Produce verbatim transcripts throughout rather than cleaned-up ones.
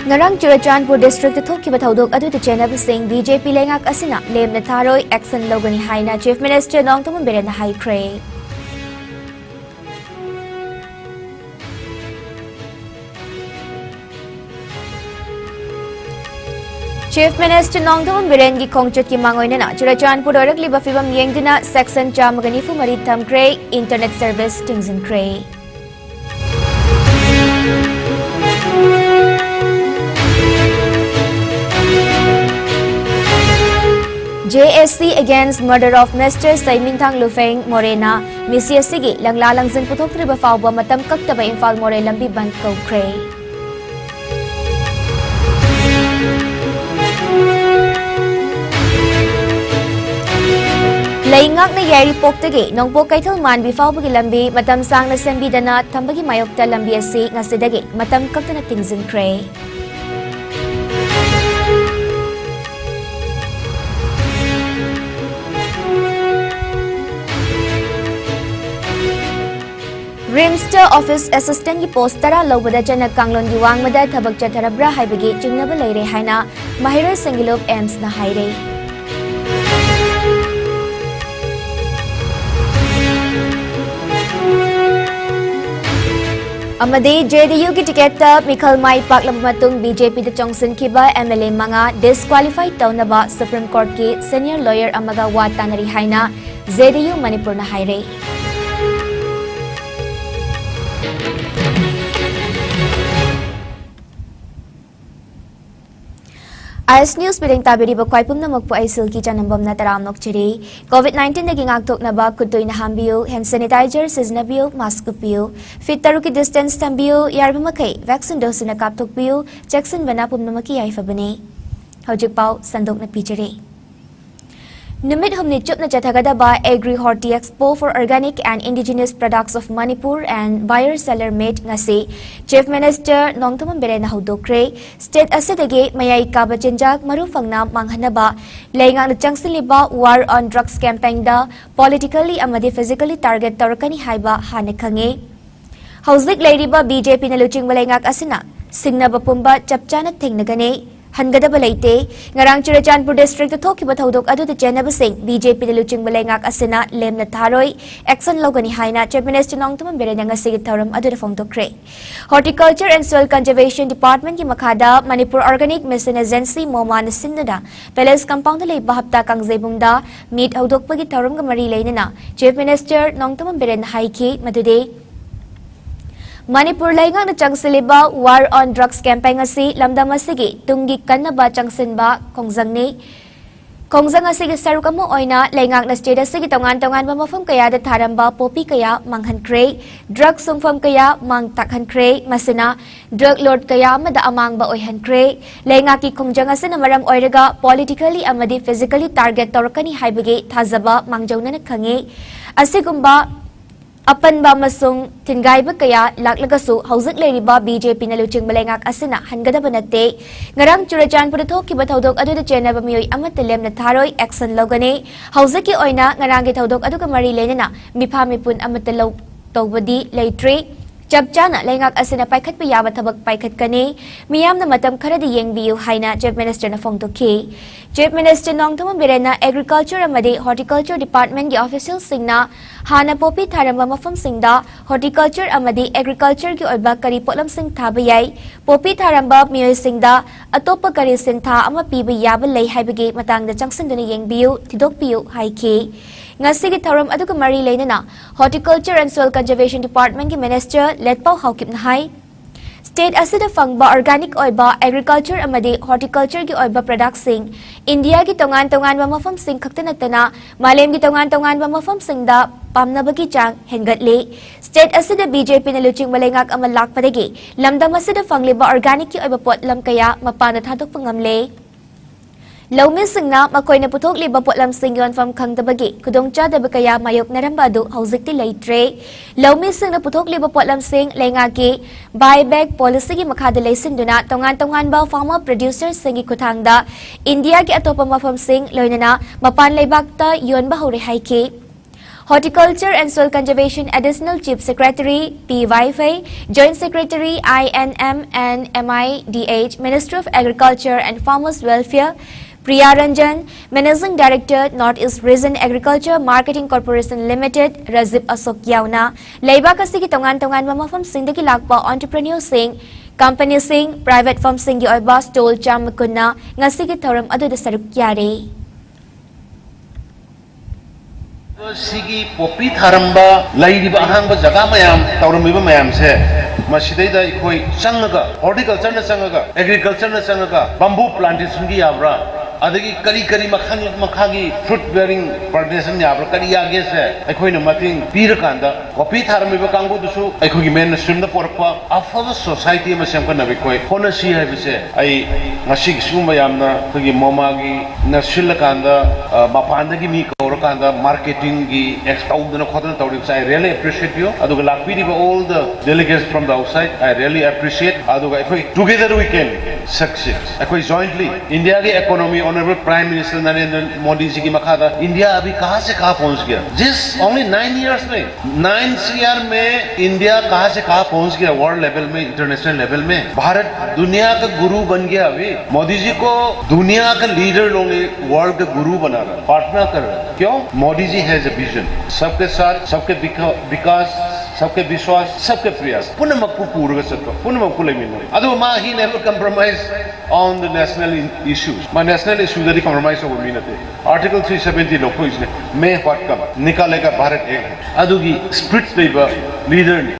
ꯉꯔꯥꯡ ꯆꯨꯔꯆꯥꯟꯄꯨꯔ districtꯇ ꯊꯣꯛꯈꯤꯕ ꯊꯧꯗꯣꯛ ꯑꯗꯨꯗ ꯆꯦꯟꯅꯕꯁꯤꯡ BJP ꯂꯩꯉꯥꯛ ꯑꯁꯤꯅ ꯂꯦꯝꯅ ꯊꯥꯔꯣꯏ, action ꯂꯧꯒꯅꯤ ꯍꯥꯏꯅ Chief Minister ꯅꯣꯡꯊꯣꯝꯕꯝ ꯕꯤꯔꯦꯟꯅ ꯍꯥꯏꯈ꯭ꯔꯦ꯫ Chief Minister ꯅꯣꯡꯊꯣꯝꯕꯝ ꯕꯤꯔꯦꯟꯒꯤ ꯈꯣꯡꯆꯠꯀꯤ ꯃꯥꯡ ꯑꯣꯏꯅꯅ ꯆꯨꯔꯆꯥꯟꯄꯨꯔ ꯑꯣꯏꯔꯛꯂꯤꯕ ꯐꯤꯕꯝ ꯌꯦꯡꯗꯨꯅ section ꯆꯥꯝꯃꯒ ꯅꯤꯐꯨ ꯃꯔꯤ ꯊꯝꯈ꯭ꯔꯦ, internet service ꯊꯤꯡꯖꯤꯟꯈ꯭ꯔꯦ꯫ JAC against murder of Mister ꯁꯩꯃꯤꯟꯊꯥꯡ ꯂꯨꯐꯦꯡ ꯃꯣꯔꯦꯅ ꯃꯤꯁꯤ ꯑꯁꯤꯒꯤ ꯂꯪꯂꯥ ꯂꯪꯖꯤꯟ ꯄꯨꯊꯣꯛꯇ꯭ꯔꯤꯕ ꯐꯥꯎꯕ ꯃꯇꯝ ꯀꯛꯇꯕ ꯏꯝꯐꯥꯜ ꯃꯣꯔꯦ ꯂꯝꯕꯤ ꯕꯟꯗ ꯀꯧꯈ꯭ꯔꯦ꯫ ꯂꯩꯉꯥꯛꯅ ꯌꯥꯏꯔꯤꯄꯣꯛꯇꯒꯤ ꯅꯣꯡꯄꯣꯛ ꯀꯩꯊꯦꯜ ꯃꯥꯟꯕꯤ ꯐꯥꯎꯕꯒꯤ ꯂꯝꯕꯤ ꯃꯇꯝ ꯁꯥꯡꯅ ꯁꯦꯝꯕꯤꯗꯅ ꯊꯝꯕꯒꯤ ꯃꯥꯌꯣꯛꯇ ꯂꯝꯕꯤ ꯑꯁꯤ ꯉꯁꯤꯗꯒꯤ ꯃꯇꯝ ꯀꯛꯇꯅ ꯊꯤꯡꯖꯤꯟꯈ꯭ꯔꯦ꯫ RIMSꯇ office assistantꯀꯤ post ꯇꯔꯥ ꯂꯧꯕꯗ ꯆꯠꯅ ꯀꯥꯡꯂꯣꯟꯒꯤ ꯋꯥꯡꯃꯗ ꯊꯕꯛ ꯆꯠꯊꯔꯕ꯭ꯔꯥ ꯍꯥꯏꯕꯒꯤ ꯆꯤꯡꯅꯕ ꯂꯩꯔꯦ ꯍꯥꯏꯅ ꯃꯍꯩꯔꯣꯏ ꯁꯦꯡꯒꯤꯂꯨꯞ AIIMSꯅ ꯍꯥꯏꯔꯦ꯫ ꯑꯃꯗꯤ JDUꯒꯤ ticketꯇ ꯃꯤꯈꯜ ꯃꯥꯏ ꯄꯥꯛꯂꯕ ꯃꯇꯨꯡ BJPꯗ ꯆꯣꯡꯁꯤꯟꯈꯤꯕ MLA ꯃꯉꯥ disqualify ꯇꯧꯅꯕ Supreme Courtꯀꯤ senior lawyer ꯑꯃꯒ ꯋꯥ ꯇꯥꯅꯔꯤ ꯍꯥꯏꯅ JDU ꯃꯅꯤꯄꯨꯔꯅ ꯍꯥꯏꯔꯦ꯫ ꯑꯥꯏ ꯑꯦꯁ ꯅ꯭ꯌꯨꯁ ꯃꯤꯠꯌꯦꯡ ꯇꯥꯕꯤꯔꯤꯕ ꯈ꯭ꯋꯥꯏ ꯄꯨꯝꯅꯃꯛꯄꯨ ꯑꯩ ꯁꯤꯜꯀꯤ ꯆꯅꯝꯕꯝꯅ ꯇꯔꯥꯝꯅ ꯑꯣꯛꯆꯔꯤ꯫ COVID nineteenꯗꯒꯤ ꯉꯥꯛꯊꯣꯛꯅꯕ ꯈꯨꯠ ꯇꯣꯏꯅ ꯍꯥꯝꯕꯤꯌꯨ, hand sanitizer ꯁꯤꯖꯤꯟꯅꯕꯤꯌꯨ, mask ꯎꯞꯄꯤꯌꯨ, feet ꯇꯔꯨꯛꯀꯤ distance ꯊꯝꯕꯤꯌꯨ, ꯌꯥꯔꯤꯕ ꯃꯈꯩ vaccine dose ꯁꯨꯅ ꯀꯥꯞꯊꯣꯛꯄꯤꯌꯨ, ꯆꯦꯛꯁꯤꯟꯕꯅ ꯄꯨꯝꯅꯃꯛꯀꯤ ꯌꯥꯏꯐꯕꯅꯤ꯫ ꯍꯧꯖꯤꯛ ꯄꯥꯎ ꯁꯟꯗꯣꯛꯅ ꯄꯤꯖꯔꯤ꯫ ꯅꯨꯃꯤꯠ ꯍꯨꯝꯅꯤ ꯆꯨꯞꯅ ꯆꯠꯊꯒꯗꯕ Agri Horti Expo for Organic and Indigenous Products of Manipur and Buyer Seller Meet ꯉꯁꯤ Chief Minister ꯅꯣꯡꯊꯣꯝꯕꯝ ꯕꯤꯔꯦꯟꯅ ꯍꯧꯗꯣꯛꯈ꯭ꯔꯦ꯫ State ꯑꯁꯤꯗꯒꯤ ꯃꯌꯥꯏ ꯀꯥꯕ ꯆꯤꯟꯖꯥꯛ ꯃꯔꯨ ꯐꯪꯅ ꯃꯥꯡꯍꯟꯅꯕ ꯂꯩꯉꯥꯛꯅ ꯆꯪꯁꯤꯜꯂꯤꯕ War on Drugs campaignꯗ politically ꯑꯃꯗꯤ physically target ꯇꯧꯔꯛꯀꯅꯤ ꯍꯥꯏꯕ ꯍꯥꯟꯅ ꯈꯪꯉꯤ꯫ ꯍꯧꯖꯤꯛ ꯂꯩꯔꯤꯕ BJPꯅ ꯂꯨꯆꯤꯡꯕ ꯂꯩꯉꯥꯛ ꯑꯁꯤꯅ ꯁꯤꯡꯅꯕ ꯄꯨꯝꯕ ꯆꯞ ꯆꯥꯅ ꯊꯦꯡꯅꯒꯅꯤ꯫ ꯍꯟꯒꯗꯕ ꯂꯩꯇꯦ꯫ ꯉꯔꯥꯡ ꯆꯨꯔꯆꯥꯟꯄꯨꯔ district ꯇ ꯊꯣꯛꯈꯤꯕ ꯊꯧꯗꯣꯛ ꯑꯗꯨꯗ ꯆꯦꯟꯅꯕꯁꯤꯡ B J P ꯅ ꯂꯨꯆꯤꯡꯕ ꯂꯩꯉꯥꯛ ꯑꯁꯤꯅ ꯂꯦꯝꯅ ꯊꯥꯔꯣꯏ, action ꯂꯧꯒꯅꯤ ꯍꯥꯏꯅ Chief Minister ꯅꯣꯡꯊꯣꯝꯕꯝ ꯕꯤꯔꯦꯟꯅ ꯉꯁꯤꯒꯤ ꯊꯧꯔꯝ ꯑꯗꯨꯗ ꯐꯣꯡꯗꯣꯛꯈ꯭ꯔꯦ꯫ Horticulture and Soil Conservation Department ꯀꯤ ꯃꯈꯥꯗ Manipur Organic Mission Agency, MOMA ꯅ ꯁꯤꯟꯗꯨꯅ Palace Compound ꯗ ꯂꯩꯕ ꯍꯞꯇꯥ ꯀꯥꯡꯖꯩꯕꯨꯡꯗ meet ꯍꯧꯗꯣꯛꯄꯒꯤ ꯊꯧꯔꯝꯒ ꯃꯔꯤ ꯂꯩꯅꯅ Chief Minister ꯅꯣꯡꯊꯣꯝꯕꯝ ꯕꯤꯔꯦꯟꯅ ꯍꯥꯏꯈꯤ ꯃꯗꯨꯗꯤ ꯃꯅꯤꯄꯨꯔ ꯂꯩꯉꯥꯛꯅ ꯆꯪꯁꯤꯜꯂꯤꯕ War on Drugs campaign ꯑꯁꯤ ꯂꯝꯗꯝ ꯑꯁꯤꯒꯤ ꯇꯨꯡꯒꯤ ꯀꯟꯅꯕ ꯆꯪꯁꯤꯟꯕ ꯈꯣꯡꯖꯪꯅꯤ꯫ ꯈꯣꯡꯖꯪ ꯑꯁꯤꯒꯤ ꯁꯔꯨꯛ ꯑꯃ ꯑꯣꯏꯅ ꯂꯩꯉꯥꯛꯅ state ꯑꯁꯤꯒꯤ ꯇꯣꯉꯥꯟ ꯇꯣꯉꯥꯟꯕ ꯃꯐꯝ ꯀꯌꯥꯗ ꯊꯥꯔꯝꯕ ꯄꯣꯄꯤ ꯀꯌꯥ ꯃꯥꯡꯍꯟꯈ꯭ꯔꯦ, drug ꯁꯨꯡꯐꯝ ꯀꯌꯥ ꯃꯥꯡ ꯇꯥꯛꯍꯟꯈ꯭ꯔꯦ꯫ ꯃꯁꯤꯅ drug lord ꯀꯌꯥ ꯑꯃꯗ ꯑꯃꯥꯡꯕ ꯑꯣꯏꯍꯟꯈ꯭ꯔꯦ꯫ ꯂꯩꯉꯥꯛꯀꯤ ꯈꯣꯡꯖꯪ ꯑꯁꯤꯅ ꯃꯔꯝ ꯑꯣꯏꯔꯒ politically ꯑꯃꯗꯤ physically target ꯇꯧꯔꯛꯀꯅꯤ ꯍꯥꯏꯕꯒꯤ ꯊꯥꯖꯕ ꯃꯥꯡꯖꯧꯅꯅ ꯈꯪꯉꯤ꯫ ꯑꯁꯤꯒꯨꯝꯕ ꯑꯄꯟꯕ ꯑꯃꯁꯨꯡ ꯊꯤꯟꯒꯥꯏꯕ ꯀꯌꯥ ꯂꯥꯛꯂꯒꯁꯨ, ꯍꯧꯖꯤꯛ ꯂꯩꯔꯤꯕ B J P ꯅ ꯂꯨꯆꯤꯡꯕ ꯂꯩꯉꯥꯛ ꯑꯁꯤꯅ ꯍꯟꯒꯗꯕ ꯅꯠꯇꯦ꯫ ꯉꯔꯥꯡ ꯆꯨꯔꯆꯥꯟꯄꯨꯔꯗ ꯊꯣꯛꯈꯤꯕ ꯊꯧꯗꯣꯛ ꯑꯗꯨꯗ ꯆꯦꯟꯅꯕ ꯃꯤꯑꯣꯏ ꯑꯃꯠꯇ ꯂꯦꯝꯅ ꯊꯥꯔꯣꯏ, action ꯂꯧꯒꯅꯤ꯫ ꯍꯧꯖꯤꯛꯀꯤ ꯑꯣꯏꯅ ꯉꯔꯥꯡꯒꯤ ꯊꯧꯗꯣꯛ ꯑꯗꯨꯒ ꯃꯔꯤ ꯂꯩꯅꯅ ꯃꯤꯐꯥ ꯃꯤꯄꯨꯟ ꯑꯃꯠꯇ ꯂꯧ ꯇꯧꯕꯗꯤ ꯂꯩꯇ꯭ꯔꯤ꯫ ꯆꯞ ꯆꯥꯅ ꯂꯩꯉꯥꯛ ꯑꯁꯤꯅ ꯄꯥꯏꯈꯠꯄ ꯌꯥꯕ ꯊꯕꯛ ꯄꯥꯏꯈꯠꯀꯅꯤ꯫ ꯃꯤꯌꯥꯝꯅ ꯃꯇꯝ ꯈꯔꯗꯤ ꯌꯦꯡꯕꯤꯌꯨ ꯍꯥꯏꯅ Chief Minister ꯅ ꯐꯣꯡꯗꯣꯛꯈꯤ꯫ Chief Minister ꯅꯣꯡꯊꯣꯝꯕꯝ ꯕꯤꯔꯦꯟꯅ Agriculture ꯑꯃꯗꯤ Horticulture Department ꯀꯤ official ꯁꯤꯡꯅ ꯍꯥꯟꯅ ꯄꯣꯄꯤ ꯊꯥꯔꯝꯕ ꯃꯐꯝꯁꯤꯡꯗ horticulture ꯑꯃꯗꯤ agriculture ꯒꯤ ꯑꯣꯏꯕ ꯀꯔꯤ ꯄꯣꯠꯂꯝꯁꯤꯡ ꯊꯥꯕ ꯌꯥꯏ, ꯄꯣꯄꯤ ꯊꯥꯔꯝꯕ ꯃꯤꯑꯣꯏꯁꯤꯡꯗ ꯑꯇꯣꯞꯄ ꯀꯔꯤ ꯁꯤꯟꯊꯥ ꯑꯃ ꯄꯤꯕ ꯌꯥꯕ ꯂꯩ ꯍꯥꯏꯕꯒꯤ ꯃꯇꯥꯡꯗ ꯆꯪꯁꯤꯟꯗꯨꯅ ꯌꯦꯡꯕꯤꯌꯨ, ꯊꯤꯗꯣꯛꯄꯤꯌꯨ ꯍꯥꯏꯈꯤ꯫ ꯉꯁꯤꯒꯤ ꯊꯧꯔꯝ ꯑꯗꯨꯒ ꯃꯔꯤ ꯂꯩꯅꯅ Horticulture and Soil Conservation Department ꯀꯤ Minister ꯂꯦꯠꯄꯥꯎ ꯍꯥꯎꯀꯤꯞꯅ ꯍꯥꯏ, state ꯑꯁꯤꯗ ꯐꯪꯕ organic ꯑꯣꯏꯕ agriculture ꯑꯃꯗꯤ horticulture ꯒꯤ ꯑꯣꯏꯕ product ꯁꯤꯡ India ꯒꯤ ꯇꯣꯉꯥꯟ ꯇꯣꯉꯥꯟꯕ ꯃꯐꯝꯁꯤꯡ ꯈꯛꯇ ꯅꯠꯇꯅ ꯃꯥꯂꯦꯝꯒꯤ ꯇꯣꯉꯥꯟ ꯇꯣꯉꯥꯟꯕ ꯃꯐꯝꯁꯤꯡꯗ ꯄꯥꯝꯅꯕꯒꯤ ꯆꯥꯡ ꯍꯦꯟꯒꯠꯂꯤ꯫ State ꯑꯁꯤꯗ B J P ꯅ ꯂꯨꯆꯤꯡꯕ ꯂꯩꯉꯥꯛ ꯑꯃ ꯂꯥꯛꯄꯗꯒꯤ ꯂꯝꯗꯝ ꯑꯁꯤꯗ ꯐꯪꯂꯤꯕ organic ꯀꯤ ꯑꯣꯏꯕ ꯄꯣꯠꯂꯝ ꯀꯌꯥ ꯃꯄꯥꯟꯗ ꯊꯥꯗꯣꯛꯄ ꯉꯝꯂꯦ꯫ ꯂꯧꯃꯤꯁꯤꯡꯅ ꯃꯈꯣꯏꯅ ꯄꯨꯊꯣꯛꯂꯤꯕ ꯄꯣꯠꯂꯝꯁꯤꯡ ꯌꯣꯟꯐꯝ ꯈꯪꯗꯕꯒꯤ ꯈꯨꯗꯣꯡꯆꯥꯗꯕ ꯀꯌꯥ ꯃꯥꯌꯣꯛꯅꯔꯝꯕ ꯑꯗꯨ ꯍꯧꯖꯤꯛꯇꯤ ꯂꯩꯇ꯭ꯔꯦ꯫ ꯂꯧꯃꯤꯁꯤꯡꯅ ꯄꯨꯊꯣꯛꯂꯤꯕ ꯄꯣꯠꯂꯝꯁꯤꯡ ꯂꯩꯉꯥꯛꯀꯤ buy back policy ꯒꯤ ꯃꯈꯥꯗ ꯂꯩꯁꯤꯟꯗꯨꯅ ꯇꯣꯉꯥꯟ ꯇꯣꯉꯥꯟꯕ farmer producer ꯁꯤꯡꯒꯤ ꯈꯨꯠꯊꯥꯡꯗ India ꯒꯤ ꯑꯇꯣꯞꯄ ꯃꯐꯝꯁꯤꯡ ꯂꯣꯏꯅꯅ ꯃꯄꯥꯟ ꯂꯩꯕꯥꯛꯇ ꯌꯣꯟꯕ ꯍꯧꯔꯦ ꯍꯥꯏꯈꯤ꯫ Horticulture and Soil Conservation Additional Chief Secretary P Waifei, Joint Secretary I N M and M I D H, Ministry of Agriculture and Farmers Welfare Priya Ranjan, Managing Director, North East Region Agriculture Marketing Corporation Limited, Rajib Ashok ꯌꯥꯎꯅ ꯂꯩꯕꯥꯛ ꯑꯁꯤꯒꯤ ꯇꯣꯉꯥꯟ ꯇꯣꯉꯥꯟꯕ ꯃꯐꯝꯁꯤꯡꯗꯒꯤ ꯂꯥꯛꯄ entrepreneurꯁꯤꯡ, ꯀꯝꯄꯅꯤꯁꯤꯡ, private firmꯁꯤꯡꯒꯤ ꯑꯣꯏꯕ stall ꯆꯥꯝꯃ ꯀꯨꯟꯅ ꯉꯁꯤꯒꯤ ꯊꯧꯔꯝ ꯑꯗꯨꯗ ꯁꯔꯨꯛ ꯌꯥꯔꯤ꯫ ꯁꯤꯒꯤ ꯄꯣꯄꯤ ꯊꯥꯔꯝꯕ, ꯂꯩꯔꯤꯕ ꯑꯍꯥꯡꯕ ꯖꯒꯥ ꯃꯌꯥꯝ, ꯇꯧꯔꯝꯃꯤꯕ ꯃꯌꯥꯝꯁꯦ, ꯃꯁꯤꯗꯩꯗ ꯑꯩꯈꯣꯏ ꯆꯪꯉꯒ, horticultureꯅ ꯆꯪꯉꯒ, agricultureꯅ ꯆꯪꯉꯒ, bamboo plantationꯒꯤ ꯌꯥꯕ꯭ꯔꯥ, ꯑꯗꯒꯤ ꯀꯔꯤ ꯀꯔꯤ ꯃꯈꯜ ꯃꯈꯥꯒꯤ fruit bearing plantation ꯌꯥꯕ꯭ꯔꯥ, ꯀꯔꯤ ꯌꯥꯒꯦꯁꯦ ꯑꯩꯈꯣꯏꯅ ꯃꯇꯦꯡ ꯄꯤꯔꯀꯥꯟꯗ, ꯄꯣꯄꯤ ꯊꯥꯔꯝꯃꯤꯕ ꯀꯥꯡꯕꯨꯗꯨꯁꯨ ꯑꯩꯈꯣꯏꯒꯤ mainstreamꯗ ꯄꯣꯔꯛꯄ ꯑꯐꯕ society ꯑꯃ ꯁꯦꯝꯒꯠꯅꯕ ꯑꯩꯈꯣꯏ ꯍꯣꯠꯅꯁꯤ ꯍꯥꯏꯕꯁꯦ ꯑꯩ ꯉꯁꯤꯒꯤ ꯁꯤꯒꯨꯝꯕ ꯌꯥꯝꯅ ꯑꯩꯈꯣꯏꯒꯤ MoMAꯒꯤꯅ ꯁꯤꯜꯂꯀꯥꯟꯗ, ꯑ, ꯃꯄꯥꯟꯗꯒꯤ ꯃꯤ ꯀꯧꯔꯀꯥꯟꯗ marketingꯒꯤ ex ꯇꯧꯗꯅ ꯈꯣꯠꯇꯅ ꯇꯧꯔꯤꯕꯁꯦ, I really appreciate you. ꯑꯗꯨꯒ ꯂꯥꯛꯄꯤꯔꯤꯕ all the delegates from the outside, I really appreciate. ꯑꯗꯨꯒ ꯑꯩꯈꯣꯏ together we can succeed. ꯑꯩꯈꯣꯏ jointly Indiaꯒꯤ economy, Honourable Prime Minister Narendra Modiजीꯒꯤ ꯃꯈꯥꯗ India अभी कहाँ से कहाँ पहुँच गया? Just only nine yearsमें, nine yearमें India कहाँ से कहाँ पहुँच गया world levelमें, international levelमें? भारत दुनिया का गुरु बन गया अभी। मोदी जी को दुनिया का leader लोग world का गुरु बना रहा है, पार्टनर कर रहा है। क्यों? Modi ji has a vision। सबके साथ, सबके विकास, सबके विश्वास, सबके प्रयास, ꯄꯨꯝꯅꯃꯛꯄꯨ ꯄꯨꯔꯒ ꯆꯠꯄ, ꯄꯨꯝꯅꯃꯛꯄꯨ ꯂꯩꯃꯤꯟꯅꯩ꯫ ꯑꯗꯨ ꯃꯥ, he never compromise on the national issues꯫ ꯃꯥ national issueꯗꯗꯤ compromise ꯇꯧꯕ ꯃꯤ ꯅꯠꯇꯦ꯫ Article three seventy ꯂꯧꯊꯣꯛꯏꯁꯤꯅꯦ, may what come, निकालेगा भारत एक। ꯑꯗꯨꯒꯤ spirit ꯂꯩꯕ leaderꯅꯤ꯫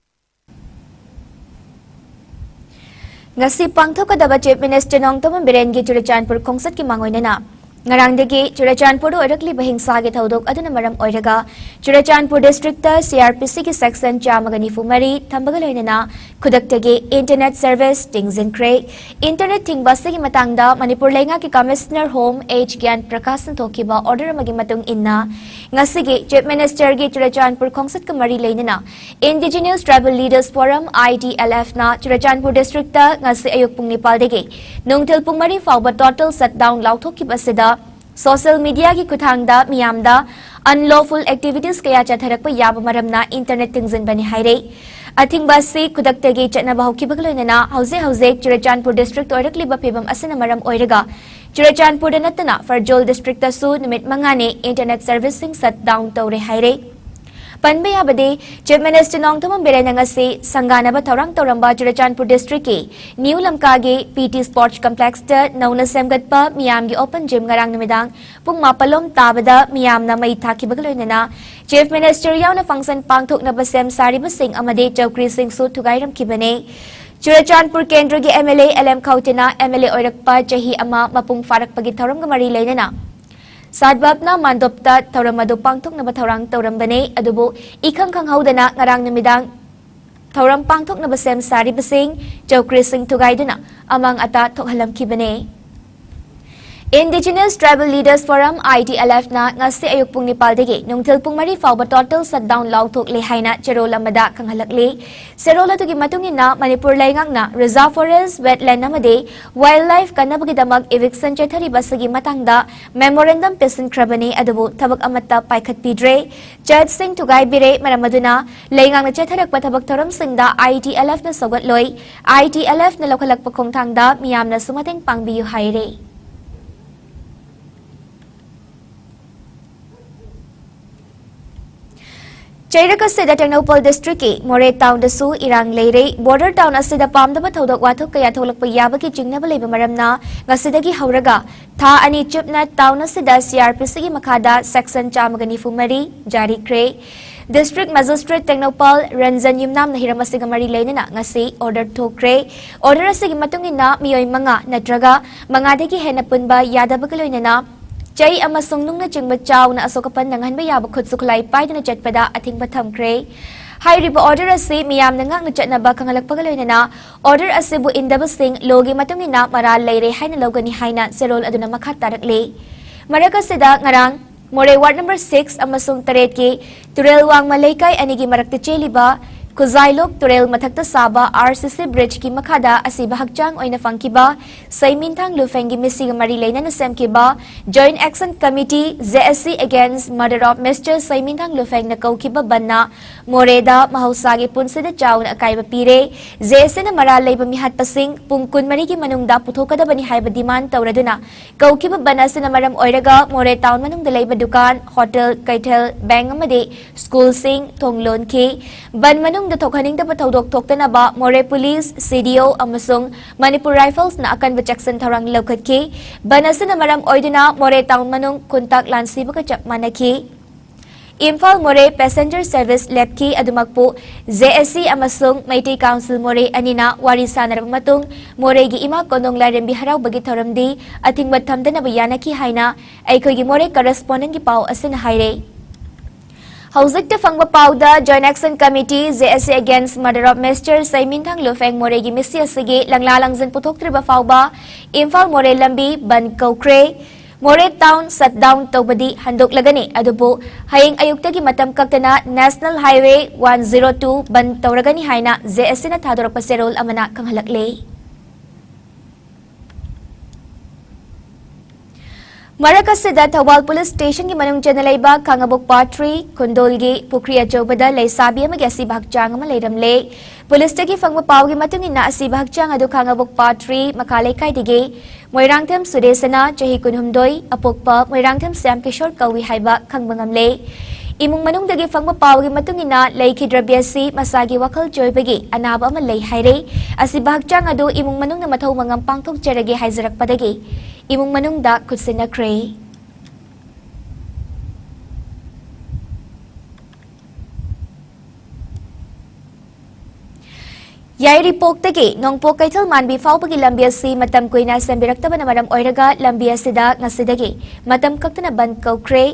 ꯉꯁꯤ ꯄꯥꯡꯊꯣꯛꯀꯗꯕ Chief Minister ꯅꯣꯡꯊꯣꯝꯕꯝ ꯕꯤꯔꯦꯟꯒꯤ ꯆꯨꯔꯆꯥꯟꯄꯨꯔ ꯈꯣꯡꯆꯠꯀꯤ ꯃꯥꯡꯑꯣꯏꯅꯅ ꯉꯔꯥꯡꯗꯒꯤ ꯆꯨꯔꯆꯥꯟꯄꯨꯔꯗ ꯑꯣꯏꯔꯛꯂꯤꯕ ꯍꯤꯡꯁꯥꯒꯤ ꯊꯧꯗꯣꯛ ꯑꯗꯨꯅ ꯃꯔꯝ ꯑꯣꯏꯔꯒ ꯆꯨꯔꯆꯥꯟꯄꯨꯔ districtꯇ CRPCꯒꯤ section ꯆꯥꯝꯃꯒ ꯅꯤꯐꯨ ꯃꯔꯤ ꯊꯝꯕꯒ ꯂꯣꯏꯅꯅ ꯈꯨꯗꯛꯇꯒꯤ internet service ꯊꯤꯡꯖꯤꯟꯈ꯭ꯔꯦ꯫ Internet ꯊꯤꯡꯕ ꯑꯁꯤꯒꯤ ꯃꯇꯥꯡꯗ ꯃꯅꯤꯄꯨꯔ ꯂꯩꯉꯥꯛꯀꯤ Commissioner Home H ꯒ꯭ꯌꯥꯟ ꯄ꯭ꯔꯀꯥꯁꯅ ꯊꯣꯛꯈꯤꯕ order ꯑꯃꯒꯤ ꯃꯇꯨꯡ ꯏꯟꯅ ꯉꯁꯤꯒꯤ Chief Ministerꯒꯤ ꯆꯨꯔꯆꯥꯟꯄꯨꯔ ꯈꯣꯡꯆꯠꯀ ꯃꯔꯤ ꯂꯩꯅꯅ Indigenous Tribal Leaders Forum, ITLFꯅ Churachandpur districtꯇ ꯉꯁꯤ ꯑꯌꯨꯛ ꯄꯨꯡ ꯅꯤꯄꯥꯜꯗꯒꯤ ꯅꯨꯡꯊꯤꯜ ꯄꯨꯡ ꯃꯔꯤ ꯐꯥꯎꯕ total shutdown ꯂꯥꯎꯊꯣꯛꯈꯤꯕ ꯑꯁꯤꯗ social mediaꯒꯤ ꯈꯨꯠꯊꯥꯡꯗ ꯃꯤꯌꯥꯝꯗ ꯑꯟꯂꯣꯐꯨꯜ ꯑꯦꯛꯇꯤꯚꯤꯇꯤꯁ ꯀꯌꯥ ꯆꯠꯊꯔꯛꯄ ꯌꯥꯕ ꯃꯔꯝꯅ ꯏꯟꯇꯔꯅꯦꯠ ꯊꯤꯡꯖꯤꯟꯕꯅꯤ ꯍꯥꯏꯔꯦ꯫ ꯑꯊꯤꯡꯕ ꯑꯁꯤ ꯈꯨꯗꯛꯇꯒꯤ ꯆꯠꯅꯕ ꯍꯧꯈꯤꯕꯒ ꯂꯣꯏꯅꯅ ꯍꯧꯖꯤꯛ ꯍꯧꯖꯤꯛ ꯆꯨꯔꯆꯥꯟꯄꯨꯔ ꯗꯤꯁꯇ꯭ꯔꯤꯛꯇ ꯑꯣꯏꯔꯛꯂꯤꯕ ꯐꯤꯕꯝ ꯑꯁꯤꯅ ꯃꯔꯝ ꯑꯣꯏꯔꯒ ꯆꯨꯔꯆꯥꯟꯄꯨꯔꯗ ꯅꯠꯇꯅ ꯐꯔꯖꯣꯜ ꯗꯤꯁꯇ꯭ꯔꯤꯛꯇꯁꯨ ꯅꯨꯃꯤꯠ ꯃꯉꯥꯅꯤ ꯏꯟꯇꯔꯅꯦꯠ ꯁꯔꯚꯤꯁꯁꯤꯡ ꯁꯠ ꯗꯥꯎꯟ ꯇꯧꯔꯦ ꯍꯥꯏꯔꯦ꯫ ꯄꯟꯕ ꯌꯥꯕꯗꯤ, ꯆꯤꯐ ꯃꯤꯅꯤꯁꯇꯔ ꯅꯣꯡꯊꯣꯝꯕꯝ ꯕꯤꯔꯦꯟꯅ ꯉꯁꯤ ꯁꯪꯒꯥꯅꯕ ꯊꯧꯔꯥꯡ ꯇꯧꯔꯝꯕ ꯆꯨꯔꯆꯥꯟꯄꯨꯔ ꯗꯤꯁꯇ꯭ꯔꯤꯛꯀꯤ ꯅ꯭ꯌꯨ ꯂꯝꯀꯥꯒꯤ ꯄꯤ ꯇꯤ ꯁ꯭ꯄꯣꯔꯠꯁ ꯀꯝꯄ꯭ꯂꯦꯛꯁꯇ ꯅꯧꯅ ꯁꯦꯝꯒꯠꯄ ꯃꯤꯌꯥꯝꯒꯤ ꯑꯣꯄꯟ ꯖꯤꯝ ꯉꯔꯥꯡ ꯅꯨꯃꯤꯗꯥꯡ ꯄꯨꯡ ꯃꯥꯄꯜꯂꯣꯝ ꯇꯥꯕꯗ ꯃꯤꯌꯥꯝꯅ ꯃꯩ ꯊꯥꯈꯤꯕꯒ ꯂꯣꯏꯅꯅ ꯆꯤꯐ ꯃꯤꯅꯤꯁꯇꯔ ꯌꯥꯎꯅ ꯐꯪꯁꯟ ꯄꯥꯡꯊꯣꯛꯅꯕ ꯁꯦꯝ ꯁꯥꯔꯤꯕꯁꯤꯡ ꯑꯃꯗꯤ ꯆꯧꯀ꯭ꯔꯤꯁꯤꯡꯁꯨ ꯊꯨꯒꯥꯏꯔꯝꯈꯤꯕꯅꯤ꯫ ꯆꯨꯔꯆꯥꯟꯄꯨꯔ ꯀꯦꯟꯗ꯭ꯔꯒꯤ M L A L M ꯈꯧꯇꯦꯅ ꯑꯦꯝ ꯑꯦꯜ ꯑꯦ ꯑꯣꯏꯔꯛꯄ ꯆꯍꯤ ꯑꯃ ꯃꯄꯨꯡ ꯐꯥꯔꯛꯄꯒꯤ ꯊꯧꯔꯝꯒ ꯃꯔꯤ ꯂꯩꯅꯅ ꯁꯥꯠꯕꯥꯞꯅ ꯃꯥꯟꯗꯣꯞꯇ ꯊꯧꯔꯝ ꯑꯗꯨ ꯄꯥꯡꯊꯣꯛꯅꯕ ꯊꯧꯔꯥꯡ ꯇꯧꯔꯝꯕꯅꯤ꯫ ꯑꯗꯨꯕꯨ ꯏꯈꯪ ꯈꯪꯍꯧꯗꯅ ꯉꯔꯥꯡ ꯅꯨꯃꯤꯗꯥꯡ ꯊꯧꯔꯝ ꯄꯥꯡꯊꯣꯛꯅꯕ ꯁꯦꯝ ꯁꯥꯔꯤꯕꯁꯤꯡ ꯆꯧꯀ꯭ꯔꯤꯁꯤꯡ ꯊꯨꯒꯥꯏꯗꯨꯅ ꯑꯃꯥꯡ ꯑꯇꯥ ꯊꯣꯛꯍꯜꯂꯝꯈꯤꯕꯅꯤ꯫ Indigenous Tribal Leaders Forum, I T L F, ꯅ ꯉꯁꯤ ꯑꯌꯨꯛ ꯄꯨꯡ ꯅꯤꯄꯥꯜꯗꯒꯤ ꯅꯨꯡꯊꯤꯜ ꯄꯨꯡ ꯃꯔꯤ ꯐꯥꯎꯕ total shutdown ꯂꯥꯎꯊꯣꯛꯂꯦ ꯍꯥꯏꯅ ꯆꯦꯔꯣꯜ ꯑꯃꯗ ꯈꯪꯍꯜꯂꯛꯂꯤ꯫ ꯆꯦꯔꯣꯜ ꯑꯗꯨꯒꯤ ꯃꯇꯨꯡ ꯏꯟꯅ ꯃꯅꯤꯄꯨꯔ ꯂꯩꯉꯥꯛꯅ reserve forest, wetland ꯑꯃꯗꯤ wildlife ꯀꯟꯅꯕꯒꯤꯗꯃꯛ eviction ꯆꯠꯊꯔꯤꯕ ꯑꯁꯤꯒꯤ ꯃꯇꯥꯡꯗ memorandum ꯄꯤꯁꯤꯟꯈ꯭ꯔꯕꯅꯤ, ꯑꯗꯨꯕꯨ ꯊꯕꯛ ꯑꯃꯠꯇ ꯄꯥꯏꯈꯠꯄꯤꯗ꯭ꯔꯦ꯫ ꯆꯠꯁꯤꯡ ꯊꯨꯒꯥꯏꯕꯤꯔꯦ꯫ ꯃꯔꯝ ꯑꯗꯨꯅ ꯂꯩꯉꯥꯛꯅ ꯆꯠꯊꯔꯛꯄ ꯊꯕꯛ ꯊꯧꯔꯝꯁꯤꯡꯗ I T L F ꯅ ꯁꯧꯒꯠꯂꯣꯏ꯫ I T L F ꯅ ꯂꯧꯈꯠꯂꯛꯄ ꯈꯣꯡꯊꯥꯡꯗ ꯃꯤꯌꯥꯝꯅꯁꯨ ꯃꯇꯦꯡ ꯄꯥꯡꯕꯤꯌꯨ ꯍꯥꯏꯔꯦ꯫ ꯆꯩꯔꯛ ꯑꯁꯤꯗ ꯇꯦꯡꯅꯧꯄꯜ ꯗꯤꯁꯇ꯭ꯔꯤꯛꯀꯤ ꯃꯣꯔꯦ ꯇꯥꯎꯟꯗꯁꯨ ꯏꯔꯥꯡ ꯂꯩꯔꯦ꯫ ꯕꯣꯔꯗꯔ ꯇꯥꯎꯟ ꯑꯁꯤꯗ ꯄꯥꯝꯗꯕ ꯊꯧꯗꯣꯛ ꯋꯥꯊꯣꯛ ꯀꯌꯥ ꯊꯣꯛꯂꯛꯄ ꯌꯥꯕꯒꯤ ꯆꯤꯡꯅꯕ ꯂꯩꯕ ꯃꯔꯝꯅ ꯉꯁꯤꯗꯒꯤ ꯍꯧꯔꯒ ꯊꯥ ꯑꯅꯤ ꯆꯨꯞꯅ ꯇꯥꯎꯟ ꯑꯁꯤꯗ C R P C ꯒꯤ ꯃꯈꯥꯗ section ꯆꯥꯝꯃꯒ ꯅꯤꯐꯨ ꯃꯔꯤ ꯖꯥꯔꯤꯈ꯭ꯔꯦ꯫ ꯗꯤꯁꯇ꯭ꯔꯤꯛ ꯃꯦꯖꯤꯁꯇ꯭ꯔꯦꯠ ꯇꯦꯡꯅꯧꯄꯜ ꯔꯟꯖꯟ ꯌꯨꯝꯅꯥꯝꯅ ꯍꯤꯔꯝ ꯑꯁꯤꯒ ꯃꯔꯤ ꯂꯩꯅꯅ ꯉꯁꯤ ꯑꯣꯔꯗꯔ ꯊꯣꯛꯈ꯭ꯔꯦ꯫ ꯑꯣꯔꯗꯔ ꯑꯁꯤꯒꯤ ꯃꯇꯨꯡ ꯏꯟꯅ ꯃꯤꯑꯣꯏ ꯃꯉꯥ ꯅꯠꯇ꯭ꯔꯒ ꯃꯉꯥꯗꯒꯤ ꯍꯦꯟꯅ ꯄꯨꯟꯕ ꯌꯥꯗꯕꯒ ꯂꯣꯏꯅꯅ ꯆꯩ ꯑꯃꯁꯨꯡ ꯅꯨꯡꯅꯆꯤꯡꯕ ꯆꯥꯎꯅ ꯑꯁꯣꯛ ꯑꯄꯟ ꯅꯪꯍꯟꯕ ꯌꯥꯕ ꯈꯨꯠꯁꯨ ꯈꯨꯠꯂꯥꯏ ꯄꯥꯏꯗꯨꯅ ꯆꯠꯄꯗ ꯑꯊꯤꯡꯕ ꯊꯝꯈ꯭ꯔꯦ꯫ ꯍꯥꯏꯔꯤꯕ ꯑꯣꯔꯗꯔ ꯑꯁꯤ ꯃꯤꯌꯥꯝꯅ ꯉꯥꯛꯅ ꯆꯠꯅꯕ ꯈꯪꯍꯜꯂꯛꯄꯒ ꯂꯣꯏꯅꯅ ꯑꯣꯔꯗꯔ ꯑꯁꯤꯕꯨ ꯏꯟꯗꯕꯁꯤꯡ ꯂꯣꯒꯤ ꯃꯇꯨꯡ ꯏꯟꯅ ꯃꯔꯥꯜ ꯂꯩꯔꯦ ꯍꯥꯏꯅ ꯂꯧꯒꯅꯤ ꯍꯥꯏꯅ ꯆꯦꯔꯣꯜ ꯑꯗꯨꯅ ꯃꯈꯥ ꯇꯥꯔꯛꯂꯤ꯫ ꯃꯔꯛ ꯑꯁꯤꯗ ꯉꯔꯥꯡ ꯃꯣꯔꯦ ꯋꯥꯔꯗ ꯅꯝꯕꯔ ꯁꯤꯛꯁ ꯑꯃꯁꯨꯡ ꯇꯔꯦꯠꯀꯤ ꯇꯨꯔꯦꯜ ꯋꯥꯡꯃ ꯂꯩꯀꯥꯏ ꯑꯅꯤꯒꯤ ꯃꯔꯛꯇ ꯆꯦꯜꯂꯤꯕ ꯈꯨꯖꯥꯏꯂꯣꯛ ꯇꯨꯔꯦꯜ ꯃꯊꯛꯇ ꯁꯥꯕ RCC bridgeꯀꯤ ꯃꯈꯥꯗ ꯑꯁꯤꯕ ꯍꯛꯆꯥꯡ ꯑꯣꯏꯅ ꯐꯪꯈꯤꯕ ꯁꯩꯃꯤꯟꯊꯥꯡ ꯂꯨꯐꯦꯡꯒꯤ ꯃꯤꯁꯤꯒ ꯃꯔꯤ ꯂꯩꯅꯅ ꯁꯦꯝꯈꯤꯕ Joint Action Committee, JAC against murder of Mister ꯁꯩꯃꯤꯟꯊꯥꯡ ꯂꯨꯐꯦꯡꯅ ꯀꯧꯈꯤꯕ ꯕꯟꯅ ꯃꯣꯔꯦꯗ ꯃꯍꯧꯁꯥꯒꯤ ꯄꯨꯟꯁꯤꯗ ꯆꯥꯎꯅ ꯑꯀꯥꯏꯕ ꯄꯤꯔꯦ꯫ JACꯅ ꯃꯔꯥꯜ ꯂꯩꯕ ꯃꯤꯍꯥꯠꯄꯁꯤꯡ ꯄꯨꯡ ꯀꯨꯟꯃꯔꯤꯒꯤ ꯃꯅꯨꯡꯗ ꯄꯨꯊꯣꯛꯀꯗꯕꯅꯤ ꯍꯥꯏꯕ demand ꯇꯧꯔꯗꯨꯅ ꯀꯧꯈꯤꯕ ꯕꯟ ꯑꯁꯤꯅ ꯃꯔꯝ ꯑꯣꯏꯔꯒ ꯃꯣꯔꯦ town ꯃꯅꯨꯡꯗ ꯂꯩꯕ ꯗꯨꯀꯥꯟ, hotel, ꯀꯩꯊꯦꯜ, bank ꯑꯃꯗꯤ schoolꯁꯤꯡ ꯊꯣꯡ ꯂꯣꯟꯈꯤ꯫ ꯕꯟ ꯃꯅꯨꯡꯗ ꯊꯣꯛꯍꯟꯅꯤꯡꯗꯕ ꯊꯧꯗꯣꯛ ꯊꯣꯛꯇꯅꯕ ꯃꯣꯔꯦ police, CDO ꯑꯃꯁꯨꯡ Manipur Riflesꯅ ꯑꯀꯟꯕ ꯆꯦꯛꯁꯤꯟ ꯊꯧꯔꯥꯡ ꯂꯧꯈꯠꯈꯤ꯫ ꯕꯟ ꯑꯁꯤꯅ ꯃꯔꯝ ꯑꯣꯏꯗꯨꯅ ꯃꯣꯔꯦ town ꯃꯅꯨꯡ ꯈꯨꯟꯇꯥꯛ ꯂꯥꯟꯁꯤꯕꯒ ꯆꯞ ꯃꯥꯟꯅꯈꯤ꯫ ꯏꯝꯐꯥꯜ ꯃꯣꯔꯦ passenger service ꯂꯦꯞꯈꯤ꯫ ꯑꯗꯨꯃꯛꯄꯨ JAC ꯑꯃꯁꯨꯡ ꯃꯩꯇꯩ Council ꯃꯣꯔꯦ ꯑꯅꯤꯅ ꯋꯥꯔꯤ ꯁꯥꯟꯅꯔꯕ ꯃꯇꯨꯡ ꯃꯣꯔꯦꯒꯤ ꯏꯃꯥ ꯀꯣꯅꯨꯡ ꯂꯥꯏꯔꯦꯝꯕꯤ ꯍꯔꯥꯎꯕꯒꯤ ꯊꯧꯔꯝꯗꯤ ꯑꯊꯤꯡꯕ ꯊꯝꯗꯅꯕ ꯌꯥꯅꯈꯤ ꯍꯥꯏꯅ ꯑꯩꯈꯣꯏꯒꯤ ꯃꯣꯔꯦ correspondentꯀꯤ ꯄꯥꯎ ꯑꯁꯤꯅ ꯍꯥꯏꯔꯦ꯫ ꯍꯧꯖꯤꯛꯇ ꯐꯪꯕ ꯄꯥꯎꯗ Joint Action Committee, JAC against murder of Mister ꯁꯩꯃꯤꯟꯊꯥꯡ ꯂꯨꯐꯦꯡ ꯃꯣꯔꯦꯒꯤ ꯃꯤꯁꯤ ꯑꯁꯤꯒꯤ ꯂꯪꯂꯥ ꯂꯪꯖꯟ ꯄꯨꯊꯣꯛꯇ꯭ꯔꯤꯕ ꯐꯥꯎꯕ ꯏꯝꯐꯥꯜ ꯃꯣꯔꯦ ꯂꯝꯕꯤ ꯕꯟ ꯀꯧꯈ꯭ꯔꯦ꯫ ꯃꯣꯔꯦ town shutdown ꯇꯧꯕꯗꯤ ꯍꯟꯗꯣꯛꯂꯒꯅꯤ, ꯑꯗꯨꯕꯨ ꯍꯌꯦꯡ ꯑꯌꯨꯛꯇꯒꯤ ꯃꯇꯝ ꯀꯛꯇꯅ National Highway one zero two ꯕꯟ ꯇꯧꯔꯒꯅꯤ ꯍꯥꯏꯅ JACꯅ ꯊꯥꯗꯣꯔꯛꯄ ꯆꯦꯔꯣꯜ ꯑꯃꯅ ꯈꯪꯍꯜꯂꯛꯂꯦ꯫ ꯃꯔꯛ ꯑꯁꯤꯗ ꯊꯧꯕꯥꯜ police stationꯒꯤ ꯃꯅꯨꯡ ꯆꯟꯅ ꯂꯩꯕ ꯈꯥꯉꯕꯣꯛ part three ꯈꯨꯟꯗꯣꯜꯒꯤ ꯄꯨꯈ꯭ꯔꯤ ꯑꯆꯧꯕꯗ ꯂꯩꯁꯥꯕꯤ ꯑꯃꯒꯤ ꯑꯁꯤꯕ ꯍꯛꯆꯥꯡ ꯑꯃ ꯂꯩꯔꯝꯂꯦ꯫ Policeꯇꯒꯤ ꯐꯪꯕ ꯄꯥꯎꯒꯤ ꯃꯇꯨꯡ ꯏꯟꯅ ꯑꯁꯤꯕ ꯍꯛꯆꯥꯡ ꯑꯗꯨ ꯈꯥꯉꯕꯣꯛ part three ꯃꯈꯥ ꯂꯩꯀꯥꯏꯗꯒꯤ ꯃꯣꯏꯔꯥꯡꯊꯦꯝ ꯁꯨꯔꯦꯁꯅ ꯆꯍꯤ ꯀꯨꯟꯍꯨꯝꯗꯣꯏ, ꯑꯄꯣꯛꯄ ꯃꯣꯏꯔꯥꯡꯊꯦꯝ ꯁ꯭ꯌꯥꯝ ꯀꯤꯁꯣꯔ ꯀꯧꯏ ꯍꯥꯏꯕ ꯈꯪꯕ ꯉꯝꯂꯦ꯫ ꯏꯃꯨꯡ ꯃꯅꯨꯡꯗꯒꯤ ꯐꯪꯕ ꯄꯥꯎꯒꯤ ꯃꯇꯨꯡ ꯏꯟꯅ ꯂꯩꯈꯤꯗ꯭ꯔꯕꯤ ꯑꯁꯤ ꯃꯁꯥꯒꯤ ꯋꯥꯈꯜ ꯆꯣꯏꯕꯒꯤ ꯑꯅꯥꯕ ꯑꯃ ꯂꯩ ꯍꯥꯏꯔꯦ꯫ ꯑꯁꯤꯕ ꯍꯛꯆꯥꯡ ꯑꯗꯨ ꯏꯃꯨꯡ ꯃꯅꯨꯡꯅ ꯃꯊꯧ ꯃꯉꯝ ꯄꯥꯡꯊꯣꯛꯆꯔꯒꯦ ꯍꯥꯏꯖꯔꯛꯄꯗꯒꯤ ꯏꯃꯨꯡ ꯃꯅꯨꯡꯗ ꯈꯨꯠꯁꯤꯟꯅꯈ꯭ꯔꯦ꯫ ꯌꯥꯏꯔꯤꯄꯣꯛꯇꯒꯤ ꯅꯣꯡꯄꯣꯛ ꯀꯩꯊꯦꯜ ꯃꯥꯟꯕꯤ ꯐꯥꯎꯕꯒꯤ ꯂꯝꯕꯤ ꯑꯁꯤ ꯃꯇꯝ ꯀꯨꯏꯅ ꯁꯦꯝꯕꯤꯔꯛꯇꯕꯅ ꯃꯔꯝ ꯑꯣꯏꯔꯒ ꯂꯝꯕꯤ ꯑꯁꯤꯗ ꯉꯁꯤꯗꯒꯤ ꯃꯇꯝ ꯀꯛꯇꯅ ꯕꯟ ꯀꯧꯈ꯭ꯔꯦ꯫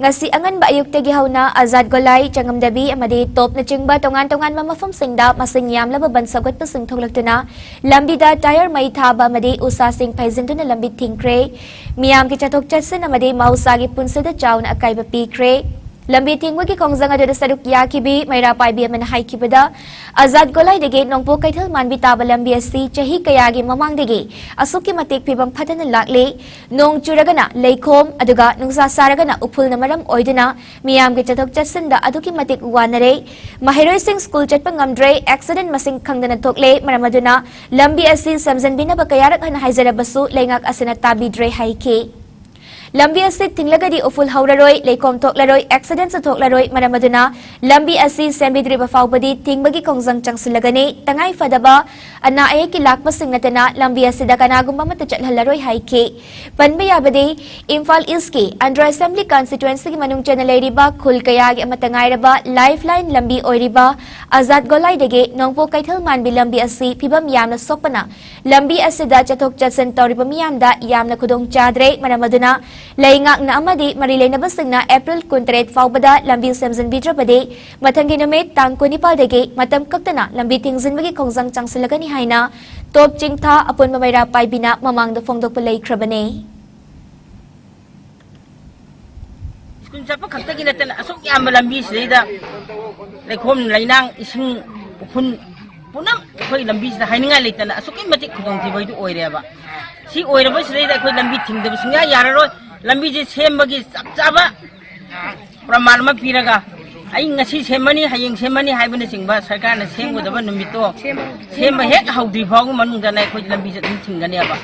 ꯉꯁꯤ ꯑꯉꯟꯕ ꯑꯌꯨꯛꯇꯒꯤ ꯍꯧꯅ ꯑꯖꯥꯠ ꯒꯣꯂꯥꯏ, ꯆꯉꯝꯗꯕꯤ ꯑꯃꯗꯤ ꯇꯣꯞꯅꯆꯤꯡꯕ ꯇꯣꯉꯥꯟ ꯇꯣꯉꯥꯟꯕ ꯃꯐꯝꯁꯤꯡꯗ ꯃꯁꯤꯡ ꯌꯥꯝꯂꯕ ꯕꯟ ꯁꯧꯒꯠꯄꯁꯤꯡ ꯊꯣꯛꯂꯛꯇꯨꯅ ꯂꯝꯕꯤꯗ tyre ꯃꯩ ꯊꯥꯕ ꯑꯃꯗꯤ ꯎꯁꯥꯁꯤꯡ ꯐꯩꯖꯤꯟꯗꯨꯅ ꯂꯝꯕꯤ ꯊꯤꯡꯈ꯭ꯔꯦ꯫ ꯃꯤꯌꯥꯝꯒꯤ ꯆꯠꯊꯣꯛ ꯆꯠꯁꯤꯟ ꯑꯃꯗꯤ ꯃꯍꯧꯁꯥꯒꯤ ꯄꯨꯟꯁꯤꯗ ꯆꯥꯎꯅ ꯑꯀꯥꯏꯕ ꯄꯤꯈ꯭ꯔꯦ꯫ ꯂꯝꯕꯤ ꯊꯤꯡꯕꯒꯤ ꯈꯣꯡꯖꯪ ꯑꯗꯨꯗ ꯁꯔꯨꯛ ꯌꯥꯈꯤꯕꯤ ꯃꯩꯔꯥ ꯄꯥꯏꯕꯤ ꯑꯃꯅ ꯍꯥꯏꯈꯤꯕꯗ, ꯑꯖꯥꯗ ꯒꯣꯂꯥꯏꯗꯒꯤ ꯅꯣꯡꯄꯣꯛ ꯀꯩꯊꯦꯜ ꯃꯥꯟꯕꯤ ꯇꯥꯕ ꯂꯝꯕꯤ ꯑꯁꯤ ꯆꯍꯤ ꯀꯌꯥꯒꯤ ꯃꯃꯥꯡꯗꯒꯤ ꯑꯁꯨꯛꯀꯤ ꯃꯇꯤꯛ ꯐꯤꯕꯝ ꯐꯠꯇꯅ ꯂꯥꯛꯂꯤ꯫ ꯅꯣꯡ ꯆꯨꯔꯒꯅ ꯂꯩꯈꯣꯝ, ꯑꯗꯨꯒ ꯅꯨꯡꯁꯥ ꯁꯥꯔꯒꯅ ꯎꯐꯨꯜꯅ ꯃꯔꯝ ꯑꯣꯏꯗꯨꯅ ꯃꯤꯌꯥꯝꯒꯤ ꯆꯠꯊꯣꯛ ꯆꯠꯁꯤꯟꯗ ꯑꯗꯨꯛꯀꯤ ꯃꯇꯤꯛ ꯋꯥꯅꯔꯦ꯫ ꯃꯍꯩꯔꯣꯏꯁꯤꯡ ꯁ꯭ꯀꯨꯜ ꯆꯠꯄ ꯉꯝꯗ꯭ꯔꯦ꯫ ꯑꯦꯛꯁꯤꯗꯦꯟ ꯃꯁꯤꯡ ꯈꯪꯗꯅ ꯊꯣꯛꯂꯦ꯫ ꯃꯔꯝ ꯑꯗꯨꯅ ꯂꯝꯕꯤ ꯑꯁꯤ ꯁꯦꯝꯖꯤꯟꯕꯤꯅꯕ ꯀꯌꯥꯔꯛ ꯍꯟꯅ ꯍꯥꯏꯖꯔꯕꯁꯨ ꯂꯩꯉꯥꯛ ꯑꯁꯤꯅ ꯇꯥꯕꯤꯗ꯭ꯔꯦ ꯍꯥꯏꯈꯤ꯫ ꯂꯝꯕꯤ ꯑꯁꯤ ꯊꯤꯡꯂꯒꯗꯤ ꯎꯐꯨꯜ ꯍꯧꯔꯔꯣꯏ, ꯂꯩꯈꯣꯝ ꯊꯣꯛꯂꯔꯣꯏ, ꯑꯦꯛꯁꯤꯗꯦꯟꯁꯨ ꯊꯣꯛꯂꯔꯣꯏ꯫ ꯃꯔꯝ ꯑꯗꯨꯅ ꯂꯝꯕꯤ ꯑꯁꯤ ꯁꯦꯝꯕꯤꯗ꯭ꯔꯤꯕ ꯐꯥꯎꯕꯗꯤ ꯊꯤꯡꯕꯒꯤ ꯈꯣꯡꯖꯪ ꯆꯪꯁꯤꯜꯂꯒꯅꯤ꯫ ꯇꯉꯥꯏ ꯐꯗꯕ ꯑꯅꯥ ꯑꯌꯦꯛꯀꯤ ꯂꯥꯛꯄꯁꯤꯡ ꯅꯠꯇꯅ ꯂꯝꯕꯤ ꯑꯁꯤꯗ ꯀꯅꯥꯒꯨꯝꯕ ꯑꯃꯠꯇ ꯆꯠꯍꯜꯂꯔꯣꯏ ꯍꯥꯏꯈꯤ꯫ ꯄꯟꯕ ꯌꯥꯕꯗꯤ, ꯏꯝꯐꯥꯜ ꯏꯁꯀꯤ ꯑꯟꯗ꯭ꯔꯣ ꯑꯦꯁꯦꯝꯕ꯭ꯂꯤ ꯀꯟꯁꯇꯤꯇ꯭ꯋꯦꯟꯁꯤꯒꯤ ꯃꯅꯨꯡ ꯆꯟꯅ ꯂꯩꯔꯤꯕ ꯈꯨꯜ ꯀꯌꯥꯒꯤ ꯑꯃꯠꯇ ꯉꯥꯏꯔꯕ ꯂꯥꯏꯐ ꯂꯥꯏꯟ ꯂꯝꯕꯤ ꯑꯣꯏꯔꯤꯕ ꯑꯖꯥꯗ ꯒꯣꯂꯥꯏꯗꯒꯤ ꯅꯣꯡꯄꯣꯛ ꯀꯩꯊꯦꯜ ꯃꯥꯟꯕꯤ ꯂꯝꯕꯤ ꯑꯁꯤ ꯐꯤꯕꯝ ꯌꯥꯝꯅ ꯁꯣꯛꯄꯅ ꯂꯝꯕꯤ ꯑꯁꯤꯗ ꯆꯠꯊꯣꯛ ꯆꯠꯁꯤꯟ ꯇꯧꯔꯤꯕ ꯃꯤꯌꯥꯝꯗ ꯌꯥꯝꯅ ꯈꯨꯗꯣꯡ ꯆꯥꯗ꯭ꯔꯦ꯫ ꯃꯔꯝ ꯑꯗꯨꯅ ꯂꯩꯉꯥꯛꯅ ꯑꯃꯗꯤ ꯃꯔꯤ ꯂꯩꯅꯕꯁꯤꯡꯅ ꯑꯦꯄ꯭ꯔꯤꯜ ꯀꯨꯟꯇꯔꯦꯠ ꯐꯥꯎꯕꯗ ꯂꯝꯕꯤ ꯁꯦꯝꯖꯤꯟꯕꯤꯗ꯭ꯔꯕꯗꯤ ꯃꯊꯪꯒꯤ ꯅꯨꯃꯤꯠ ꯇꯥꯡ ꯀꯨꯟꯅꯤꯄꯥꯜꯗꯒꯤ ꯃꯇꯝ ꯀꯛꯇꯅ ꯂꯝꯕꯤ ꯊꯤꯡꯖꯤꯟꯕꯒꯤ ꯈꯣꯡꯖꯪ ꯆꯪꯁꯤꯜꯂꯒꯅꯤ ꯍꯥꯏꯅ ꯇꯣꯞ ꯆꯤꯡꯊꯥ ꯑꯄꯨꯟꯕ ꯃꯩꯔꯥ ꯄꯥꯏꯕꯤꯅ ꯃꯃꯥꯡꯗ ꯐꯣꯡꯗꯣꯛꯄ ꯂꯩꯈ꯭ꯔꯕꯅꯤ꯫ ꯁ꯭ꯀꯨꯜ ꯆꯠꯄ ꯈꯛꯇꯒꯤ ꯅꯠꯇꯅ ꯑꯁꯨꯛ ꯌꯥꯝꯕ ꯂꯝꯕꯤꯁꯤꯗꯩꯗ ꯂꯩꯈꯣꯝ ꯂꯩꯅꯥꯡ ꯏꯁꯤꯡ ꯎꯐꯨꯟ ꯄꯨꯝꯅꯃꯛ ꯑꯩꯈꯣꯏ ꯂꯝꯕꯤꯁꯤꯗ ꯍꯥꯏꯅꯤꯡꯉꯥꯏ ꯂꯩꯇꯅ ꯑꯁꯨꯛꯀꯤ ꯃꯇꯤꯛ ꯈꯨꯗꯣꯡꯊꯤꯕ ꯍꯥꯏꯗꯨ ꯑꯣꯏꯔꯦꯕ꯫ ꯁꯤ ꯑꯣꯏꯔꯕꯁꯤꯗꯩꯗ ꯑꯩꯈꯣꯏ ꯂꯝꯕꯤ ꯊꯤꯡꯗꯕ ꯁꯨꯡꯌꯥ ꯌꯥꯔꯔꯣꯏ꯫ ꯂꯝꯕꯤꯁꯦ ꯁꯦꯝꯕꯒꯤ ꯆꯞ ꯆꯥꯕ ꯄ꯭ꯔꯃꯥꯟ ꯑꯃ ꯄꯤꯔꯒ ꯑꯩ ꯉꯁꯤ ꯁꯦꯝꯃꯅꯤ, ꯍꯌꯦꯡ ꯁꯦꯝꯃꯅꯤ ꯍꯥꯏꯕꯅꯆꯤꯡꯕ ꯁꯔꯀꯥꯔꯅ ꯁꯦꯝꯒꯗꯕ ꯅꯨꯃꯤꯠꯇꯣ ꯁꯦꯝꯕ ꯍꯦꯛ ꯍꯧꯗ꯭ꯔꯤ ꯐꯥꯎꯒꯤ ꯃꯅꯨꯡꯗꯅ ꯑꯩꯈꯣꯏ ꯂꯝꯕꯤꯁꯦ ꯑꯗꯨꯝ ꯊꯤꯡꯒꯅꯦꯕ꯫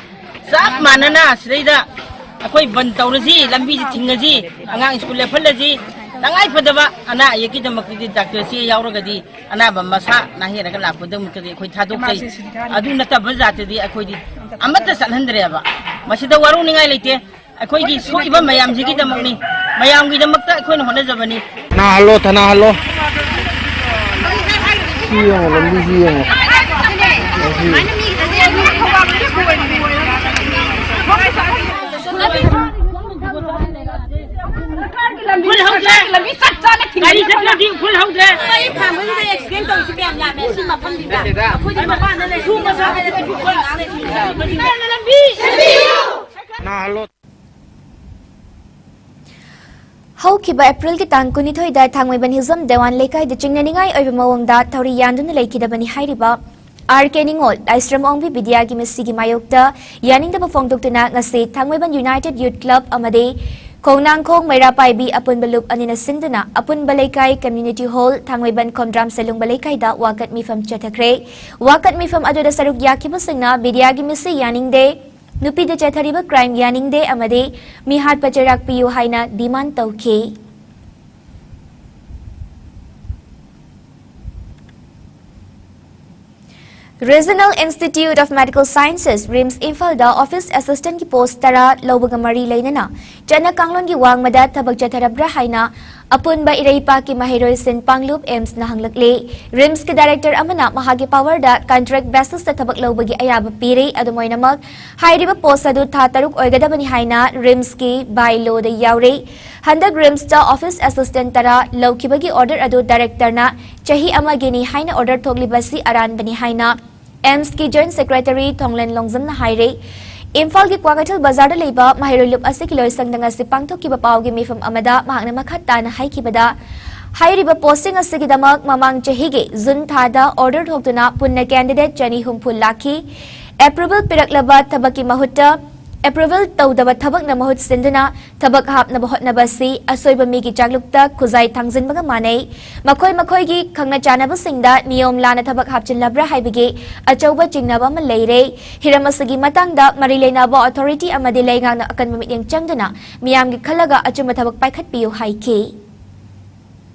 ꯆꯞ ꯃꯥꯟꯅꯅ ꯁꯤꯗꯩꯗ ꯑꯩꯈꯣꯏ ꯕꯟ ꯇꯧꯔꯁꯤ, ꯂꯝꯕꯤꯁꯤ ꯊꯤꯡꯉꯁꯤ, ꯑꯉꯥꯡ ꯁ꯭ꯀꯨꯜ ꯂꯦꯞꯍꯜꯂꯁꯤ, ꯇꯉꯥꯏ ꯐꯗꯕ ꯑꯅꯥ ꯑꯌꯦꯛꯀꯤꯗꯃꯛꯇꯗꯤ ꯗꯥꯛꯇꯔ ꯆꯦ ꯌꯥꯎꯔꯒꯗꯤ ꯑꯅꯥꯕ ꯃꯁꯥ ꯅꯥꯍꯦꯔꯒ ꯂꯥꯛꯄꯗꯃꯛꯇꯗꯤ ꯑꯩꯈꯣꯏ ꯊꯥꯗꯣꯛꯆꯩ꯫ ꯑꯗꯨ ꯅꯠꯇꯕ ꯖꯥꯠꯇꯗꯤ ꯑꯩꯈꯣꯏꯗꯤ ꯑꯃꯠꯇ ꯆꯠꯍꯟꯗ꯭ꯔꯦꯕ꯫ ꯃꯁꯤꯗ ꯋꯥꯔꯧꯅꯤꯡꯉꯥꯏ ꯂꯩꯇꯦ꯫ ꯑꯩꯈꯣꯏꯒꯤ ꯁꯣꯛꯏꯕ ꯃꯌꯥꯝꯁꯤꯒꯤꯗꯃꯛꯅꯤ, ꯃꯌꯥꯝꯒꯤꯗꯃꯛꯇ ꯑꯩꯈꯣꯏꯅ ꯍꯣꯠꯅꯖꯕꯅꯤ꯫ ꯊꯅꯥꯍꯜꯂꯣ, ꯊꯅꯥꯍꯜꯂꯣ꯫ ꯁꯤ ꯌꯦꯡꯉꯣ, ꯂꯝꯕꯤꯁꯤ ꯌꯦꯡꯉꯣ꯫ ꯃꯁꯤ ꯎꯐꯨꯜ ꯍꯧꯗ꯭ꯔꯦ꯫ ꯒꯥꯔꯤ ꯆꯠꯄꯗꯤ ꯎꯐꯨꯜ ꯍꯧꯗ꯭ꯔꯦ꯫ ꯂꯝꯕꯤ ꯊꯅꯥꯍꯜꯂꯣ꯫ ꯍꯧꯈꯤꯕ ꯑꯦꯄ꯭ꯔꯤꯜꯒꯤ ꯇꯥꯡ ꯀꯨꯟꯅꯤꯊꯣꯏꯗ ꯊꯥꯡꯃꯩꯕꯟ ꯍꯤꯖꯝ ꯗꯦꯋꯥꯟ ꯂꯩꯀꯥꯏꯗ ꯆꯤꯡꯅꯅꯤꯡꯉꯥꯏ ꯑꯣꯏꯕ ꯃꯑꯣꯡꯗ ꯊꯧꯔꯤ ꯌꯥꯟꯗꯨꯅ ꯂꯩꯈꯤꯗꯕꯅꯤ ꯍꯥꯏꯔꯤꯕ ꯑꯥꯔ ꯀꯦ ꯅꯤꯉꯣꯜ, ꯂꯥꯏꯁ꯭ꯔꯝ ꯑꯣꯡꯕꯤ ꯕꯤꯗ꯭ꯌꯥꯒꯤ ꯃꯤꯁꯤꯒꯤ ꯃꯥꯌꯣꯛꯇ ꯌꯥꯅꯤꯡꯗꯕ ꯐꯣꯡꯗꯣꯛꯇꯨꯅ ꯉꯁꯤ ꯊꯥꯡꯃꯩꯕꯟ ꯌꯨꯅꯥꯏꯇꯦꯗ ꯌꯨꯊ ꯀ꯭ꯂꯕ ꯑꯃꯗꯤ ꯈꯣꯡꯅꯥꯡꯈꯣꯡ ꯃꯩꯔꯥ ꯄꯥꯏꯕꯤ ꯑꯄꯨꯟꯕ ꯂꯨꯞ ꯑꯅꯤꯅ ꯁꯤꯟꯗꯨꯅ ꯑꯄꯨꯟꯕ ꯂꯩꯀꯥꯏ ꯀꯝꯃ꯭ꯌꯨꯅꯤꯇꯤ ꯍꯣꯜ ꯊꯥꯡꯃꯩꯕꯟ ꯈꯣꯝꯗ꯭ꯔꯥꯝ ꯁꯦꯂꯨꯡꯕ ꯂꯩꯀꯥꯏꯗ ꯋꯥꯀꯠ ꯃꯤꯐꯝ ꯆꯠꯊꯈ꯭ꯔꯦ꯫ ꯋꯥꯀꯠ ꯃꯤꯐꯝ ꯑꯗꯨꯗ ꯁꯔꯨꯛ ꯌꯥꯈꯤꯕꯁꯤꯡꯅ ꯕꯤꯗ꯭ꯌꯥꯒꯤ ꯃꯤꯁꯤ ꯌꯥꯅꯤꯡꯗꯦ, ꯅꯨꯄꯤꯗ ꯆꯠꯊꯔꯤꯕ ꯀ꯭ꯔꯥꯏꯝ ꯌꯥꯅꯤꯡꯗꯦ ꯑꯃꯗꯤ ꯃꯤꯍꯥꯠꯄ ꯆꯩꯔꯥꯛ ꯄꯤꯌꯨ ꯍꯥꯏꯅ ꯗꯤꯃꯥꯟ ꯇꯧꯈꯤ꯫ Regional Institute of Medical Sciences, RIMS ꯏꯝꯐꯥꯜꯗ ꯑꯣꯐꯤꯁ ꯑꯦꯁꯤꯁꯇꯦꯟꯠꯀꯤ ꯄꯣꯁ ꯇꯔꯥ ꯂꯧꯕꯒ ꯃꯔꯤ ꯂꯩꯅꯅ ꯆꯠꯅ ꯀꯥꯡꯂꯣꯟꯒꯤ ꯋꯥꯡꯃꯗ ꯊꯕꯛ ꯆꯠꯊꯔꯕ꯭ꯔꯥ ꯍꯥꯏꯅ ꯑꯄꯨꯟꯕ ꯏꯔꯩꯄꯥꯛꯀꯤ ꯃꯍꯩꯔꯣꯏ ꯁꯤꯟ ꯄꯥꯡꯂꯨꯞ ꯑꯦꯝꯁꯅ ꯍꯪꯂꯛꯂꯤ꯫ ꯔꯤꯝꯁꯀꯤ ꯗꯥꯏꯔꯦꯛꯇꯔ ꯑꯃꯅ ꯃꯍꯥꯛꯀꯤ ꯄꯥꯋꯔꯗ ꯀꯟꯇ꯭ꯔꯦꯛ ꯕꯦꯁꯤꯁꯇ ꯊꯕꯛ ꯂꯧꯕꯒꯤ ꯑꯌꯥꯕ ꯄꯤꯔꯤ꯫ ꯑꯗꯨꯝ ꯑꯣꯏꯅꯃꯛ, ꯍꯥꯏꯔꯤꯕ ꯄꯣꯁ ꯑꯗꯨ ꯊꯥ ꯇꯔꯨꯛ ꯑꯣꯏꯒꯗꯕꯅꯤ ꯍꯥꯏꯅ ꯔꯤꯝꯁꯀꯤ ꯕꯥꯏꯂꯣꯗ ꯌꯥꯎꯔꯤ꯫ ꯍꯟꯗꯛ ꯔꯤꯝꯁꯇ ꯑꯣꯐꯤꯁ ꯑꯦꯁꯤꯁꯇꯦꯟꯠ ꯇꯔꯥ ꯂꯧꯈꯤꯕꯒꯤ ꯑꯣꯔꯗꯔ ꯑꯗꯨ ꯗꯥꯏꯔꯦꯛꯇꯔꯅ ꯆꯍꯤ ꯑꯃꯒꯤꯅꯤ ꯍꯥꯏꯅ ꯑꯣꯔꯗꯔ ꯊꯣꯛꯂꯤꯕꯁꯤ ꯑꯔꯥꯟꯕꯅꯤ ꯍꯥꯏꯅ ꯑꯦꯝꯁꯀꯤ ꯖꯣꯏꯟꯠ ꯁꯦꯀ꯭ꯔꯦꯇꯔꯤ ꯊꯣꯡꯂꯦꯟ ꯂꯣꯡꯖꯝꯅ ꯍꯥꯏꯔꯤ꯫ ꯏꯝꯐꯥꯜꯒꯤ ꯀ꯭ꯋꯥꯀꯩꯊꯦꯜ ꯕꯖꯥꯔꯗ ꯂꯩꯕ ꯃꯍꯩꯔꯣꯏ ꯂꯨꯞ ꯑꯁꯤꯒꯤ ꯂꯣꯏꯁꯪꯗ ꯉꯁꯤ ꯄꯥꯡꯊꯣꯛꯈꯤꯕ ꯄꯥꯎꯒꯤ ꯃꯤꯐꯝ ꯑꯃꯗ ꯃꯍꯥꯛꯅ ꯃꯈꯥ ꯇꯥꯅ ꯍꯥꯏꯈꯤꯕꯗ, ꯍꯥꯏꯔꯤꯕ ꯄꯣꯁꯁꯤꯡ ꯑꯁꯤꯒꯤꯗꯃꯛ ꯃꯃꯥꯡ ꯆꯍꯤꯒꯤ ꯖꯨꯟ ꯊꯥꯗ ꯑꯣꯔꯗꯔ ꯊꯣꯛꯇꯨꯅ ꯄꯨꯟꯅ ꯀꯦꯟꯗꯤꯗꯦꯠ ꯆꯅꯤ ꯍꯨꯝꯐꯨ ꯂꯥꯛꯈꯤ꯫ ꯑꯦꯄ꯭ꯔꯨꯕꯦꯜ ꯄꯤꯔꯛꯂꯕ ꯊꯕꯛꯀꯤ ꯃꯍꯨꯠꯇ ꯑꯦꯄ꯭ꯔꯨꯕꯦꯜ ꯇꯧꯗꯕ ꯊꯕꯛꯅ ꯃꯍꯨꯠ ꯁꯤꯟꯗꯨꯅ ꯊꯕꯛ ꯍꯥꯞꯅꯕ ꯍꯣꯠꯅꯕ ꯑꯁꯤ ꯑꯁꯣꯏꯕ ꯃꯤꯒꯤ ꯆꯥꯛꯂꯨꯛꯇ ꯈꯨꯖꯥꯏ ꯊꯥꯡꯖꯤꯟꯕꯒ ꯃꯥꯟꯅꯩ꯫ ꯃꯈꯣꯏ ꯃꯈꯣꯏꯒꯤ ꯈꯪꯅ ꯆꯥꯟꯅꯕꯁꯤꯡꯗ ꯅꯤꯌꯣꯝ ꯂꯥꯟꯅ ꯊꯕꯛ ꯍꯥꯞꯆꯤꯜꯂꯕ꯭ꯔꯥ ꯍꯥꯏꯕꯒꯤ ꯑꯆꯧꯕ ꯆꯤꯡꯅꯕ ꯑꯃ ꯂꯩꯔꯦ꯫ ꯍꯤꯔꯝ ꯑꯁꯤꯒꯤ ꯃꯇꯥꯡꯗ ꯃꯔꯤ ꯂꯩꯅꯕ ꯑꯣꯊꯣꯔꯤꯇꯤ ꯑꯃꯗꯤ ꯂꯩꯉꯥꯛꯅ ꯑꯀꯟꯕ ꯃꯤꯠꯌꯦꯡ ꯆꯪꯗꯨꯅ ꯃꯤꯌꯥꯝꯒꯤ ꯈꯜꯂꯒ ꯑꯆꯨꯝꯕ ꯊꯕꯛ ꯄꯥꯏꯈꯠꯄꯤꯌꯨ ꯍꯥꯏꯈꯤ꯫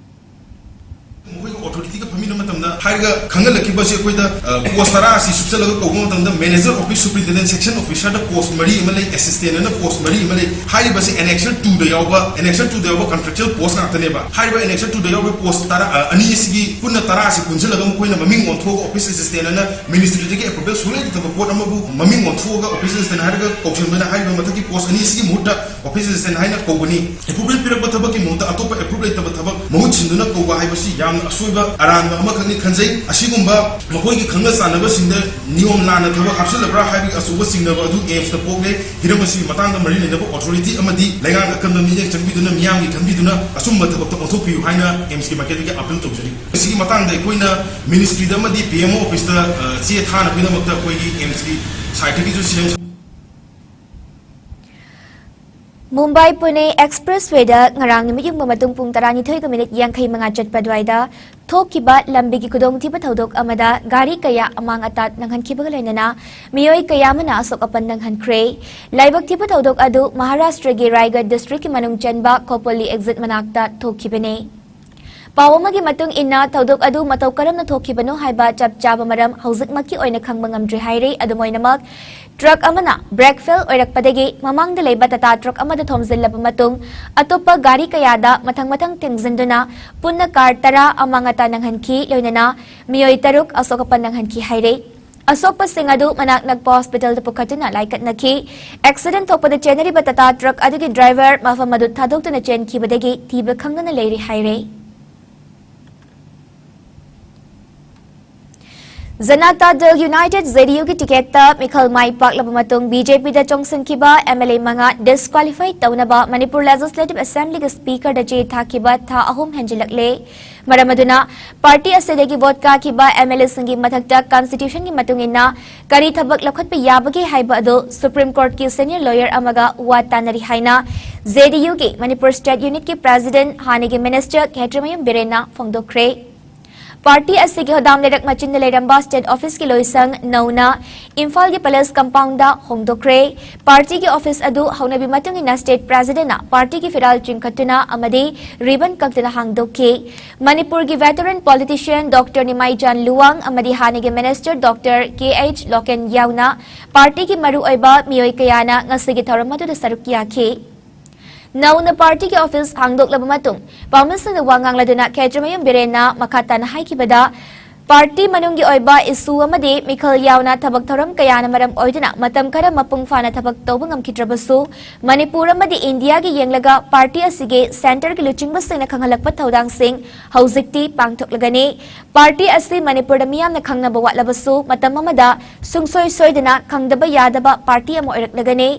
ꯃꯈꯣꯏꯒꯤ ꯑꯣꯊꯣꯔꯤꯇꯤꯒ ꯐꯝꯃꯤꯟꯅꯕ ꯃꯇꯝꯗ ꯍꯥꯏꯔꯒ ꯈꯪꯍꯜꯂꯛꯈꯤꯕꯁꯤ ꯑꯩꯈꯣꯏꯗ, ꯑ, ꯄꯣꯁ ꯇꯔꯥ ꯑꯁꯤ ꯁꯨꯞꯆꯜꯂꯒ ꯀꯧꯕ ꯃꯇꯝꯗ ꯃꯦꯅꯦꯖꯔ ꯑꯣꯐꯤꯁ ꯁꯨꯄ꯭ꯔꯤꯟꯇꯦꯟꯗꯦꯟ ꯁꯦꯛꯁꯟ ꯑꯣꯐꯤꯁꯔꯗ ꯄꯣꯁ ꯃꯔꯤ ꯑꯃ ꯂꯩ, ꯑꯦꯁꯤꯁꯇꯦꯟ ꯑꯅ ꯄꯣꯁ ꯃꯔꯤ ꯑꯃ ꯂꯩ꯫ ꯍꯥꯏꯔꯤꯕꯁꯤ ꯑꯦꯅꯦꯛꯁꯔ ꯇꯨꯗ ꯌꯥꯎꯕ, ꯑꯦꯅꯦꯛꯁꯔ ꯇꯨꯗ ꯌꯥꯎꯕ ꯀꯟꯇ꯭ꯔꯦꯛꯆꯨꯑꯦꯜ ꯄꯣꯁ ꯉꯥꯛꯇꯅꯦꯕ꯫ ꯍꯥꯏꯔꯤꯕ ꯑꯦꯅꯦꯛꯁꯔ ꯇꯨꯗ ꯌꯥꯎꯕ ꯄꯣꯁ ꯇꯔꯥ, ꯑ, ꯑꯅꯤ ꯑꯁꯤꯒꯤ ꯄꯨꯟꯅ ꯇꯔꯥ ꯑꯁꯤ ꯄꯨꯟꯁꯤꯜꯂꯒ ꯃꯈꯣꯏꯅ ꯃꯃꯤꯡ ꯑꯣꯟꯊꯣꯛꯑꯒ ꯑꯣꯐꯤꯁ ꯑꯦꯁꯤꯁꯇꯦꯟ ꯑꯅ ꯃꯤꯅꯤꯁꯇ꯭ꯔꯤꯗꯒꯤ ꯑꯦꯄ꯭ꯔꯨꯕꯦꯜ ꯁꯨꯡꯂꯩ ꯂꯩꯇꯕ ꯄꯣꯠ ꯑꯃꯕꯨ ꯃꯃꯤꯡ ꯑꯣꯟꯊꯣꯛꯑꯒ ꯑꯣꯐꯤꯁ ꯑꯦꯁꯤꯁꯇꯦꯟ ꯍꯥꯏꯔꯒ ꯀꯧꯁꯤꯟꯕꯅ ꯍꯥꯏꯔꯤꯕ ꯃꯊꯛꯀꯤ ꯄꯣꯁ ꯑꯅꯤ ꯑꯁꯤꯒꯤ ꯃꯍꯨꯠꯇ ꯑꯣꯐꯤꯁ ꯑꯦꯁꯤꯁꯇꯦꯟ ꯍꯥꯏꯅ ꯀꯧꯕꯅꯤ꯫ ꯑꯦꯄ꯭ꯔꯨꯕꯦꯜ ꯄꯤꯔꯛꯄ ꯊꯕꯛꯀꯤ ꯃꯍꯨꯠꯇ ꯑꯇꯣꯞꯄ ꯑꯦꯄ꯭ꯔꯨꯕ ꯂꯩꯇꯕ ꯊꯕꯛ ꯃꯍꯨꯠ ꯁꯤꯟꯗꯨꯅ ꯀꯧꯕ ꯍꯥꯏꯕꯁꯤ ꯌꯥꯝꯅ ꯑꯁꯣꯏꯕ ꯑꯔꯥꯟꯕ ꯑꯃꯈꯛ ꯈꯟꯖꯩ꯫ ꯑꯁꯤꯒꯨꯝꯕ ꯃꯈꯣꯏꯒꯤ ꯈꯪꯅ ꯆꯥꯟꯅꯕꯁꯤꯡꯗ ꯅꯤꯌꯣꯝ ꯂꯥꯟꯅ ꯊꯕꯛ ꯍꯥꯞꯆꯤꯜꯂꯕ꯭ꯔꯥ ꯍꯥꯏꯕꯒꯤ ꯑꯆꯧꯕ ꯆꯤꯡꯅꯕ ꯑꯗꯨ ꯑꯦꯝꯁꯇ ꯄꯣꯛꯂꯦ꯫ ꯍꯤꯔꯝ ꯑꯁꯤꯒꯤ ꯃꯇꯥꯡꯗ ꯃꯔꯤ ꯂꯩꯅꯕ ꯑꯣꯊꯣꯔꯤꯇꯤ ꯑꯃꯗꯤ ꯂꯩꯉꯥꯛꯅ ꯑꯀꯟꯕ ꯃꯤꯠꯌꯦꯡ ꯆꯪꯕꯤꯗꯨꯅ ꯃꯤꯌꯥꯝꯒꯤ ꯈꯟꯕꯤꯗꯨꯅ ꯑꯆꯨꯝꯕ ꯊꯕꯛꯇ ꯑꯣꯟꯊꯣꯛꯄꯤꯌꯨ ꯍꯥꯏꯅ ꯑꯦꯝꯁꯀꯤ ꯃꯥꯏꯀꯩꯗꯒꯤ ꯑꯄꯤꯜ ꯇꯧꯖꯔꯤ꯫ ꯃꯁꯤꯒꯤ ꯃꯇꯥꯡꯗ ꯑꯩꯈꯣꯏꯅ ꯃꯤꯅꯤꯁꯇ꯭ꯔꯤꯗ ꯑꯃꯗꯤ ꯄꯤ ꯑꯦꯝ ꯑꯣ ꯑꯣꯐꯤꯁꯇ, ꯑ, ꯆꯦ ꯊꯥꯅꯕꯒꯤꯗꯃꯛꯇ ꯑꯩꯈꯣꯏꯒꯤ ꯑꯦꯝꯁꯀꯤ ꯁꯥꯏꯠꯇꯒꯤꯁꯨ ꯁꯦꯝ ꯃꯨꯝꯕꯥꯏ ꯄꯨꯅꯦ ꯑꯦꯛꯁꯄ꯭ꯔꯦꯁꯋꯦꯗ ꯉꯔꯥꯡ ꯅꯨꯃꯤꯠ ꯌꯨꯡꯕ ꯃꯇꯨꯡ ꯄꯨꯡ ꯇꯔꯥꯅꯤꯊꯣꯏꯒ ꯃꯤꯅꯤꯠ ꯌꯥꯡꯈꯩ ꯃꯉꯥ ꯆꯠꯄ ꯑꯗꯨꯋꯥꯏꯗ ꯊꯣꯛꯈꯤꯕ ꯂꯝꯕꯤꯒꯤ ꯈꯨꯗꯣꯡꯊꯤꯕ ꯊꯧꯗꯣꯛ ꯑꯃꯗ ꯒꯥꯔꯤ ꯀꯌꯥ ꯑꯃꯥꯡ ꯑꯇꯥ ꯅꯪꯍꯟꯈꯤꯕꯒ ꯂꯣꯏꯅꯅ ꯃꯤꯑꯣꯏ ꯀꯌꯥ ꯑꯃꯅ ꯑꯁꯣꯛ ꯑꯄꯟ ꯅꯪꯍꯟꯈ꯭ꯔꯦ꯫ ꯂꯥꯏꯕꯛ ꯊꯤꯕ ꯊꯧꯗꯣꯛ ꯑꯗꯨ ꯃꯍꯥꯔꯥꯁꯇ꯭ꯔꯒꯤ ꯔꯥꯏꯒꯗ ꯗꯤꯁꯇ꯭ꯔꯤꯛꯀꯤ ꯃꯅꯨꯡ ꯆꯟꯕ ꯈꯣꯄꯣꯂꯤ ꯑꯦꯛꯖꯤꯠ ꯃꯅꯥꯛꯇ ꯊꯣꯛꯈꯤꯕꯅꯤ꯫ ꯄꯥꯎ ꯑꯃꯒꯤ ꯃꯇꯨꯡ ꯏꯟꯅ, ꯊꯧꯗꯣꯛ ꯑꯗꯨ ꯃꯇꯧ ꯀꯔꯝꯅ ꯊꯣꯛꯈꯤꯕꯅꯣ ꯍꯥꯏꯕ ꯆꯞ ꯆꯥꯕ ꯃꯔꯝ ꯍꯧꯖꯤꯛꯃꯛꯀꯤ ꯑꯣꯏꯅ ꯈꯪꯕ ꯉꯝꯗ꯭ꯔꯤ ꯍꯥꯏꯔꯤ꯫ ꯑꯗꯨꯝ ꯑꯣꯏꯅꯃꯛ, ꯇ꯭ꯔꯛ ꯑꯃꯅ ꯕ꯭ꯔꯦꯛ ꯐꯦꯜ ꯑꯣꯏꯔꯛꯄꯗꯒꯤ ꯃꯃꯥꯡꯗ ꯂꯩꯕ ꯇꯥꯇꯥ ꯇ꯭ꯔꯛ ꯑꯃꯗ ꯊꯣꯝꯖꯤꯜꯂꯕ ꯃꯇꯨꯡ, ꯑꯇꯣꯞꯄ ꯒꯥꯔꯤ ꯀꯌꯥꯗ ꯃꯊꯪ ꯃꯊꯪ ꯊꯦꯡꯖꯤꯟꯗꯨꯅ ꯄꯨꯟꯅ ꯀꯥꯔ ꯇꯔꯥ ꯑꯃꯥꯡ ꯑꯇꯥ ꯅꯪꯍꯟꯈꯤ, ꯂꯣꯏꯅꯅ ꯃꯤꯑꯣꯏ ꯇꯔꯨꯛ ꯑꯁꯣꯛ ꯑꯄꯟ ꯅꯪꯍꯟꯈꯤ ꯍꯥꯏꯔꯤ꯫ ꯑꯁꯣꯛꯄꯁꯤꯡ ꯑꯗꯨ ꯃꯅꯥꯛ ꯅꯛꯄ ꯍꯣꯁꯄꯤꯇꯥꯜꯗ ꯄꯨꯈꯠꯇꯨꯅ ꯂꯥꯏꯀꯠꯅꯈꯤ꯫ ꯑꯦꯛꯁꯤꯗꯦꯟ ꯊꯣꯛꯄꯗ ꯆꯦꯟꯅꯔꯤꯕ ꯇꯥꯇꯥ ꯇ꯭ꯔꯛ ꯑꯗꯨꯒꯤ ꯗ꯭ꯔꯥꯏꯚꯔ ꯃꯐꯝ ꯑꯗꯨ ꯊꯥꯗꯣꯛꯇꯨꯅ ꯆꯦꯟꯈꯤꯕꯗꯒꯤ ꯊꯤꯕ ꯈꯪꯗꯅ ꯂꯩꯔꯤ ꯍꯥꯏꯔꯦ꯫ ꯖꯅꯇꯥ ꯗꯜ ꯌꯨꯅꯥꯏꯇꯦꯗ, ꯖꯦ ꯗꯤ ꯌꯨꯒꯤ ꯇꯤꯀꯦꯠꯇ ꯃꯤꯈꯜ ꯃꯥꯏ ꯄꯥꯛꯂꯕ ꯃꯇꯨꯡ ꯕꯤ ꯖꯦ ꯄꯤꯗ ꯆꯣꯡꯁꯤꯟꯈꯤꯕ ꯑꯦꯝ ꯑꯦꯜ ꯑꯦ ꯃꯉꯥ ꯗꯤꯁꯀ꯭ꯋꯥꯂꯤꯐꯥꯏ ꯇꯧꯅꯕ ꯃꯅꯤꯄꯨꯔ ꯂꯦꯖꯤꯁꯂꯦꯇꯤꯚ ꯑꯦꯁꯦꯝꯕ꯭ꯂꯤꯒꯤ ꯁ꯭ꯄꯤꯀꯔꯗ ꯆꯦ ꯊꯥꯈꯤꯕ ꯊꯥ ꯑꯍꯨꯝ ꯍꯦꯟꯖꯤꯜꯂꯛꯂꯦ꯫ ꯃꯔꯝ ꯑꯗꯨꯅ ꯄꯥꯔꯇꯤ ꯑꯁꯤꯗꯒꯤ ꯚꯣꯠ ꯀꯥꯈꯤꯕ ꯑꯦꯝ ꯑꯦꯜ ꯑꯦꯁꯤꯡꯒꯤ ꯃꯊꯛꯇ ꯀꯟꯁꯇꯤꯇ꯭ꯌꯨꯁꯟꯒꯤ ꯃꯇꯨꯡ ꯏꯟꯅ ꯀꯔꯤ ꯊꯕꯛ ꯂꯧꯈꯠꯄ ꯌꯥꯕꯒꯦ ꯍꯥꯏꯕ ꯑꯗꯨ ꯁꯨꯄ꯭ꯔꯤꯝ ꯀꯣꯔꯠꯀꯤ ꯁꯦꯅꯤꯌꯔ ꯂꯣꯌꯔ ꯑꯃꯒ ꯋꯥ ꯇꯥꯅꯔꯤ ꯍꯥꯏꯅ ꯖꯦ ꯗꯤ ꯌꯨꯒꯤ ꯃꯅꯤꯄꯨꯔ ꯁ꯭ꯇꯦꯠ ꯌꯨꯅꯤꯠꯀꯤ ꯄ꯭ꯔꯦꯁꯤꯗꯦꯟꯠ, ꯍꯥꯟꯅꯒꯤ ꯃꯤꯅꯤꯁꯇꯔ ꯈꯦꯇ꯭ꯔꯤꯃꯌꯨꯝ ꯕꯤꯔꯦꯟꯅ ꯐꯣꯡꯗꯣꯛꯈ꯭ꯔꯦ꯫ ꯄꯥꯔꯇꯤ ꯑꯁꯤꯒꯤ ꯍꯣꯗꯥꯝ ꯂꯩꯔꯛ ꯃꯆꯤꯟꯗ ꯂꯩꯔꯝꯕ ꯁ꯭ꯇꯦꯠ ꯑꯣꯐꯤꯁꯀꯤ ꯂꯣꯏꯁꯪ ꯅꯧꯅ ꯏꯝꯐꯥꯜꯒꯤ ꯄꯦꯂꯦꯁ ꯀꯝꯄꯥꯎꯟꯗ ꯍꯣꯡꯗꯣꯛꯈ꯭ꯔꯦ꯫ ꯄꯥꯔꯇꯤꯒꯤ ꯑꯣꯐꯤꯁ ꯑꯗꯨ ꯍꯧꯅꯕꯤ ꯃꯇꯨꯡ ꯏꯟꯅ ꯁ꯭ꯇꯦꯠ ꯄ꯭ꯔꯦꯁꯤꯗꯦꯟꯠꯅ ꯄꯥꯔꯇꯤꯒꯤ ꯐꯤꯔꯥꯜ ꯆꯤꯡꯈꯠꯇꯨꯅ ꯑꯃꯗꯤ ꯔꯤꯕꯟ ꯀꯛꯇꯨꯅ ꯍꯥꯡꯗꯣꯛꯈꯤ꯫ ꯃꯅꯤꯄꯨꯔꯒꯤ ꯚꯦꯇꯔꯟ ꯄꯣꯂꯤꯇꯤꯁꯤꯌꯟ ꯗꯣꯛꯇꯔ ꯅꯤꯃꯥꯏꯖꯥꯟ ꯂꯨꯋꯥꯡ ꯑꯃꯗꯤ ꯍꯥꯟꯅꯒꯤ ꯃꯤꯅꯤꯁꯇꯔ ꯗꯣꯛꯇꯔ ꯀꯦ ꯑꯩꯆ ꯂꯣꯀꯦꯟ ꯌꯥꯎꯅ ꯄꯥꯔꯇꯤꯒꯤ ꯃꯔꯨꯑꯣꯏꯕ ꯃꯤꯑꯣꯏ ꯀꯌꯥꯅ ꯉꯁꯤꯒꯤ ꯊꯧꯔꯝ ꯑꯗꯨꯗ ꯁꯔꯨꯛ ꯌꯥꯈꯤ꯫ ꯅꯧꯅ ꯄꯥꯔꯇꯤꯒꯤ ꯑꯣꯐꯤꯁ ꯍꯥꯡꯗꯣꯛꯂꯕ ꯃꯇꯨꯡ ꯄꯥꯎꯃꯤꯁꯤꯡꯗ ꯋꯥ ꯉꯥꯡꯂꯗꯨꯅ ꯈꯦꯇ꯭ꯔꯤꯃꯌꯨꯝ ꯕꯤꯔꯦꯟꯅ ꯃꯈꯥ ꯇꯥꯅ ꯍꯥꯏꯈꯤꯕꯗ, ꯄꯥꯔꯇꯤ ꯃꯅꯨꯡꯒꯤ ꯑꯣꯏꯕ ꯏꯁꯨ ꯑꯃꯗꯤ ꯃꯤꯈꯜ ꯌꯥꯎꯅ ꯊꯕꯛ ꯊꯧꯔꯝ ꯀꯌꯥꯅ ꯃꯔꯝ ꯑꯣꯏꯗꯨꯅ ꯃꯇꯝ ꯈꯔ ꯃꯄꯨꯡ ꯐꯥꯅ ꯊꯕꯛ ꯇꯧꯕ ꯉꯝꯈꯤꯗ꯭ꯔꯕꯁꯨ, ꯃꯅꯤꯄꯨꯔ ꯑꯃꯗꯤ ꯏꯟꯗꯤꯌꯥꯒꯤ ꯌꯦꯡꯂꯒ ꯄꯥꯔꯇꯤ ꯑꯁꯤꯒꯤ ꯁꯦꯟꯇꯔꯒꯤ ꯂꯨꯆꯤꯡꯕꯁꯤꯡꯅ ꯈꯪꯍꯜꯂꯛꯄ ꯊꯧꯗꯥꯡꯁꯤꯡ ꯍꯧꯖꯤꯛꯇꯤ ꯄꯥꯡꯊꯣꯛꯂꯒꯅꯤ꯫ ꯄꯥꯔꯇꯤ ꯑꯁꯤ ꯃꯅꯤꯄꯨꯔꯗ ꯃꯤꯌꯥꯝꯅ ꯈꯪꯅꯕ ꯋꯥꯠꯂꯕꯁꯨ, ꯃꯇꯝ ꯑꯃꯗ ꯁꯨꯡꯁꯣꯏ ꯁꯣꯏꯗꯅ ꯈꯪꯗꯕ ꯌꯥꯗꯕ ꯄꯥꯔꯇꯤ ꯑꯃ ꯑꯣꯏꯔꯛꯂꯒꯅꯤ꯫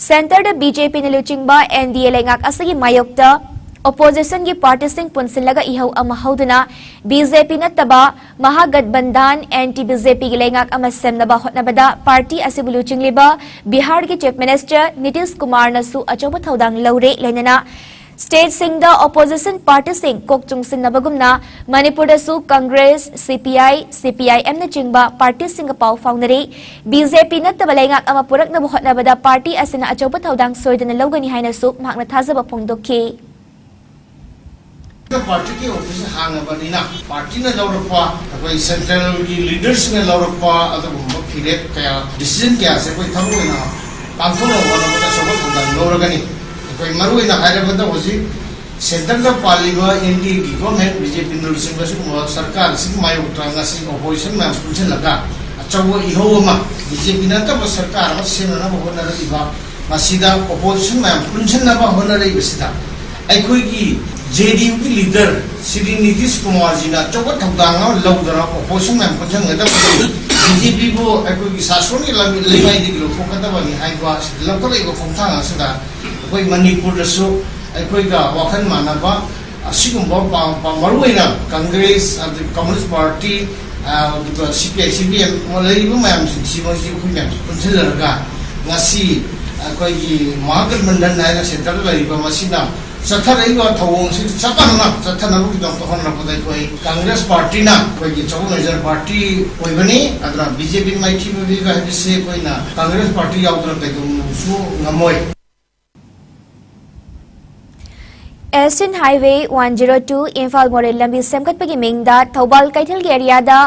ꯁꯦꯟꯇꯔꯗ ꯕꯤ ꯖꯦ ꯄꯤꯅ ꯂꯨꯆꯤꯡꯕ ꯑꯦꯟ ꯗꯤ ꯑꯦ ꯂꯩꯉꯥꯛ ꯑꯁꯤꯒꯤ ꯃꯥꯌꯣꯛꯇ ꯑꯣꯄꯣꯖꯤꯁꯟꯒꯤ ꯄꯥꯔꯇꯤꯁꯤꯡ ꯄꯨꯟꯁꯤꯜꯂꯒ ꯏꯍꯧ ꯑꯃ ꯍꯧꯗꯨꯅ ꯕꯤ ꯖꯦ ꯄꯤ ꯅꯠꯇꯕ ꯃꯍꯥꯒꯠꯕꯟꯙꯟ, ꯑꯦꯟꯇꯤ ꯕꯤ ꯖꯦ ꯄꯤꯒꯤ ꯂꯩꯉꯥꯛ ꯑꯃ ꯁꯦꯝꯅꯕ ꯍꯣꯠꯅꯕꯗ ꯄꯥꯔꯇꯤ ꯑꯁꯤꯕꯨ ꯂꯨꯆꯤꯡꯂꯤꯕ ꯕꯤꯍꯥꯔꯒꯤ ꯆꯤꯐ ꯃꯤꯅꯤꯁꯇꯔ ꯅꯤꯇꯤꯁ ꯀꯨꯃꯥꯔꯅꯁꯨ ꯑꯆꯧꯕ ꯊꯧꯗꯥꯡ ꯂꯧꯔꯦ꯫ ꯂꯣꯏꯅꯅ ꯁ꯭ꯇꯦꯠꯁꯤꯡꯗ ꯑꯣꯄꯣꯖꯤꯁꯟ ꯄꯥꯔꯇꯤꯁꯤꯡ ꯀꯣꯛ ꯆꯨꯡꯁꯤꯟꯅꯕꯒꯨꯝꯅ ꯃꯅꯤꯄꯨꯔꯗꯁꯨ ꯀꯪꯒ꯭ꯔꯦꯁ, ꯁꯤ ꯄꯤ ꯑꯥꯏ, ꯁꯤ ꯄꯤ ꯑꯥꯏ ꯑꯦꯝꯅꯆꯤꯡꯕ ꯄꯥꯔꯇꯤꯁꯤꯡꯒ ꯄꯥꯎ ꯐꯥꯎꯅꯔꯤ꯫ ꯕꯤ ꯖꯦ ꯄꯤ ꯅꯠꯇꯕ ꯂꯩꯉꯥꯛ ꯑꯃ ꯄꯨꯔꯛꯅꯕ ꯍꯣꯠꯅꯕꯗ ꯄꯥꯔꯇꯤ ꯑꯁꯤꯅ ꯑꯆꯧꯕ ꯊꯧꯗꯥꯡ ꯁꯣꯏꯗꯅ ꯂꯧꯒꯅꯤ ꯍꯥꯏꯅꯁꯨ ꯃꯍꯥꯛꯅ ꯊꯥꯖꯕ ꯐꯣꯡꯗꯣꯛꯈꯤ꯫ ꯄꯥꯔꯇꯤꯒꯤ ꯑꯣꯐꯤꯁ ꯍꯥꯡꯉꯕꯅꯤꯅ ꯄꯥꯔꯇꯤꯅ ꯂꯧꯔꯛꯄ ꯑꯩꯈꯣꯏ ꯁꯦꯟꯇ꯭ꯔꯦꯜꯒꯤ ꯂꯤꯗꯔꯁꯤꯡꯅ ꯂꯧꯔꯛꯄ ꯑꯗꯨꯒꯨꯝꯕ ꯐꯤꯔꯦꯞ ꯀꯌꯥ, ꯗꯤꯁꯤꯖꯟ ꯀꯌꯥꯁꯦ ꯑꯩꯈꯣꯏ ꯊꯕꯛ ꯑꯣꯏꯅ ꯄꯥꯡꯊꯣꯛꯅꯕ ꯍꯣꯠꯅꯕꯗ ꯑꯆꯧꯕ ꯊꯧꯗꯥꯡ ꯂꯧꯔꯒꯅꯤ꯫ ꯑꯩꯈꯣꯏ ꯃꯔꯨꯑꯣꯏꯅ ꯍꯥꯏꯔꯕꯗ ꯍꯧꯖꯤꯛ ꯁꯦꯟꯇꯔꯗ ꯄꯥꯜꯂꯤꯕ ꯑꯦꯟ ꯗꯤ ꯑꯦꯒꯤ ꯒꯣꯔꯃꯦꯟ, ꯕꯤ ꯖꯦ ꯄꯤꯅ ꯂꯨꯆꯤꯡꯕ ꯁꯤꯒꯨꯝꯕ ꯁꯔꯀꯥꯔ ꯑꯁꯤꯒꯤ ꯃꯥꯌꯣꯛꯇ ꯉꯁꯤ ꯑꯣꯄꯣꯖꯤꯁꯟ ꯃꯌꯥꯝ ꯄꯨꯟꯁꯤꯜꯂꯒ ꯑꯆꯧꯕ ꯏꯍꯧ ꯑꯃ, ꯕꯤ ꯖꯦ ꯄꯤ ꯅꯠꯇꯕ ꯁꯔꯀꯥꯔ ꯑꯃ ꯁꯦꯝꯅꯅꯕ ꯍꯣꯠꯅꯔꯛꯏꯕ, ꯃꯁꯤꯗ ꯑꯣꯄꯣꯖꯤꯁꯟ ꯃꯌꯥꯝ ꯄꯨꯟꯁꯤꯟꯅꯕ ꯍꯣꯠꯅꯔꯛꯏꯕꯁꯤꯗ ꯑꯩꯈꯣꯏꯒꯤ ꯖꯦ ꯗꯤ ꯌꯨꯒꯤ ꯂꯤꯗꯔ ꯁ꯭ꯔꯤ ꯅꯤꯇꯤꯁ ꯀꯨꯃꯥꯔꯖꯤꯅ ꯑꯆꯧꯕ ꯊꯧꯗꯥꯡ ꯑꯃ ꯂꯧꯗꯨꯅ ꯑꯣꯄꯣꯖꯤꯁꯟ ꯃꯌꯥꯝ ꯄꯨꯟꯁꯤꯟꯒꯗꯕꯅꯤ, ꯕꯤ ꯖꯦ ꯄꯤꯕꯨ ꯑꯩꯈꯣꯏꯒꯤ ꯁꯥꯁꯣꯟꯒꯤ ꯂꯝ-, ꯂꯩꯃꯥꯏꯗꯒꯤ ꯂꯧꯊꯣꯛꯀꯗꯕꯅꯤ ꯍꯥꯏꯕ ꯂꯧꯈꯠꯂꯛꯏꯕ ꯈꯣꯡꯊꯥꯡ ꯑꯁꯤꯗ ꯑꯩꯈꯣꯏ ꯃꯅꯤꯄꯨꯔꯗꯁꯨ ꯑꯩꯈꯣꯏꯒ ꯋꯥꯈꯜ ꯃꯥꯟꯅꯕ ꯑꯁꯤꯒꯨꯝꯕ ꯄꯥ-, ꯄꯥ-, ꯃꯔꯨꯑꯣꯏꯅ ꯀꯪꯒ꯭ꯔꯦꯁ, ꯑꯗꯨꯒ ꯀꯝꯃꯨꯅꯤꯁ ꯄꯥꯔꯇꯤ, ꯑ, ꯑꯗꯨꯒ ꯁꯤ ꯄꯤ ꯑꯥꯏ, ꯁꯤ ꯄꯤ ꯑꯦꯝ ꯂꯩꯔꯤꯕ ꯃꯌꯥꯝꯁꯤꯡꯁꯤ ꯃꯣꯏꯁꯤ ꯑꯩꯈꯣꯏ ꯃꯌꯥꯝ ꯄꯨꯟꯁꯤꯜꯂꯔꯒ ꯉꯁꯤ ꯑꯩꯈꯣꯏꯒꯤ ꯃꯍꯥꯒꯠꯕꯟꯙꯟ ꯍꯥꯏꯅ ꯁꯦꯟꯇꯔꯗ ꯂꯩꯔꯤꯕ ꯃꯁꯤꯅ ꯆꯠꯊꯔꯛꯏꯕ ꯊꯧꯑꯣꯡꯁꯤ ꯆꯞ ꯃꯥꯟꯅꯅ ꯆꯠꯊꯅꯕꯒꯤꯗꯃꯛꯇ ꯍꯣꯠꯅꯔꯛꯄꯗ ꯑꯩꯈꯣꯏ ꯀꯪꯒ꯭ꯔꯦꯁ ꯄꯥꯔꯇꯤꯅ ꯑꯩꯈꯣꯏꯒꯤ ꯆꯥꯎꯈꯠ ꯃꯦꯖꯔ ꯄꯥꯔꯇꯤ ꯑꯣꯏꯕꯅꯤ꯫ ꯑꯗꯨꯅ ꯕꯤ ꯖꯦ ꯄꯤ ꯃꯥꯏꯊꯤꯕ ꯄꯤꯕ ꯍꯥꯏꯕꯁꯤ ꯑꯩꯈꯣꯏꯅ ꯀꯪꯒ꯭ꯔꯦꯁ ꯄꯥꯔꯇꯤ ꯌꯥꯎꯗꯅ ꯀꯩꯗꯧꯅꯕꯁꯨ ꯉꯝꯃꯣꯏ꯫ Asian highway one zero two Imphal ꯃꯣꯔꯦ ꯂꯝꯕꯤ ꯁꯦꯝꯒꯠꯄꯒꯤ ꯃꯤꯡꯗ ꯊꯧꯕꯥꯜ ꯀꯩꯊꯦꯜꯒꯤ ꯑꯦꯔꯤꯌꯥꯗ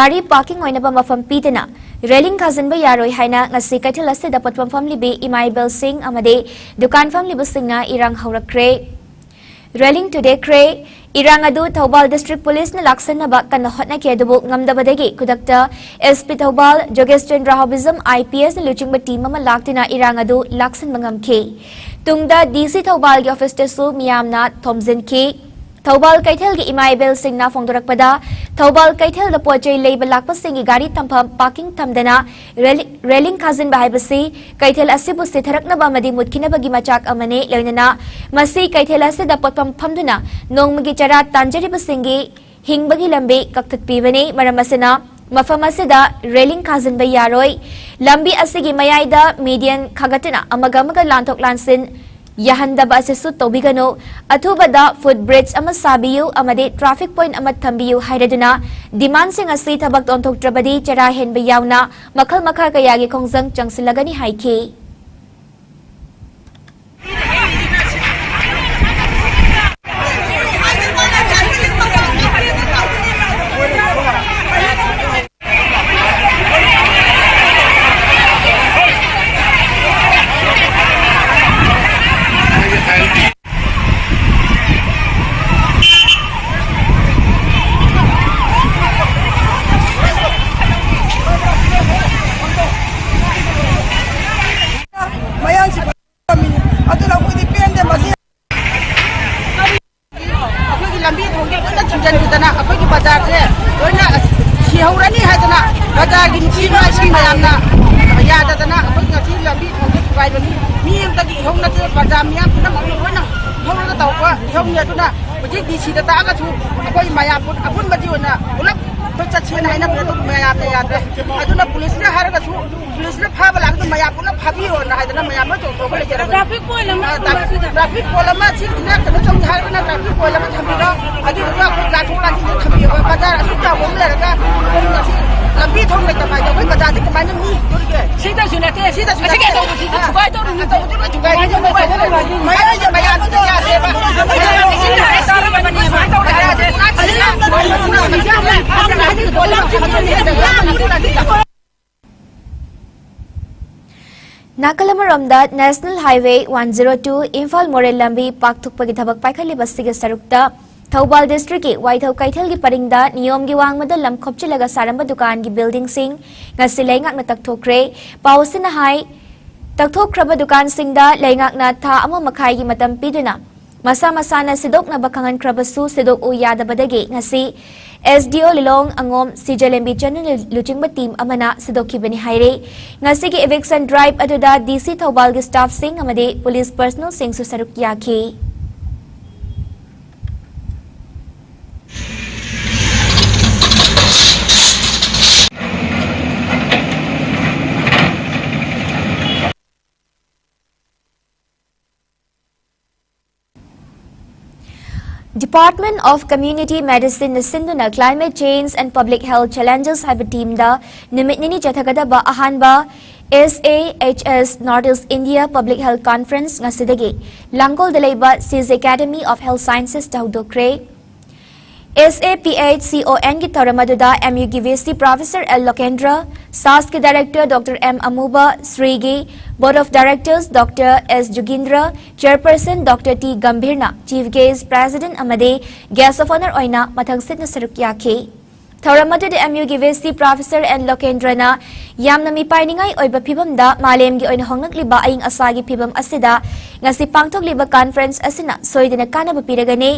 ꯒꯥꯔꯤ ꯄꯥꯔꯀꯤꯡ ꯑꯣꯏꯅꯕ ꯃꯐꯝ ꯄꯤꯗꯅ ꯔꯦꯂꯤꯡ ꯈꯥꯖꯤꯟꯕ ꯌꯥꯔꯣꯏ ꯍꯥꯏꯅ ꯉꯁꯤ ꯀꯩꯊꯦꯜ ꯑꯁꯤꯗ ꯄꯣꯠꯐꯝ ꯐꯝꯂꯤꯕꯤ ꯏꯃꯥ ꯏꯕꯦꯜꯁꯤꯡ ꯑꯃꯗꯤ ꯗꯨꯀꯥꯟ ꯐꯝꯂꯤꯕꯁꯤꯡꯅ ꯏꯔꯥꯡ ꯍꯧꯔꯛꯈ꯭ꯔꯦ꯫ ꯔꯦꯂꯤꯡ ꯊꯨꯗꯦꯛꯈ꯭ꯔꯦ꯫ ꯏꯔꯥꯡ ꯑꯗꯨ ꯊꯧꯕꯥꯜ District Policeꯅ ꯂꯥꯛꯁꯤꯟꯅꯕ ꯀꯟꯅ ꯍꯣꯠꯅꯈꯤ, ꯑꯗꯨꯕꯨ ꯉꯝꯗꯕꯗꯒꯤ ꯈꯨꯗꯛꯇ SP ꯊꯧꯕꯥꯜ ꯖꯣꯒꯦꯁ ꯆꯟꯗ꯭ꯔ ꯍꯥꯎꯕꯤꯖꯝ IPSꯅ ꯂꯨꯆꯤꯡꯕ team ꯑꯃ ꯂꯥꯛꯇꯨꯅ ꯏꯔꯥꯡ ꯑꯗꯨ ꯂꯥꯛꯁꯤꯟꯕ ꯉꯝꯈꯤ꯫ ꯇꯨꯡꯗ DC ꯊꯧꯕꯥꯜꯒꯤ officeꯇꯁꯨ ꯃꯤꯌꯥꯝꯅ ꯊꯣꯝꯖꯤꯟꯈꯤ꯫ ꯊꯧꯕꯥꯜ ꯀꯩꯊꯦꯜꯒꯤ ꯏꯃꯥ ꯏꯕꯦꯜꯁꯤꯡꯅ ꯐꯣꯡꯗꯣꯔꯛꯄꯗ, ꯊꯧꯕꯥꯜ ꯀꯩꯊꯦꯜꯗ ꯄꯣꯠ ꯆꯩ ꯂꯩꯕ ꯂꯥꯛꯄꯁꯤꯡꯒꯤ ꯒꯥꯔꯤ ꯊꯝꯐꯝ parking ꯊꯝꯗꯅ railing, railing ꯈꯥꯖꯤꯟꯕ ꯍꯥꯏꯕꯁꯤ ꯀꯩꯊꯦꯜ ꯑꯁꯤꯕꯨ ꯁꯤꯊꯔꯛꯅꯕ ꯑꯃꯗꯤ ꯃꯨꯠꯈꯤꯅꯕꯒꯤ ꯃꯆꯥꯛ ꯑꯃꯅꯤ꯫ ꯂꯣꯏꯅꯅ ꯃꯁꯤ ꯀꯩꯊꯦꯜ ꯑꯁꯤꯗ ꯄꯣꯠꯐꯝ ꯐꯝꯗꯨꯅ ꯅꯣꯡꯃꯒꯤ ꯆꯔꯥ ꯇꯥꯟꯖꯔꯤꯕꯁꯤꯡꯒꯤ ꯍꯤꯡꯕꯒꯤ ꯂꯝꯕꯤ ꯀꯛꯊꯠꯄꯤꯕꯅꯤ꯫ ꯃꯔꯝ ꯑꯁꯤꯅ ꯃꯐꯝ ꯑꯁꯤꯗ railing ꯈꯥꯖꯤꯟꯕ ꯌꯥꯔꯣꯏ꯫ ꯂꯝꯕꯤ ꯑꯁꯤꯒꯤ ꯃꯌꯥꯏꯗ median ꯈꯥꯒꯠꯇꯨꯅ ꯑꯃꯒ ꯑꯃꯒ ꯂꯥꯟꯊꯣꯛ ꯂꯥꯟꯁꯤꯟ ꯌꯥꯍꯟꯗꯕ ꯑꯁꯤꯁꯨ ꯇꯧꯕꯤꯒꯅꯨ꯫ ꯑꯊꯨꯕꯗ footbridge ꯑꯃ ꯁꯥꯕꯤꯌꯨ ꯑꯃꯗꯤ traffic point ꯑꯃ ꯊꯝꯕꯤꯌꯨ ꯍꯥꯏꯔꯗꯨꯅ demandꯁꯤꯡ ꯑꯁꯤ ꯊꯕꯛ ꯑꯣꯟꯊꯣꯛꯇ꯭ꯔꯕꯗꯤ ꯆꯔꯥ ꯍꯦꯟꯕ ꯌꯥꯎꯅ ꯃꯈꯜ ꯃꯈꯥ ꯀꯌꯥꯒꯤ ꯈꯣꯡꯖꯪ ꯆꯪꯁꯤꯜꯂꯒꯅꯤ ꯍꯥꯏꯈꯤ꯫ ꯃꯌꯥꯡꯁꯤ ꯐꯝꯃꯤꯅꯤ꯫ ꯑꯗꯨꯅ ꯑꯩꯈꯣꯏꯗꯤ ꯄꯦꯟꯗꯦ꯫ ꯃꯁꯤ ꯑꯩꯈꯣꯏꯒꯤ ꯂꯝꯕꯤ ꯊꯣꯡꯁꯦ ꯂꯣꯏꯅ ꯊꯤꯡꯖꯤꯟꯈꯤꯗꯅ ꯑꯩꯈꯣꯏꯒꯤ ꯕꯖꯥꯔꯁꯦ ꯂꯣꯏꯅ ꯁꯤꯍꯧꯔꯅꯤ ꯍꯥꯏꯗꯅ ꯕꯖꯥꯔꯒꯤ ꯅꯨꯄꯤ ꯅꯨꯄꯥꯁꯤꯡ ꯃꯌꯥꯝꯅ ꯌꯥꯗꯗꯅ ꯑꯩꯈꯣꯏ ꯉꯁꯤ ꯂꯝꯕꯤ ꯊꯣꯡꯁꯦ ꯊꯨꯒꯥꯏꯕꯅꯤ꯫ ꯃꯤ ꯑꯃꯇꯒꯤ ꯏꯍꯧ ꯅꯠꯇꯦ, ꯕꯖꯥꯔ ꯃꯤꯌꯥꯝ ꯄꯨꯝꯅꯃꯛꯅ ꯂꯣꯏꯅ ꯏꯍꯧꯔꯒ ꯇꯧꯕ ꯏꯍꯧꯅꯤ꯫ ꯑꯗꯨꯅ ꯍꯧꯖꯤꯛ DC ꯗ ꯇꯥꯛꯑꯒꯁꯨ ꯑꯩꯈꯣꯏ ꯃꯌꯥꯝ ꯄꯨꯟ-, ꯑꯄꯨꯟꯕꯒꯤ ꯑꯣꯏꯅ ꯄꯨꯂꯞ ꯑꯩꯈꯣꯏ ꯆꯠꯁꯦꯅ ꯍꯥꯏꯅꯕꯅꯦ, ꯑꯗꯨ ꯃꯌꯥꯝꯅ ꯌꯥꯗ꯭ꯔꯦ꯫ ꯑꯗꯨꯅ ꯄꯨꯂꯤꯁꯅ ꯍꯥꯏꯔꯒꯁꯨ ꯄꯨꯂꯤꯁꯅ ꯐꯥꯕ ꯂꯥꯛꯑꯒꯁꯨ ꯃꯌꯥꯝ ꯄꯨꯟꯅ ꯐꯥꯕꯤꯌꯣꯅ ꯍꯥꯏꯗꯅ ꯃꯌꯥꯝ ꯂꯣꯏ ꯆꯣꯡꯊꯣꯛꯑꯒ ꯂꯩꯖꯔꯕꯅꯤ꯫ Traffic point ꯑꯃ ꯑ, ꯇ꯭ꯔꯥ-, traffic point ꯑꯃ ꯁꯤꯁꯤꯅ ꯀꯩꯅꯣ ꯇꯧꯅꯤ ꯍꯥꯏꯔꯒꯅ traffic point ꯑꯃ ꯊꯝꯕꯤꯔꯣ꯫ ꯑꯗꯨꯗꯨꯒ ꯑꯩꯈꯣꯏ ꯂꯥꯟꯊꯣꯛ ꯂꯥꯟꯁꯤꯟꯗ ꯊꯝꯕꯤꯌꯣ꯫ ꯕꯖꯥꯔ ꯑꯁꯨꯛ ꯆꯥꯎꯕ ꯑꯃ ꯂꯩꯔꯒ ꯉꯁꯤ ꯂꯝꯕꯤ ꯊꯣꯡ ꯂꯩꯇꯕ ꯍꯥꯏꯗꯤ ꯑꯩꯈꯣꯏ ꯕꯖꯥꯔꯗꯤ ꯀꯃꯥꯏꯅ ꯃꯤ ꯍꯤꯡꯗꯣꯔꯤꯒꯦ? ꯁꯤꯗꯁꯨ ꯅꯠꯇꯦ, ꯁꯤꯗꯁꯨ ꯑꯁꯤꯒꯤ ꯅꯠꯇꯦ꯫ ꯑꯆꯧꯕꯁꯤꯁꯨ ꯑ, ꯊꯨꯒꯥꯏꯗꯧꯔꯤꯅꯤ꯫ ꯑꯆꯧꯕꯁꯨ ꯂꯣꯏ ꯊꯨꯒꯥꯏꯗꯧꯔꯤꯅꯤ꯫ ꯃꯌꯥꯏꯗ ꯃꯌꯥꯝꯗꯨꯗ ꯌꯥꯗꯦꯕ꯫ ꯁꯤꯅ ꯍꯥꯏ ꯇꯥꯔꯕꯅꯤ, ꯁꯨꯃꯥꯏꯅ ꯇꯧꯔꯦ ꯍꯥꯏꯁꯦ꯫ ꯅꯥꯀꯜ ꯑꯃꯔꯣꯝꯗ National Highway one zero two Imphal ꯃꯣꯔꯦ ꯂꯝꯕꯤ ꯄꯥꯛꯊꯣꯛꯄꯒꯤ ꯊꯕꯛ ꯄꯥꯏꯈꯠꯂꯤꯕ ꯑꯁꯤꯒꯤ ꯁꯔꯨꯛꯇ ꯊꯧꯕꯥꯜ ꯗꯤꯁꯇ꯭ꯔꯤꯛꯀꯤ ꯋꯥꯏꯊꯧ ꯀꯩꯊꯦꯜꯒꯤ ꯄꯔꯤꯡꯗ ꯅꯤꯌꯣꯝꯒꯤ ꯋꯥꯡꯃꯗ ꯂꯝ ꯈꯣꯞꯆꯤꯜꯂꯒ ꯁꯥꯔꯝꯕ ꯗꯨꯀꯥꯟꯒꯤ ꯕꯤꯜꯗꯤꯡꯁꯤꯡ ꯉꯁꯤ ꯂꯩꯉꯥꯛꯅ ꯇꯛꯊꯣꯛꯈ꯭ꯔꯦ꯫ ꯄꯥꯎ ꯑꯁꯤꯅ ꯍꯥꯏ, ꯇꯛꯊꯣꯛꯈ꯭ꯔꯕ ꯗꯨꯀꯥꯟꯁꯤꯡꯗ ꯂꯩꯉꯥꯛꯅ ꯊꯥ ꯑꯃ ꯃꯈꯥꯏꯒꯤ ꯃꯇꯝ ꯄꯤꯗꯨꯅ ꯃꯁꯥ ꯃꯁꯥꯅ ꯁꯤꯗꯣꯛꯅꯕ ꯈꯪꯍꯟꯈ꯭ꯔꯕꯁꯨ, ꯁꯤꯗꯣꯛꯎ ꯌꯥꯗꯕꯗꯒꯤ ꯉꯁꯤ ꯑꯦꯁ ꯗꯤ ꯑꯣ ꯂꯤꯂꯣꯡ ꯑꯉꯣꯝ ꯁꯤꯖꯂꯦꯝꯕꯤ ꯆꯅꯨ ꯂꯨꯆꯤꯡꯕ ꯇꯤꯝ ꯑꯃꯅ ꯁꯤꯗꯣꯛꯈꯤꯕꯅꯤ ꯍꯥꯏꯔꯤ꯫ ꯉꯁꯤꯒꯤ ꯏꯚꯤꯛꯁꯟ ꯗ꯭ꯔꯥꯏꯚ ꯑꯗꯨꯗ ꯗꯤ ꯁꯤ ꯊꯧꯕꯥꯜꯒꯤ ꯁ꯭ꯇꯥꯐꯁꯤꯡ ꯑꯃꯗꯤ ꯄꯨꯂꯤꯁ ꯄꯔꯁꯅꯦꯜꯁꯤꯡꯁꯨ ꯁꯔꯨꯛ ꯌꯥꯈꯤ꯫ Department of Community Medicine ꯅ ꯁꯤꯟꯗꯨꯅ Climate Change and Public Health Challenges ꯍꯥꯏꯕ ꯇꯤꯝꯗ ꯅꯨꯃꯤꯠ ꯅꯤꯅꯤ ꯆꯠꯊꯒꯗꯕ ꯑꯍꯥꯟꯕ S A H S North East India Public Health Conference ꯉꯁꯤꯗꯒꯤ ꯂꯥꯡꯒꯣꯜꯗ ꯂꯩꯕ C G Academy of Health Sciences ꯇ ꯍꯧꯗꯣꯛꯈ꯭ꯔꯦ꯫ S A P H C O N ꯒꯤ ꯊꯧꯔꯝ ꯑꯗꯨꯗ M U ꯒꯤ V C Professor L ꯂꯣꯀꯦꯟꯗ꯭ꯔ, ꯁꯥꯁꯀꯤ Director Doctor M ꯑꯃꯨꯕ, ꯁ꯭ꯔꯤꯒꯤ Board of Directors Doctor S ꯖꯨꯒꯤꯟꯗ꯭ꯔ, Chairperson Doctor T ꯒꯝꯚꯤꯔꯅ Chief Guest, President ꯑꯃꯗꯤ Guest of Honour ꯑꯣꯏꯅ ꯃꯊꯪꯁꯤꯠꯅ ꯁꯔꯨꯛ ꯌꯥꯈꯤ꯫ ꯊꯧꯔꯝ ꯑꯗꯨꯗ M U ꯒꯤ V C Professor N ꯂꯣꯀꯦꯟꯗ꯭ꯔꯅ ꯌꯥꯝꯅ ꯃꯤꯄꯥꯏꯅꯤꯡꯉꯥꯏ ꯑꯣꯏꯕ ꯐꯤꯕꯝꯗ ꯃꯥꯂꯦꯝꯒꯤ ꯑꯣꯏꯅ ꯍꯣꯡꯂꯛꯂꯤꯕ ꯑꯏꯪ ꯑꯁꯥꯒꯤ ꯐꯤꯕꯝ ꯑꯁꯤꯗ ꯉꯁꯤ ꯄꯥꯡꯊꯣꯛꯂꯤꯕ conference ꯑꯁꯤꯅ ꯁꯣꯏꯗꯅ ꯀꯥꯟꯅꯕ ꯄꯤꯔꯒꯅꯤ꯫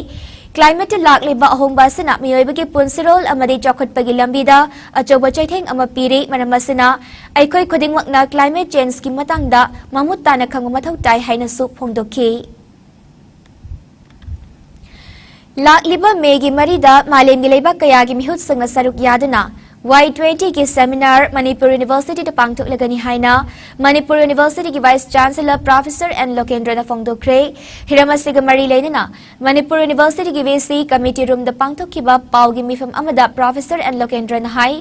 Climate ꯇ ꯂꯥꯛꯂꯤꯕ ꯑꯍꯣꯡꯕ ꯑꯁꯤꯅ ꯃꯤꯑꯣꯏꯕꯒꯤ ꯄꯨꯟꯁꯤꯔꯣꯜ ꯑꯃꯗꯤ ꯆꯥꯎꯈꯠꯄꯒꯤ ꯂꯝꯕꯤꯗ ꯑꯆꯧꯕ ꯆꯩꯊꯦꯡ ꯑꯃ ꯄꯤꯔꯤ꯫ ꯃꯔꯝ ꯑꯁꯤꯅ ꯑꯩꯈꯣꯏ ꯈꯨꯗꯤꯡꯃꯛꯅ climate change ꯀꯤ ꯃꯇꯥꯡꯗ ꯃꯃꯨꯠ ꯇꯥꯅ ꯈꯪꯕ ꯃꯊꯧ ꯇꯥꯏ ꯍꯥꯏꯅꯁꯨ ꯐꯣꯡꯗꯣꯛꯈꯤ꯫ ꯂꯥꯛꯂꯤꯕ ꯃꯦꯒꯤ ꯃꯔꯤꯗ ꯃꯥꯂꯦꯝꯒꯤ ꯂꯩꯕꯥꯛ ꯀꯌꯥꯒꯤ ꯃꯤꯍꯨꯠꯁꯤꯡꯅ ꯁꯔꯨꯛ ꯌꯥꯗꯨꯅ Y twenty ꯒꯤ seminar ꯃꯅꯤꯄꯨꯔ University ꯗ ꯄꯥꯡꯊꯣꯛꯂꯒꯅꯤ ꯍꯥꯏꯅ ꯃꯅꯤꯄꯨꯔ University ꯒꯤ Vice Chancellor Professor N ꯂꯣꯀꯦꯟꯗ꯭ꯔꯅ ꯐꯣꯡꯗꯣꯛꯈ꯭ꯔꯦ꯫ ꯍꯤꯔꯝ ꯑꯁꯤꯒ ꯃꯔꯤ ꯂꯩꯅꯅ ꯃꯅꯤꯄꯨꯔ University ꯒꯤ V C committee room ꯗ ꯄꯥꯡꯊꯣꯛꯈꯤꯕ ꯄꯥꯎꯒꯤ ꯃꯤꯐꯝ ꯑꯃꯗ Professor N ꯂꯣꯀꯦꯟꯗ꯭ꯔꯅ ꯍꯥꯏ,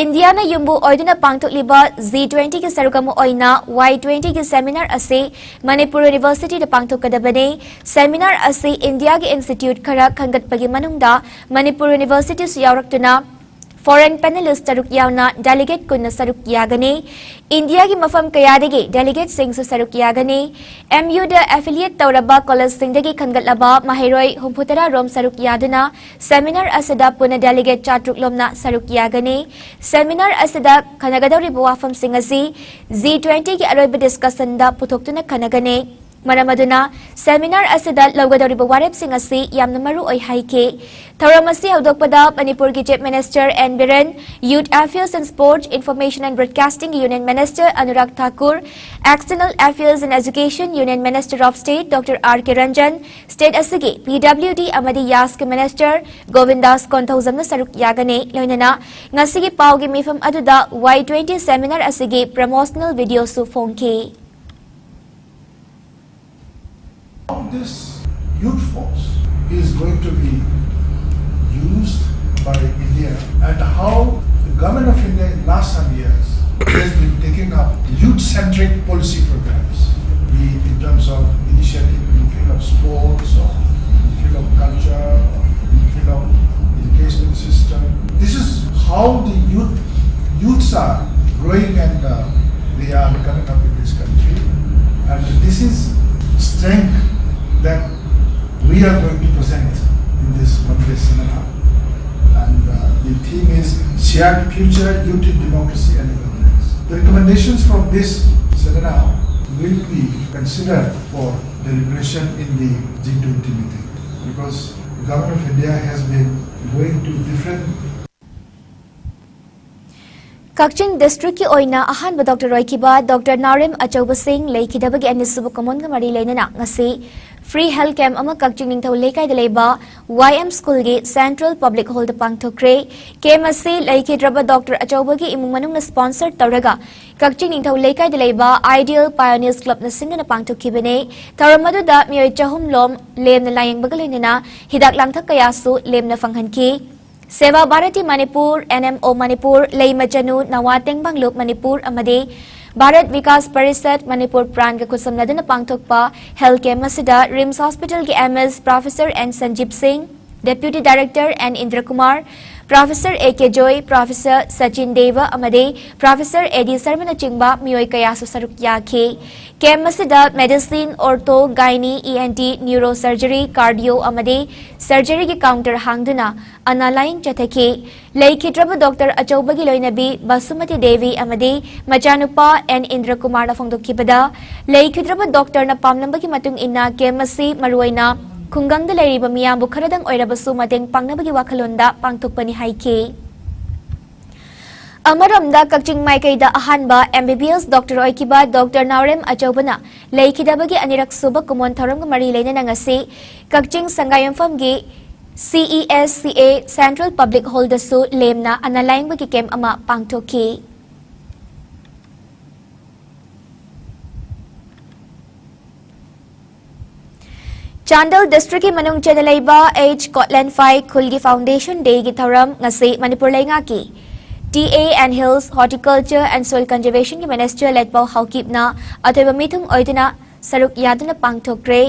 ꯏꯟꯗꯤꯌꯥꯅ ꯌꯨꯝꯕꯨ ꯑꯣꯏꯗꯨꯅ ꯄꯥꯡꯊꯣꯛꯂꯤꯕ G twenty ꯒꯤ ꯁꯔꯨꯛ ꯑꯃ ꯑꯣꯏꯅ Y twenty ꯒꯤ seminar ꯑꯁꯤ ꯃꯅꯤꯄꯨꯔ University ꯗ ꯄꯥꯡꯊꯣꯛꯀꯗꯕꯅꯤ꯫ Seminar ꯑꯁꯤ ꯏꯟꯗꯤꯌꯥꯒꯤ institute ꯈꯔ ꯈꯟꯒꯠꯄꯒꯤ ꯃꯅꯨꯡꯗ ꯃꯅꯤꯄꯨꯔ University ꯁꯨ ꯌꯥꯎꯔꯛꯇꯨꯅ Foreign panelist ꯇꯔꯨꯛ ꯌꯥꯎꯅ delegate ꯀꯨꯟꯅ ꯁꯔꯨꯛ ꯌꯥꯒꯅꯤ꯫ ꯏꯟꯗꯤꯌꯥꯒꯤ ꯃꯐꯝ ꯀꯌꯥꯗꯒꯤ delegateꯁꯤꯡꯁꯨ ꯁꯔꯨꯛ ꯌꯥꯒꯅꯤ꯫ MUꯗ affiliate ꯇꯧꯔꯕ collegeꯁꯤꯡꯗꯒꯤ ꯈꯟꯒꯠꯂꯕ ꯃꯍꯩꯔꯣꯏ ꯍꯨꯝꯐꯨꯇꯔꯥ ꯔꯣꯝ ꯁꯔꯨꯛ ꯌꯥꯗꯨꯅ seminar ꯑꯁꯤꯗ ꯄꯨꯟꯅ delegate ꯆꯥꯇ꯭ꯔꯨꯛ ꯂꯣꯝꯅ ꯁꯔꯨꯛ ꯌꯥꯒꯅꯤ꯫ Seminar ꯑꯁꯤꯗ ꯈꯟꯅꯒꯗꯧꯔꯤꯕ ꯋꯥꯐꯝꯁꯤꯡ ꯑꯁꯤ G twentyꯒꯤ ꯑꯔꯣꯏꯕ discussionꯗ ꯄꯨꯊꯣꯛꯇꯨꯅ ꯈꯟꯅꯒꯅꯤ꯫ ꯃꯔꯝ ꯑꯗꯨꯅ seminar ꯑꯁꯤꯗ ꯂꯧꯒꯗꯧꯔꯤꯕ ꯋꯥꯔꯦꯞꯁꯤꯡ ꯑꯁꯤ ꯌꯥꯝꯅ ꯃꯔꯨ ꯑꯣꯏ ꯍꯥꯏꯈꯤ꯫ ꯊꯧꯔꯝ ꯑꯁꯤ ꯍꯧꯗꯣꯛꯄꯗ ꯃꯅꯤꯄꯨꯔꯒꯤ Chief Minister N Biren, Youth Affairs and Sports, Information and Broadcasting Union Minister Anurag Thakur, External Affairs and Education Union Minister of State Doctor R K Ranjan, state ꯑꯁꯤꯒꯤ PWD ꯑꯃꯗꯤ YASꯀꯤ Minister ꯒꯣꯕꯤꯟꯗꯥꯁ ꯀꯣꯟꯊꯧꯖꯝꯅ ꯁꯔꯨꯛ ꯌꯥꯒꯅꯤ꯫ ꯂꯣꯏꯅꯅ ꯉꯁꯤꯒꯤ ꯄꯥꯎꯒꯤ ꯃꯤꯐꯝ ꯑꯗꯨꯗ Y twenty seminar ꯑꯁꯤꯒꯤ promotional videoꯁꯨ ꯐꯣꯡꯈꯤ꯫ How this youth force is going to be used by India and how the government of India in last some years has been taking up youth-centric policy programs, be it in terms of initiative in the field of sports or in the field of culture or in the field of education system. This is how the youth youths are growing and uh, they are coming up in this country. And this is strength that we are going to present in this one day seminar. And uh, the theme is Shared Future, Youth in Democracy and Governance. The recommendations from this seminar will be considered for deliberation in the G twenty meeting because the government of India has been going to different ꯀꯛꯆꯤꯡ districtꯀꯤ ꯑꯣꯏꯅ ꯑꯍꯥꯟꯕ doctor ꯑꯣꯏꯈꯤꯕ Doctor ꯅꯥꯎꯔꯦꯝ ꯑꯆꯧꯕ ꯁꯤꯡ ꯂꯩꯈꯤꯗꯕꯒꯤ ꯑꯅꯤꯁꯨꯕ ꯀꯨꯝꯑꯣꯟꯒ ꯃꯔꯤ ꯂꯩꯅꯅ ꯉꯁꯤ free health camp ꯑꯃ ꯀꯛꯆꯤꯡ ꯅꯤꯡꯊꯧ ꯂꯩꯀꯥꯏꯗ ꯂꯩꯕ Y M schoolꯒꯤ Central Public Hallꯗ ꯄꯥꯡꯊꯣꯛꯈ꯭ꯔꯦ꯫ Camp ꯑꯁꯤ ꯂꯩꯈꯤꯗ꯭ꯔꯕ doctor ꯑꯆꯧꯕꯒꯤ ꯏꯃꯨꯡ ꯃꯅꯨꯡꯅ sponsor ꯇꯧꯔꯒ ꯀꯛꯆꯤꯡ ꯅꯤꯡꯊꯧ ꯂꯩꯀꯥꯏꯗ ꯂꯩꯕ Ideal Pioneers Clubꯅ ꯁꯤꯟꯗꯨꯅ ꯄꯥꯡꯊꯣꯛꯈꯤꯕꯅꯦ꯫ ꯊꯧꯔꯝ ꯑꯗꯨꯗ ꯃꯤꯑꯣꯏ ꯆꯍꯨꯝ ꯂꯣꯝ ꯂꯦꯝꯅ ꯂꯥꯌꯦꯡꯕꯒ ꯂꯣꯏꯅꯅ ꯍꯤꯗꯥꯛ ꯂꯥꯡꯊꯛ ꯀꯌꯥꯁꯨ ꯂꯦꯝꯅ ꯐꯪꯍꯟꯈꯤ꯫ Seva Bharati Manipur, N M O Manipur, Leimachanu Nawa Tengbangluk Manipur ꯑꯃꯗꯤ Bharat Vikas Parishad Manipur Prantꯒ ꯈꯨꯠꯁꯝꯅꯗꯨꯅ ꯄꯥꯡꯊꯣꯛꯄ health camp ꯑꯁꯤꯗ RIMS Hospitalꯒꯤ M S Professor N Sanjeev Singh, Deputy Director N Indra Kumar, professor A K Joy, professor Sachin Deb ꯑꯃꯗꯤ professor ꯑꯦ ꯗꯤ ꯁꯔꯃꯅꯆꯤꯡꯕ ꯃꯤꯑꯣꯏ ꯀꯌꯥꯁꯨ ꯁꯔꯨꯛ ꯌꯥꯈꯤ꯫ Camp ꯑꯁꯤꯗ medicine, ortho, gyne, E N T, neuro surgery, cardio ꯑꯃꯗꯤ ꯁꯔꯖꯔꯤꯒꯤ ꯀꯥꯎꯟꯇꯔ ꯍꯥꯡꯗꯨꯅ ꯑꯅꯥ ꯂꯥꯌꯦꯡ ꯆꯠꯊꯈꯤ꯫ ꯂꯩꯈꯤꯗ꯭ꯔꯕ ꯗꯣꯛꯇꯔ ꯑꯆꯧꯕꯒꯤ ꯂꯣꯏꯅꯕꯤ ꯕꯁꯨꯃꯇꯤ ꯗꯦꯕꯤ ꯑꯃꯗꯤ ꯃꯆꯥꯅꯨꯄꯥ ꯑꯦꯟ ꯏꯟꯗ꯭ꯔꯀꯨꯃꯥꯔꯅ ꯐꯣꯡꯗꯣꯛꯈꯤꯕꯗ, ꯂꯩꯈꯤꯗ꯭ꯔꯕ ꯗꯣꯛꯇꯔꯅ ꯄꯥꯝꯂꯝꯕꯒꯤ ꯃꯇꯨꯡ ꯏꯟꯅ ꯀꯦꯝꯞ ꯑꯁꯤ ꯃꯔꯨꯑꯣꯏꯅ ꯈꯨꯡꯒꯪꯗ ꯂꯩꯔꯤꯕ ꯃꯤꯌꯥꯝꯕꯨ ꯈꯔꯗꯪ ꯑꯣꯏꯔꯕꯁꯨ ꯃꯇꯦꯡ ꯄꯥꯡꯅꯕꯒꯤ ꯋꯥꯈꯜꯂꯣꯟꯗ ꯄꯥꯡꯊꯣꯛꯄꯅꯤ ꯍꯥꯏꯈꯤ꯫ ꯑꯃꯔꯣꯝꯗ, ꯀꯛꯆꯤꯡ ꯃꯥꯏꯀꯩꯗ ꯑꯍꯥꯟꯕ ꯑꯦꯝ ꯕꯤ ꯕꯤ ꯑꯦꯁ ꯗꯣꯛꯇꯔ ꯑꯣꯏꯈꯤꯕ ꯗꯣꯛꯇꯔ ꯅꯥꯎꯔꯦꯝ ꯑꯆꯧꯕꯅ ꯂꯩꯈꯤꯗꯕꯒꯤ ꯑꯅꯤꯔꯛ ꯁꯨꯕ ꯀꯨꯝꯑꯣꯟ ꯊꯧꯔꯝꯒ ꯃꯔꯤ ꯂꯩꯅꯅ ꯉꯁꯤ ꯀꯛꯆꯤꯡ ꯁꯉꯥꯏꯌꯨꯝꯐꯝꯒꯤ ꯁꯤ ꯏ ꯑꯦꯁ ꯁꯤ ꯑꯦ ꯁꯦꯟꯇ꯭ꯔꯦꯜ ꯄꯕ꯭ꯂꯤꯛ ꯍꯣꯜꯗꯁꯨ ꯂꯦꯝꯅ ꯑꯅꯥ ꯂꯥꯌꯦꯡꯕꯒꯤ ꯀꯦꯝꯞ ꯑꯃ ꯄꯥꯡꯊꯣꯛꯈꯤ꯫ ꯆꯥꯟꯗꯦꯜ ꯗꯤꯁꯇ꯭ꯔꯤꯛꯀꯤ ꯃꯅꯨꯡ ꯆꯟꯅ ꯂꯩꯕ ꯑꯩꯆ ꯀꯣꯠꯂꯦꯟꯐꯥꯏ ꯈꯨꯜꯒꯤ ꯐꯥꯎꯟꯗꯦꯁꯟ ꯗꯦꯒꯤ ꯊꯧꯔꯝ ꯉꯁꯤ ꯃꯅꯤꯄꯨꯔ ꯂꯩꯉꯥꯛꯀꯤ T A and hills, horticulture and soil ꯀꯟꯖꯔꯚꯦꯁꯟꯒꯤ ꯃꯤꯅꯤꯁꯇꯔ ꯂꯦꯠꯄꯥꯎ ꯍꯥꯎꯀꯤꯞꯅ ꯑꯊꯣꯏꯕ ꯃꯤꯊꯨꯡ ꯑꯣꯏꯗꯨꯅ ꯁꯔꯨꯛ ꯌꯥꯗꯨꯅ ꯄꯥꯡꯊꯣꯛꯈ꯭ꯔꯦ꯫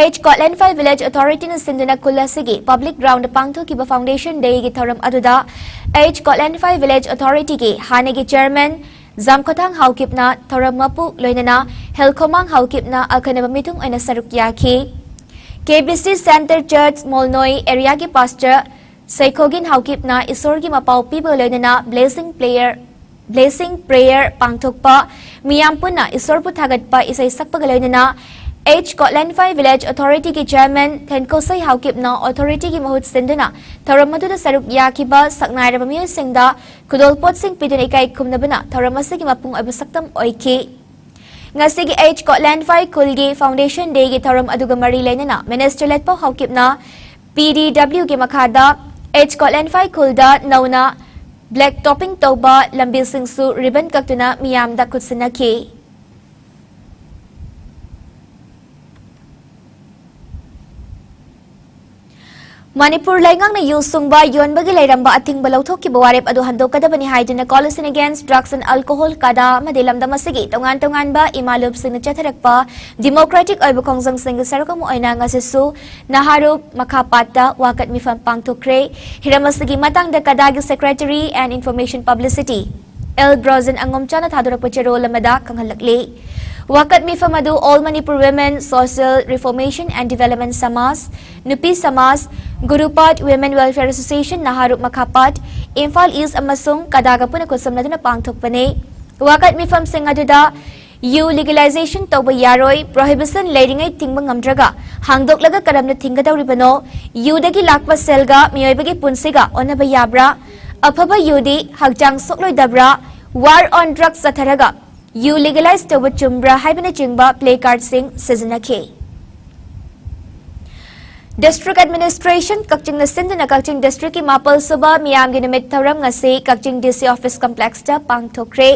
ꯑꯩꯆ ꯀꯣꯠꯂꯦꯟꯐꯥꯏ ꯚꯤꯂꯦꯖ ꯑꯣꯊꯣꯔꯤꯇꯤꯅ ꯁꯤꯟꯗꯨꯅ ꯈꯨꯜ ꯑꯁꯤꯒꯤ ꯄꯕ꯭ꯂꯤꯛ ꯒ꯭ꯔꯥꯎꯟꯗ ꯄꯥꯡꯊꯣꯛꯈꯤꯕ ꯐꯥꯎꯟꯗꯦꯁꯟ ꯗꯦꯒꯤ ꯊꯧꯔꯝ ꯑꯗꯨꯗ ꯑꯩꯆ ꯀꯣꯠꯂꯦꯟꯐꯥꯏ ꯚꯤꯂꯦꯖ ꯑꯣꯊꯣꯔꯤꯇꯤꯒꯤ ꯍꯥꯟꯅꯒꯤ ꯆꯤꯌꯔꯃꯦꯟ ꯖꯥꯝꯈꯣꯊꯥꯡ ꯍꯥꯎꯀꯤꯞꯅ ꯊꯧꯔꯝ ꯃꯄꯨ ꯂꯣꯏꯅꯅ ꯍꯦꯜꯈꯣꯃꯥꯡ ꯍꯥꯎꯀꯤꯞꯅ ꯑꯈꯟꯅꯕ ꯃꯤꯊꯨꯡ ꯑꯣꯏꯅ ꯁꯔꯨꯛ ꯌꯥꯈꯤ꯫ ꯀꯦ ꯕꯤ ꯁꯤ ꯁꯦꯟꯇꯔ ꯆꯔꯆ ꯃꯣꯜꯅꯣꯏ ꯑꯦꯔꯤꯌꯥꯒꯤ ꯄꯥꯁꯇꯔ ꯁꯩꯈꯣꯒꯤꯟ ꯍꯥꯎꯀꯤꯞꯅ ꯏꯁꯣꯔꯒꯤ ꯃꯄꯥꯎ ꯄꯤꯕꯒ ꯂꯣꯏꯅꯅ ꯕ꯭ꯂꯦꯁꯤꯡ ꯄ꯭ꯂꯦꯌꯔ, ꯕ꯭ꯂꯦꯁꯤꯡ ꯄ꯭ꯔꯦꯌꯔ ꯄꯥꯡꯊꯣꯛꯄ, ꯃꯤꯌꯥꯝ ꯄꯨꯟꯅ ꯏꯁꯣꯔꯕꯨ ꯊꯥꯒꯠꯄ ꯏꯁꯩ ꯁꯛꯄꯒ ꯂꯣꯏꯅꯅ ꯑꯩꯆ ꯀꯣꯠꯂꯦꯟꯐꯥꯏ ꯚꯤꯂꯦꯖ ꯑꯣꯊꯣꯔꯤꯇꯤꯒꯤ ꯆꯤꯌꯔꯃꯦꯟ ꯊꯦꯟꯀꯣꯁꯩ ꯍꯥꯎꯀꯤꯞꯅ ꯑꯣꯊꯣꯔꯤꯇꯤꯒꯤ ꯃꯍꯨꯠ ꯁꯤꯟꯗꯨꯅ ꯊꯧꯔꯝ ꯑꯗꯨꯗ ꯁꯔꯨꯛ ꯌꯥꯈꯤꯕ ꯁꯛꯅꯥꯏꯔꯕ ꯃꯤꯑꯣꯏꯁꯤꯡꯗ ꯈꯨꯗꯣꯜꯄꯣꯠꯁꯤꯡ ꯄꯤꯗꯨꯅ ꯏꯀꯥꯏ ꯈꯨꯝꯅꯕꯅ ꯊꯧꯔꯝ ꯑꯁꯤꯒꯤ ꯃꯄꯨꯡ ꯑꯣꯏꯕ ꯁꯛꯇꯝ ꯑꯣꯏꯈꯤ꯫ ꯉꯁꯤꯒꯤ ꯑꯩꯆ ꯀꯣꯠꯂꯦꯟꯐꯥꯏ ꯈꯨꯜꯒꯤ ꯐꯥꯎꯟꯗꯦꯁꯟ ꯗꯦꯒꯤ ꯊꯧꯔꯝ ꯑꯗꯨꯒ ꯃꯔꯤ ꯂꯩꯅꯅ ꯃꯤꯅꯤꯁꯇꯔ ꯂꯦꯠꯄꯥꯎ ꯍꯥꯎꯀꯤꯞꯅ ꯄꯤ ꯗꯤ ꯗꯕ꯭ꯂꯤꯎꯒꯤ ꯃꯈꯥꯗ ꯑꯩꯆ ꯀꯣꯠꯂꯦꯟꯐꯥꯏ ꯈꯨꯜꯗ ꯅꯧꯅ ꯕ꯭ꯂꯦꯛ ꯇꯣꯄꯤꯡ ꯇꯧꯕ ꯂꯝꯕꯤꯁꯤꯡꯁꯨ ꯔꯤꯕꯟ ꯀꯛꯇꯨꯅ ꯃꯤꯌꯥꯝꯗ ꯈꯨꯠꯁꯤꯟꯅꯈꯤ꯫ ꯃꯅꯤꯄꯨꯔ ꯂꯩꯉꯥꯛꯅ ꯌꯨ ꯁꯨꯡꯕ ꯌꯣꯟꯕꯒꯤ ꯂꯩꯔꯝꯕ ꯑꯊꯤꯡꯕ ꯂꯧꯊꯣꯛꯈꯤꯕ ꯋꯥꯔꯦꯞ ꯑꯗꯨ ꯍꯟꯗꯣꯛꯀꯗꯕꯅꯤ ꯍꯥꯏꯗꯨꯅ Coalition Against Drugs and Alcohol, ꯀꯗꯥ ꯑꯃꯗꯤ ꯂꯝꯗꯝ ꯑꯁꯤꯒꯤ ꯇꯣꯉꯥꯟ ꯇꯣꯉꯥꯟꯕ ꯏꯃꯥ ꯂꯨꯞꯁꯤꯡꯅ ꯆꯠꯊꯔꯛꯄ democratic ꯑꯣꯏꯕ ꯈꯣꯡꯖꯪꯁꯤꯡꯒꯤ ꯁꯔꯨꯛ ꯑꯃ ꯑꯣꯏꯅ ꯉꯁꯤꯁꯨ ꯅꯍꯥꯔꯨꯞ ꯃꯈꯥꯄꯥꯠꯇ ꯋꯥꯀꯠ ꯃꯤꯐꯝ ꯄꯥꯡꯊꯣꯛꯈ꯭ꯔꯦ꯫ ꯍꯤꯔꯝ ꯑꯁꯤꯒꯤ ꯃꯇꯥꯡꯗ ꯀꯗꯥꯒꯤ Secretary and Information Publicity L Brojen ꯑꯉꯣꯝꯆꯥꯅ ꯊꯥꯗꯣꯔꯛꯄ ꯆꯦꯔꯣꯜ ꯑꯃꯗ ꯈꯪꯍꯜꯂꯛꯂꯤ꯫ ꯋꯥꯀꯠ ꯃꯤꯐꯝ ꯑꯗꯨ All Manipur Women Social Reformation and Development Samaj, ꯅꯨꯄꯤ ꯁꯃꯥꯖ, ꯒꯨꯔꯨꯄꯥꯠ Women Welfare Association, ꯅꯍꯥꯔꯨꯞ ꯃꯈꯥꯄꯥꯠ, ꯏꯝꯐꯥꯜ ꯏꯁ ꯑꯃꯁꯨꯡ ꯀꯗꯥꯒ ꯄꯨꯟꯅ ꯈꯨꯠꯁꯝꯅꯗꯨꯅ ꯄꯥꯡꯊꯣꯛꯄꯅꯤ꯫ ꯋꯥꯀꯠ ꯃꯤꯐꯝꯁꯤꯡ ꯑꯗꯨꯗ ꯌꯨ legalization ꯇꯧꯕ ꯌꯥꯔꯣꯏ, prohibition ꯂꯩꯔꯤꯉꯩ ꯊꯤꯡꯕ ꯉꯝꯗ꯭ꯔꯒ ꯍꯥꯡꯗꯣꯛꯂꯒ ꯀꯔꯝꯅ ꯊꯤꯡꯒꯗꯧꯔꯤꯕꯅꯣ, ꯌꯨꯗꯒꯤ ꯂꯥꯛꯄ ꯁꯦꯜꯒ ꯃꯤꯑꯣꯏꯕꯒꯤ ꯄꯨꯟꯁꯤꯒ ꯑꯣꯟꯅꯕ ꯌꯥꯕ꯭ꯔꯥ, ꯑꯐꯕ ꯌꯨꯗꯤ ꯍꯛꯆꯥꯡ ꯁꯣꯛꯂꯣꯏꯗꯕ꯭ꯔꯥ, War on Drugs ꯆꯠꯊꯔꯒ ꯌꯨ legalize ꯇꯧꯕ ꯆꯨꯝꯕ꯭ꯔꯥ ꯍꯥꯏꯕꯅꯆꯤꯡꯕ placardꯁꯤꯡ ꯁꯤꯖꯤꯟꯅꯈꯤ꯫ District Administration ꯀꯛꯆꯤꯡꯅ ꯁꯤꯟꯗꯨꯅ ꯀꯛꯆꯤꯡ districtꯀꯤ ꯃꯥꯄꯜ ꯁꯨꯕ ꯃꯤꯌꯥꯝꯒꯤ ꯅꯨꯃꯤꯠ ꯊꯧꯔꯝ ꯉꯁꯤ ꯀꯛꯆꯤꯡ D C office complexꯇ ꯄꯥꯡꯊꯣꯛꯈ꯭ꯔꯦ꯫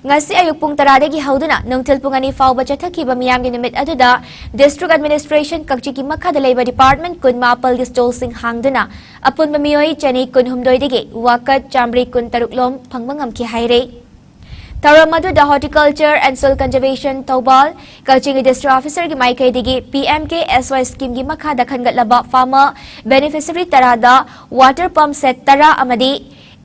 ꯉꯁꯤ ꯑꯌꯨꯛ ꯄꯨꯡ ꯇꯔꯥꯗꯒꯤ ꯍꯧꯗꯨꯅ ꯅꯨꯡꯊꯤꯜ ꯄꯨꯡ ꯑꯅꯤ ꯐꯥꯎꯕ ꯆꯠꯊꯈꯤꯕ ꯃꯤꯌꯥꯝꯒꯤ ꯅꯨꯃꯤꯠ ꯑꯗꯨꯗ District Administration ꯀꯛꯆꯤꯡꯒꯤ ꯃꯈꯥꯗ ꯂꯩꯕ department ꯀꯨꯟ ꯃꯥꯄꯜꯒꯤ stallꯁꯤꯡ ꯍꯥꯡꯗꯨꯅ ꯑꯄꯨꯟꯕ ꯃꯤꯑꯣꯏ ꯆꯅꯤ ꯀꯨꯟꯍꯨꯝꯗꯣꯏꯗꯒꯤ ꯋꯥꯀꯠ ꯆꯥꯃꯔꯤ ꯀꯨꯟꯇꯔꯨꯛ ꯂꯣꯝ ꯐꯪꯕ ꯉꯝꯈꯤ ꯍꯥꯏꯔꯦ꯫ ꯊꯧꯔꯝ ꯑꯗꯨꯗ Horticulture and Soil Conservation Thoubal, ꯀꯛꯆꯤꯡꯒꯤ District Officerꯒꯤ ꯃꯥꯏꯀꯩꯗꯒꯤ P M K S Y schemeꯒꯤ ꯃꯈꯥꯗ ꯈꯟꯒꯠꯂꯕ farmer beneficiary ꯇꯔꯥꯗ water pump set ꯇꯔꯥ ꯑꯃꯗꯤ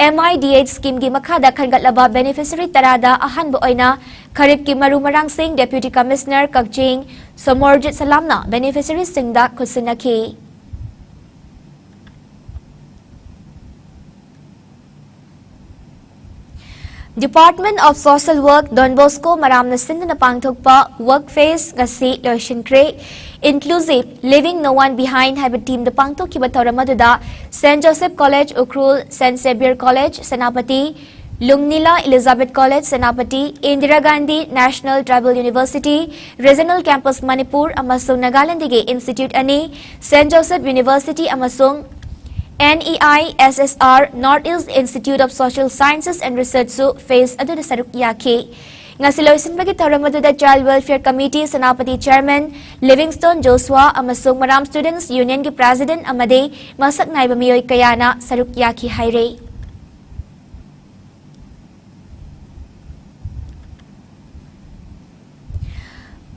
M I D H schemeꯒꯤ ꯃꯈꯥꯗ ꯈꯟꯒꯠꯂꯕ beneficiary ꯇꯔꯥꯗ ꯑꯍꯥꯟꯕ ꯑꯣꯏꯅ ꯈꯔꯤꯞꯀꯤ ꯃꯔꯨ ꯃꯔꯥꯡꯁꯤꯡ Deputy Commissioner Kakching Somorjit ꯁꯂꯥꯝꯅ beneficiaryꯁꯤꯡꯗ ꯈꯨꯠꯁꯤꯟꯅꯈꯤ꯫ Department of Social Work, Don Bosco ꯃꯔꯥꯝꯅ ꯁꯤꯟꯗꯨꯅ ꯄꯥꯡꯊꯣꯛꯄ Work Fest ꯉꯁꯤ ꯂꯣꯏꯁꯤꯟꯈ꯭ꯔꯦ꯫ Inclusive, Leaving No One Behind ꯍꯥꯏꯕ themeꯗ ꯄꯥꯡꯊꯣꯛꯈꯤꯕ ꯊꯧꯔꯝ ꯑꯗꯨꯗ Saint Joseph College, Ukhrul, Saint Xavier College, Senapati, ꯂꯨꯡꯅꯤꯂꯥ Elizabeth College, Senapati, Indira Gandhi National Tribal University, Regional Campus Manipur ꯑꯃꯁꯨꯡ ꯅꯥꯒꯥꯂꯦꯟꯗꯒꯤ institute ꯑꯅꯤ, Saint Joseph University ꯑꯃꯁꯨꯡ N E I S S R, North East Institute of Social Sciences and Researchꯁꯨ fest ꯑꯗꯨꯗ ꯁꯔꯨꯛ ꯌꯥꯈꯤ꯫ ꯉꯁꯤ ꯂꯣꯏꯁꯤꯟꯕꯒꯤ ꯊꯧꯔꯝ ꯑꯗꯨꯗ Child Welfare Committee Senapati Chairman Livingstone Joshua ꯑꯃꯁꯨꯡ ꯃꯔꯥꯝ Students Unionꯒꯤ President ꯑꯃꯗꯤ ꯃꯁꯛ ꯅꯥꯏꯕ ꯃꯤꯑꯣꯏ ꯀꯌꯥꯅ ꯁꯔꯨꯛ ꯌꯥꯈꯤ ꯍꯥꯏꯔꯤ꯫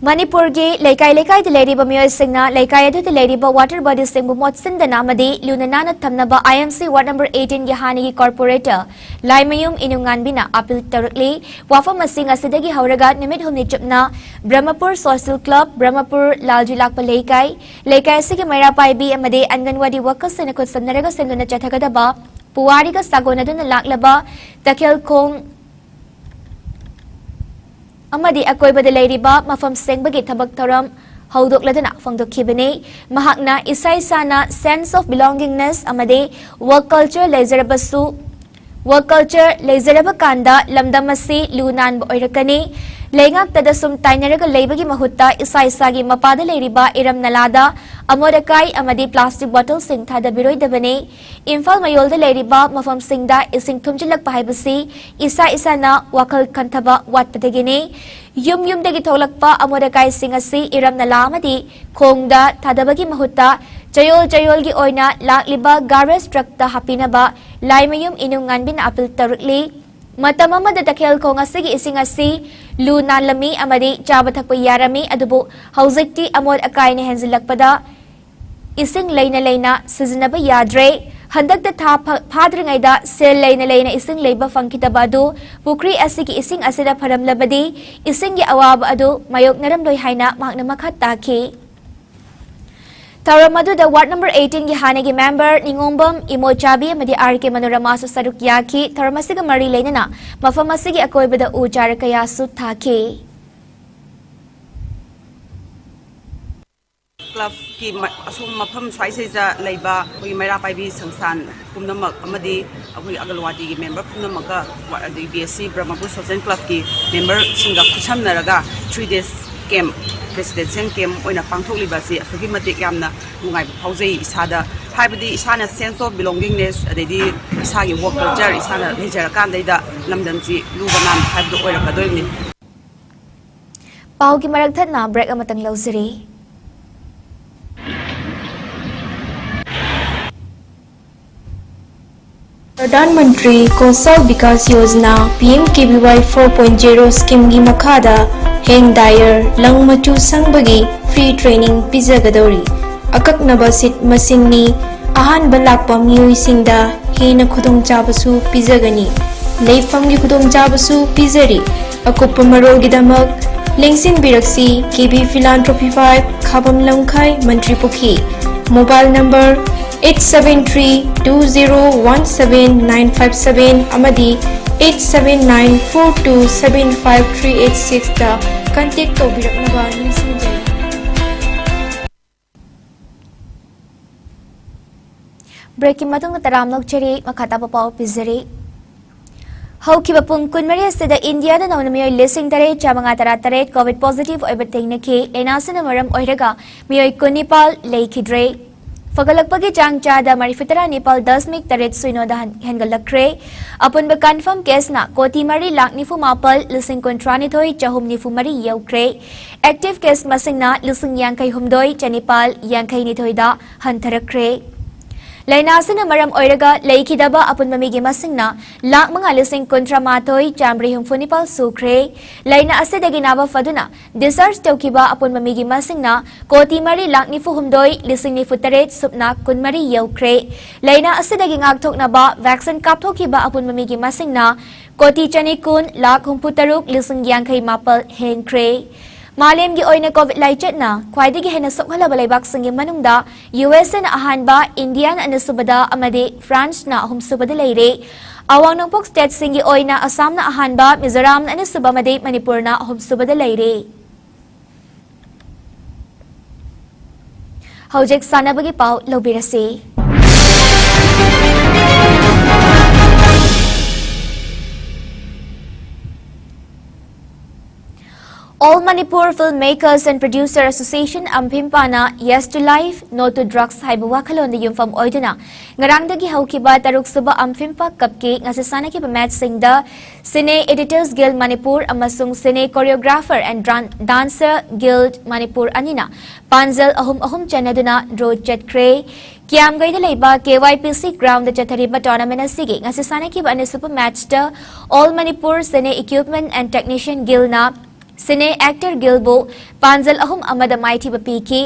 ꯃꯅꯤꯄꯨꯔꯒꯤ ꯂꯩꯀꯥꯏ ꯂꯩꯀꯥꯏꯗ ꯂꯩꯔꯤꯕ ꯃꯤꯑꯣꯏꯁꯤꯡꯅ ꯂꯩꯀꯥꯏ ꯑꯗꯨꯗ ꯂꯩꯔꯤꯕ water bodyꯁꯤꯡꯕꯨ ꯃꯣꯠꯁꯤꯟꯗꯅ ꯑꯃꯗꯤ ꯂꯨꯅ ꯅꯥꯟꯅ ꯊꯝꯅꯕ I M C ward number eighteenꯒꯤ ꯍꯥꯟꯅꯒꯤ corporator ꯂꯥꯏꯃꯌꯨꯝ ꯏꯅꯨꯡꯉꯥꯟꯕꯤꯅ appeal ꯇꯧꯔꯛꯂꯤ꯫ ꯋꯥꯐꯝ ꯑꯁꯤ ꯉꯁꯤꯗꯒꯤ ꯍꯧꯔꯒ ꯅꯨꯃꯤꯠ ꯍꯨꯝꯅꯤ ꯆꯨꯞꯅ ꯕ꯭ꯔꯍꯃꯄꯨꯔ Social Club, ꯕ꯭ꯔꯍꯃꯄꯨꯔ ꯂꯥꯜꯖꯨ ꯂꯥꯛꯄ ꯂꯩꯀꯥꯏ, ꯂꯩꯀꯥꯏ ꯑꯁꯤꯒꯤ ꯃꯩꯔꯥ ꯄꯥꯏꯕꯤ ꯑꯃꯗꯤ ꯑꯪꯒꯟꯋꯥꯗꯤ workersꯁꯤꯡꯅ ꯈꯨꯠꯁꯝꯅꯔꯒ ꯁꯦꯝꯗꯨꯅ ꯆꯠꯊꯒꯗꯕ ꯄꯨꯋꯥꯔꯤꯒ ꯁꯥꯒꯣꯟꯅꯗꯨꯅ ꯂꯥꯛꯂꯕ ꯇꯈꯦꯜꯈꯣꯡ ꯑꯃꯗꯤ ꯑꯀꯣꯏꯕꯗ ꯂꯩꯔꯤꯕ ꯃꯐꯝ ꯁꯦꯡꯕꯒꯤ ꯊꯕꯛ ꯊꯧꯔꯝ ꯍꯧꯗꯣꯛꯂꯗꯨꯅ ꯐꯣꯡꯗꯣꯛꯈꯤꯕꯅꯤ꯫ ꯃꯍꯥꯛꯅ ꯏꯁꯥ ꯏꯁꯥꯅ sense of belongingness ꯑꯃꯗꯤ work culture ꯂꯩꯖꯔꯕꯁꯨ, work culture ꯂꯩꯖꯔꯕ ꯀꯥꯟꯗ ꯂꯝꯗꯝ ꯑꯁꯤ ꯂꯨ ꯅꯥꯟꯕ ꯑꯣꯏꯔꯛꯀꯅꯤ꯫ ꯂꯩꯉꯥꯛꯇꯗ ꯁꯨꯝ ꯇꯥꯏꯅꯔꯒ ꯂꯩꯕꯒꯤ ꯃꯍꯨꯠꯇ ꯏꯁꯥ ꯏꯁꯥꯒꯤ ꯃꯄꯥꯗ ꯂꯩꯔꯤꯕ ꯏꯔꯝ ꯅꯂꯥꯗ ꯑꯃꯣꯠ ꯑꯀꯥꯏ ꯑꯃꯗꯤ plastic bottleꯁꯤꯡ ꯊꯥꯗꯕꯤꯔꯣꯏꯗꯕꯅꯤ꯫ ꯏꯝꯐꯥꯜ ꯃꯌꯣꯜꯗ ꯂꯩꯔꯤꯕ ꯃꯐꯝꯁꯤꯡꯗ ꯏꯁꯤꯡ ꯊꯨꯝꯖꯤꯜꯂꯛꯄ ꯍꯥꯏꯕꯁꯤ ꯏꯁꯥ ꯏꯁꯥꯅ ꯋꯥꯈꯜ ꯈꯟꯊꯕ ꯋꯥꯠꯄꯗꯒꯤꯅꯤ꯫ ꯌꯨꯝ ꯌꯨꯝꯗꯒꯤ ꯊꯣꯛꯂꯛꯄ ꯑꯃꯣꯠ ꯑꯀꯥꯏꯁꯤꯡ ꯑꯁꯤ ꯏꯔꯝ ꯅꯂꯥ ꯑꯃꯗꯤ ꯈꯣꯡꯗ ꯊꯥꯗꯕꯒꯤ ꯃꯍꯨꯠꯇ ꯆꯌꯣꯜ ꯆꯌꯣꯜꯒꯤ ꯑꯣꯏꯅ ꯂꯥꯛꯂꯤꯕ garbage truckꯇ ꯍꯥꯞꯄꯤꯅꯕ ꯂꯥꯏꯃꯌꯨꯝ ꯏꯅꯨꯡꯉꯥꯟꯕꯤꯅ appeal ꯇꯧꯔꯛꯂꯤ꯫ ꯃꯇꯝ ꯑꯃꯗ ꯇꯈꯦꯜ ꯈꯣꯡ ꯑꯁꯤꯒꯤ ꯏꯁꯤꯡ ꯑꯁꯤ ꯂꯨ ꯅꯥꯜꯂꯝꯃꯤ ꯑꯃꯗꯤ ꯆꯥꯕ ꯊꯛꯄ ꯌꯥꯔꯝꯃꯤ, ꯑꯗꯨꯕꯨ ꯍꯧꯖꯤꯛꯇꯤ ꯑꯃꯣꯠ ꯑꯀꯥꯏꯅ ꯍꯦꯟꯖꯤꯜꯂꯛꯄꯗ ꯏꯁꯤꯡ ꯂꯩꯅ ꯂꯩꯅ ꯁꯤꯖꯤꯟꯅꯕ ꯌꯥꯗ꯭ꯔꯦ꯫ ꯍꯟꯗꯛꯇ ꯊꯥ ꯐ-, ꯐꯥꯗ꯭ꯔꯤꯉꯩꯗ ꯁꯦꯜ ꯂꯩꯅ ꯂꯩꯅ ꯏꯁꯤꯡ ꯂꯩꯕ ꯐꯪꯈꯤꯗꯕ ꯑꯗꯨ ꯄꯨꯈ꯭ꯔꯤ ꯑꯁꯤꯒꯤ ꯏꯁꯤꯡ ꯑꯁꯤꯗ ꯐꯔꯝꯂꯕꯗꯤ ꯏꯁꯤꯡꯒꯤ ꯑꯋꯥꯕ ꯑꯗꯨ ꯃꯥꯌꯣꯛꯅꯔꯝꯂꯣꯏ ꯍꯥꯏꯅ ꯃꯍꯥꯛꯅ ꯃꯈꯥ ꯇꯥꯈꯤ꯫ ꯊꯧꯔꯝ ꯑꯗꯨꯗ ward number eighteenꯒꯤ ꯍꯥꯟꯅꯒꯤ member ꯅꯤꯉꯣꯝꯕꯝ ꯏꯃꯣꯆꯥꯕꯤ ꯑꯃꯗꯤ R K ꯃꯅꯣꯔꯃꯥꯁꯨ ꯁꯔꯨꯛ ꯌꯥꯈꯤ꯫ ꯊꯧꯔꯝ ꯑꯁꯤꯒ ꯃꯔꯤ ꯂꯩꯅꯅ ꯃꯐꯝ ꯑꯁꯤꯒꯤ ꯑꯀꯣꯏꯕꯗ ꯎ ꯆꯥꯔ ꯀꯌꯥꯁꯨ ꯊꯥꯈꯤ꯫ Clubꯀꯤ ꯃ-, ꯑꯁꯣꯝ ꯃꯐꯝ ꯁ꯭ꯋꯥꯏꯁꯤꯗ ꯂꯩꯕ ꯑꯩꯈꯣꯏꯒꯤ ꯃꯩꯔꯥ ꯄꯥꯏꯕꯤ ꯁꯪꯁꯊꯥꯟ ꯄꯨꯝꯅꯃꯛ ꯑꯃꯗꯤ ꯑꯩꯈꯣꯏ ꯑꯪꯒꯜꯋꯥꯗꯤꯒꯤ member ꯄꯨꯝꯅꯃꯛꯀ, ꯋꯥ-, ꯑꯗꯒꯤ B S C Brahmapur social clubꯀꯤ memberꯁꯤꯡꯒ ꯈꯨꯠꯁꯝꯅꯔꯒ three days camp, residential camp ꯑꯣꯏꯅ ꯄꯥꯡꯊꯣꯛꯂꯤꯕ ꯑꯁꯤ ꯑꯁꯨꯛꯀꯤ ꯃꯇꯤꯛ ꯌꯥꯝꯅ ꯅꯨꯡꯉꯥꯏꯕ ꯐꯥꯎꯖꯩ ꯏꯁꯥꯗ꯫ ꯍꯥꯏꯕꯗꯤ ꯏꯁꯥꯅ sense of belongingness, ꯑꯗꯩꯗꯤ ꯏꯁꯥꯒꯤ work culture ꯏꯁꯥꯅ ꯂꯩꯖꯔꯀꯥꯟꯗꯩꯗ ꯂꯝꯗꯝꯁꯤ ꯂꯨꯕ ꯅꯥꯟꯕ ꯍꯥꯏꯕꯗꯨ ꯑꯣꯏꯔꯛꯀꯗꯣꯔꯤꯕꯅꯤ꯫ ꯄꯥꯎꯒꯤ ꯃꯔꯛ ꯊꯠꯅ break ꯑꯃꯇꯪ ꯂꯧꯖꯔꯤ꯫ Pradhan Mantri Kaushal Vikas Yojana, P M K V Y four point zero scheme ꯒꯤ ꯃꯈꯥꯗ ꯍꯦꯡ ꯗꯥꯏꯌꯔ, ꯂꯪ ꯃꯆꯨ ꯁꯪꯕꯒꯤ free training ꯄꯤꯖꯒꯗꯧꯔꯤ꯫ ꯑꯀꯛꯅꯕ seat ꯃꯁꯤꯡꯅꯤ꯫ ꯑꯍꯥꯟꯕ ꯂꯥꯛꯄ ꯃꯤꯑꯣꯏꯁꯤꯡꯗ ꯍꯦꯟꯅ ꯈꯨꯗꯣꯡꯆꯥꯕꯁꯨ ꯄꯤꯖꯒꯅꯤ꯫ ꯂꯩꯐꯝꯒꯤ ꯈꯨꯗꯣꯡꯆꯥꯕꯁꯨ ꯄꯤꯖꯔꯤ꯫ ꯑꯀꯨꯞꯄ ꯃꯔꯣꯜꯒꯤꯗꯃꯛ ꯂꯦꯡꯁꯤꯟꯕꯤꯔꯛꯁꯤ, K B Philanthropy five, ꯈꯥꯕꯝ ꯂꯝꯈꯥꯏ, ꯃꯟꯇ꯭ꯔꯤ ꯄꯨꯈ꯭ꯔꯤ꯫ Mobile number eight seven three two zero one seven nine five seven ꯑꯃꯗꯤ eight seven nine four two seven five three eight six ꯇ contact ꯇꯧꯕꯤꯔꯛꯅꯕ ꯅꯤꯡꯁꯤꯡꯖꯔꯤ꯫ Break ꯀꯤ ꯃꯇꯨꯡꯗ ꯇꯔꯥꯝꯅ ꯑꯣꯛꯆꯔꯤ, ꯃꯈꯥ ꯇꯥꯕ ꯄꯥꯎ ꯄꯤꯖꯔꯤ꯫ ꯍꯧꯈꯤꯕ ꯄꯨꯡ ꯀꯨꯟꯃꯔꯤ ꯑꯁꯤꯗ ꯏꯟꯗꯤꯌꯥꯗ ꯅꯧꯅ ꯃꯤꯑꯣꯏ ꯂꯤꯁꯤꯡ ꯇꯔꯦꯠ ꯆꯥꯃꯉꯥ ꯇꯔꯥꯇꯔꯦꯠ COVID positive ꯑꯣꯏꯕ ꯊꯦꯡꯅꯈꯤ꯫ ꯂꯥꯏꯅꯥ ꯑꯁꯤꯅ ꯃꯔꯝ ꯑꯣꯏꯔꯒ ꯃꯤꯑꯣꯏ ꯀꯨꯟꯅꯤꯄꯥꯜ ꯂꯩꯈꯤꯗ꯭ꯔꯦ꯫ ꯐꯒꯠꯂꯛꯄꯒꯤ ꯆꯥꯡ ꯆꯥꯗ ꯃꯔꯤꯐꯨꯇꯔꯥ ꯅꯤꯄꯥꯜ ꯗꯁꯃꯤꯛ ꯇꯔꯦꯠ ꯁꯤꯅꯣꯗ ꯍꯟ-, ꯍꯦꯟꯒꯠꯂꯛꯈ꯭ꯔꯦ꯫ ꯑꯄꯨꯟꯕ confirm case ꯅ ꯀꯣꯇꯤ ꯃꯔꯤ ꯂꯥꯈ ꯅꯤꯐꯨ ꯃꯥꯄꯜ ꯂꯤꯁꯤꯡ ꯀꯨꯟꯊ꯭ꯔꯥꯅꯤꯊꯣꯏ ꯆꯍꯨꯝ ꯅꯤꯐꯨ ꯃꯔꯤ ꯌꯧꯈ꯭ꯔꯦ꯫ Active case ꯃꯁꯤꯡꯅ ꯂꯤꯁꯤꯡ ꯌꯥꯡꯈꯩ ꯍꯨꯝꯗꯣꯏ ꯆꯅꯤꯄꯥꯜ ꯌꯥꯡꯈꯩ ꯅꯤꯊꯣꯏꯗ ꯍꯟꯊꯔꯛꯈ꯭ꯔꯦ꯫ ꯂꯥꯏꯅꯥ ꯑꯁꯤꯅ ꯃꯔꯝ ꯑꯣꯏꯔꯒ ꯂꯩꯈꯤꯗꯕ ꯑꯄꯨꯟꯕ ꯃꯤꯒꯤ ꯃꯁꯤꯡꯅ ꯂꯥꯈ ꯃꯉꯥ ꯂꯤꯁꯤꯡ ꯀꯨꯟꯊ꯭ꯔꯥ ꯃꯥꯊꯣꯏ ꯆꯥꯃꯔꯤ ꯍꯨꯝꯐꯨ ꯅꯤꯄꯥꯜ ꯁꯨꯈ꯭ꯔꯦ꯫ ꯂꯥꯏꯅꯥ ꯑꯁꯤꯗꯒꯤ ꯅꯥꯕ ꯐꯗꯨꯅ discharge ꯇꯧꯈꯤꯕ ꯑꯄꯨꯟꯕ ꯃꯤꯒꯤ ꯃꯁꯤꯡꯅ ꯀꯣꯇꯤ ꯃꯔꯤ ꯂꯥꯈ ꯅꯤꯐꯨ ꯍꯨꯝꯗꯣꯏ ꯂꯤꯁꯤꯡ ꯅꯤꯐꯨ ꯇꯔꯦꯠ ꯁꯨꯞꯅ ꯀꯨꯟꯃꯔꯤ ꯌꯧꯈ꯭ꯔꯦ꯫ ꯂꯥꯏꯅꯥ ꯑꯁꯤꯗꯒꯤ ꯉꯥꯛꯊꯣꯛꯅꯕ vaccine ꯀꯥꯞꯊꯣꯛꯈꯤꯕ ꯑꯄꯨꯟꯕ ꯃꯤꯒꯤ ꯃꯁꯤꯡꯅ ꯀꯣꯇꯤ ꯆꯅꯤ ꯀꯨꯟ ꯂꯥꯈ ꯍꯨꯝꯐꯨ ꯇꯔꯨꯛ ꯂꯤꯁꯤꯡ ꯌꯥꯡꯈꯩ ꯃꯥꯄꯜ ꯍꯦꯟꯈ꯭ꯔꯦ꯫ ꯃꯥꯂꯦꯝꯒꯤ ꯑꯣꯏꯅ COVID ꯂꯥꯏꯆꯠꯅ ꯈ꯭ꯋꯥꯏꯗꯒꯤ ꯍꯦꯟꯅ ꯁꯣꯛꯍꯜꯂꯕ ꯂꯩꯕꯥꯛꯁꯤꯡꯒꯤ ꯃꯅꯨꯡꯗ U S A ꯅ ꯑꯍꯥꯟꯕ, ꯏꯟꯗꯤꯌꯥꯅ ꯑꯅꯤꯁꯨꯕꯗ ꯑꯃꯗꯤ ꯐ꯭ꯔꯥꯟꯁꯅ ꯑꯍꯨꯝꯁꯨꯕꯗ ꯂꯩꯔꯦ꯫ ꯑꯋꯥꯡ ꯅꯣꯡꯄꯣꯛ state ꯁꯤꯡꯒꯤ ꯑꯣꯏꯅ ꯑꯁꯥꯝꯅ ꯑꯍꯥꯟꯕ, ꯃꯤꯖꯣꯔꯥꯝꯅ ꯑꯅꯤꯁꯨꯕ ꯑꯃꯗꯤ ꯃꯅꯤꯄꯨꯔꯅ ꯑꯍꯨꯝꯁꯨꯕꯗ ꯂꯩꯔꯦ꯫ ꯍꯧꯖꯤꯛ ꯁꯥꯟꯅꯕꯒꯤ ꯄꯥꯎ ꯂꯧꯕꯤꯔꯁꯤ꯫ All Manipur Filmmakers and Producer Association, ꯑꯝꯐꯤꯝꯄꯥꯅ Yes to Life, No to Drugs ꯍꯥꯏꯕ ꯋꯥꯈꯜꯂꯣꯟꯗ ꯌꯨꯝꯐꯝ ꯑꯣꯏꯗꯨꯅ ꯉꯔꯥꯡꯗꯒꯤ ꯍꯧꯈꯤꯕ ꯇꯔꯨꯛ ꯁꯨꯕ ꯑꯝꯐꯤꯝꯄꯥ ꯀꯞꯀꯤ ꯉꯁꯤ ꯁꯥꯟꯅꯈꯤꯕ ꯃꯦꯠꯆꯁꯤꯡꯗ Cine Editors Guild Manipur ꯑꯃꯁꯨꯡ Cine Choreographer and Dran- Dancer Guild Manipur ꯑꯅꯤꯅ ꯄꯥꯟꯖꯜ ꯑꯍꯨꯝ ꯑꯍꯨꯝ ꯆꯟꯅꯗꯨꯅ ꯗ꯭ꯔꯣ ꯆꯠꯈ꯭ꯔꯦ꯫ ꯀꯤꯌꯥꯝꯒꯩꯗ ꯂꯩꯕ ꯀꯦ ꯋꯥꯏ ꯄꯤ ꯁꯤ ꯒ꯭ꯔꯥꯎꯟꯗ ꯆꯠꯊꯔꯤꯕ ꯇꯣꯔꯅꯥꯃꯦꯟ ꯑꯁꯤꯒꯤ ꯉꯁꯤ ꯁꯥꯟꯅꯈꯤꯕ ꯑꯅꯤꯁꯨꯕ ꯃꯦꯠꯆꯇ All Manipur Cine Equipment and Technician Guildꯅ Cine Actor Guildꯕꯨ ꯄꯥꯟꯖꯜ ꯑꯍꯨꯝ ꯑꯃꯗ ꯃꯥꯏꯊꯤꯕ ꯄꯤꯈꯤ꯫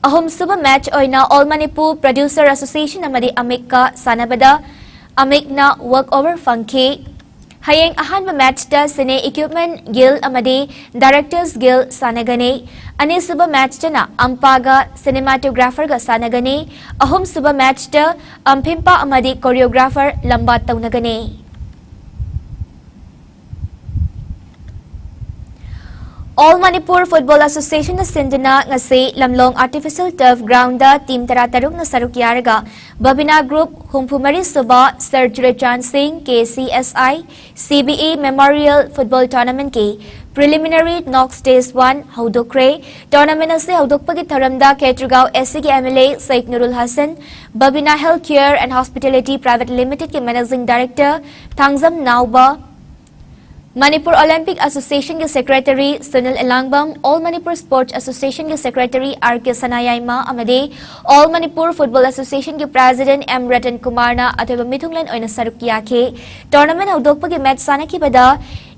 ꯑꯍꯨꯝꯁꯨꯕ ꯃꯦꯠꯆ ꯑꯣꯏꯅ All Manipur Producer Association ꯑꯃꯗꯤ ꯑꯃꯤꯛꯀ ꯁꯥꯟꯅꯕꯗ ꯑꯃꯤꯛꯅ ꯋꯥꯛ ꯑꯣꯚꯔ ꯐꯪꯈꯤ꯫ ꯍꯌꯦꯡ ꯑꯍꯥꯟꯕ ꯃꯦꯠꯆꯇ Cine Equipment Guild ꯑꯃꯗꯤ Directors Guild ꯁꯥꯟꯅꯒꯅꯤ꯫ ꯑꯅꯤꯁꯨꯕ ꯃꯦꯠꯆꯇꯅ ꯑꯝꯄꯥꯒ Cinematographerꯒ ꯁꯥꯟꯅꯒꯅꯤ꯫ ꯑꯍꯨꯝꯁꯨꯕ ꯃꯦꯠꯆꯇ ꯑꯝꯐꯤꯝꯄꯥ ꯑꯃꯗꯤ Choreographer ꯂꯝꯕꯥ ꯇꯧꯅꯒꯅꯤ꯫ All Manipur Football Associationꯅ ꯁꯤꯟꯗꯨꯅ ꯉꯁꯤ ꯂꯝꯂꯣꯡ Artificial Turf Groundꯗ team ꯇꯔꯥꯇꯔꯨꯛꯅ ꯁꯔꯨꯛ ꯌꯥꯔꯒ Babina Group ꯍꯨꯝꯐꯨꯃꯔꯤ ꯁꯨꯕ Sir Churachandra Singh K C S I C B E Memorial Football Tournamentꯀꯤ preliminary knock stage one ꯍꯧꯗꯣꯛꯈ꯭ꯔꯦ꯫ Tournament ꯑꯁꯤ ꯍꯧꯗꯣꯛꯄꯒꯤ ꯊꯧꯔꯝꯗ ꯈꯦꯇ꯭ꯔꯤꯒꯥꯎ SCꯒꯤ MLA Sheikh Nurul Hassan, Babina Health Care and Hospitality Private Limitedꯀꯤ Managing Director Thangjam ꯅꯥꯎꯕ, Manipur Olympic Associationꯒꯤ Secretary Sunil Elangbam, All Manipur Sports Associationꯒꯤ Secretary R K ꯁꯅꯥꯌꯥꯏꯃ ꯑꯃꯗꯤ All Manipur Football Associationꯒꯤ President M Ratan Kumarꯅ ꯑꯊꯣꯏꯕ ꯃꯤꯊꯨꯡꯂꯦꯟ ꯑꯣꯏꯅ ꯁꯔꯨꯛ ꯌꯥꯈꯤ꯫ Tournament ꯍꯧꯗꯣꯛꯄꯒꯤ match ꯁꯥꯟꯅꯈꯤꯕꯗ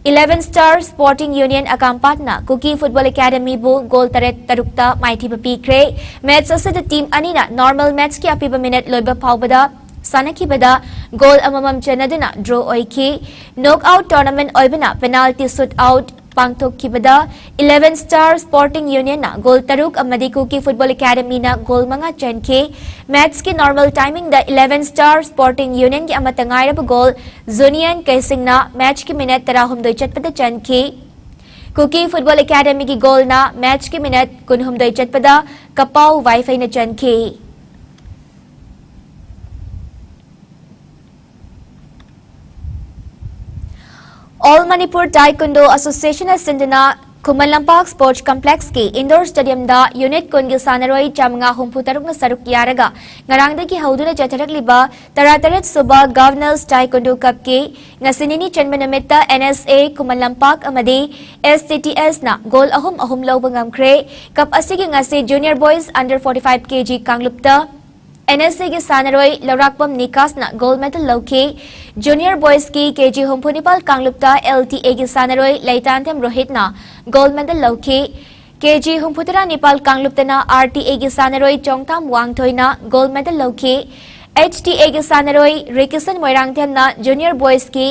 Eleven Star Sporting Union ꯑꯀꯥꯝꯄꯥꯠꯅ Kuki Football Academyꯕꯨ goal ꯇꯔꯦꯠ ꯇꯔꯨꯛꯇ ꯃꯥꯏꯊꯤꯕ ꯄꯤꯈ꯭ꯔꯦ꯫ ꯃꯦꯠꯆ ꯑꯁꯤꯗ team ꯑꯅꯤꯅ normal matchꯀꯤ ꯑꯄꯤꯕ minute ꯂꯣꯏꯕ ꯐꯥꯎꯕꯗ ꯁꯥꯟꯅꯈꯤꯕꯗ ꯒꯣꯜ ꯑꯃꯃꯝ ꯆꯟꯅꯗꯨꯅ draw ꯑꯣꯏꯈꯤ꯫ Knock out tournament ꯑꯣꯏꯕꯅ penalty shoot out ꯄꯥꯡꯊꯣꯛꯈꯤꯕꯗ Eleven Star Sporting Unionꯅ ꯒꯣꯜ ꯇꯔꯨꯛ ꯑꯃꯗꯤ ꯀꯨꯀꯤ Football Academyꯅ ꯒꯣꯜ ꯃꯉꯥ ꯆꯟꯈꯤ꯫ ꯃꯦꯠꯆꯀꯤ normal timingꯗ Eleven Star Sporting Unionꯒꯤ ꯑꯃꯠꯇ ꯉꯥꯏꯔꯕ ꯒꯣꯜ ꯖꯨꯅꯤꯌꯟ ꯀꯩꯁꯤꯡꯅ ꯃꯦꯠꯆꯀꯤ minute ꯇꯔꯥꯍꯨꯝꯗꯣꯏ ꯆꯠꯄꯗ ꯆꯟꯈꯤ꯫ ꯀꯨꯀꯤ Football Academyꯒꯤ ꯒꯣꯜꯅ ꯃꯦꯠꯆꯀꯤ minute ꯀꯨꯟꯍꯨꯝꯗꯣꯏ ꯆꯠꯄꯗ ꯀꯄꯥꯎ ꯋꯥꯏꯐꯩꯅ ꯆꯟꯈꯤ꯫ All Manipur Taekwondo Associationꯅ ꯁꯤꯟꯗꯨꯅ Khuman Lampak Sports Complexꯀꯤ Indoor Stadiumꯗ unit ꯀꯨꯟꯒꯤ ꯁꯥꯟꯅꯔꯣꯏ ꯆꯥꯃꯉꯥ ꯍꯨꯝꯐꯨ ꯇꯔꯨꯛꯅ ꯁꯔꯨꯛ ꯌꯥꯔꯒ ꯉꯔꯥꯡꯗꯒꯤ ꯍꯧꯗꯨꯅ ꯆꯠꯊꯔꯛꯂꯤꯕ ꯇꯔꯥꯇꯔꯦꯠ ꯁꯨꯕ Governors Taekwondo Cupꯀꯤ ꯉꯁꯤ ꯅꯤꯅꯤ ꯆꯟꯕ ꯅꯨꯃꯤꯠꯇ N S A Khuman Lampak ꯑꯃꯗꯤ S T T Sꯅ goal ꯑꯍꯨꯝ ꯑꯍꯨꯝ ꯂꯧꯕ ꯉꯝꯈ꯭ꯔꯦ꯫ Cup ꯑꯁꯤꯒꯤ ꯉꯁꯤ Junior Boys Under forty five K G ꯀꯥꯡꯂꯨꯞꯇ N S Aꯒꯤ ꯁꯥꯟꯅꯔꯣꯏ ꯂꯧꯔꯥꯛꯄꯝ ꯅꯤꯀꯥꯁꯅ gold medal ꯂꯧꯈꯤ꯫ Junior Boysꯀꯤ K G ꯍꯨꯝꯐꯨ ꯅꯤꯄꯥꯜ ꯀꯥꯡꯂꯨꯞꯇ L T Aꯒꯤ ꯁꯥꯟꯅꯔꯣꯏ ꯂꯩꯇꯥꯟꯊꯦꯝ ꯔꯣꯍꯤꯠꯅ gold medal ꯂꯧꯈꯤ꯫ K G ꯍꯨꯝꯐꯨ ꯇꯔꯥ ꯅꯤꯄꯥꯜ ꯀꯥꯡꯂꯨꯞꯇꯅ R T Aꯒꯤ ꯁꯥꯟꯅꯔꯣꯏ ꯆꯣꯡꯊꯥꯝ ꯋꯥꯡꯊꯣꯏꯅ gold medal ꯂꯧꯈꯤ꯫ H T Aꯒꯤ ꯁꯥꯟꯅꯔꯣꯏ ꯔꯤꯀꯤꯁꯟ ꯃꯣꯏꯔꯥꯡꯊꯦꯝꯅ Junior Boysꯀꯤ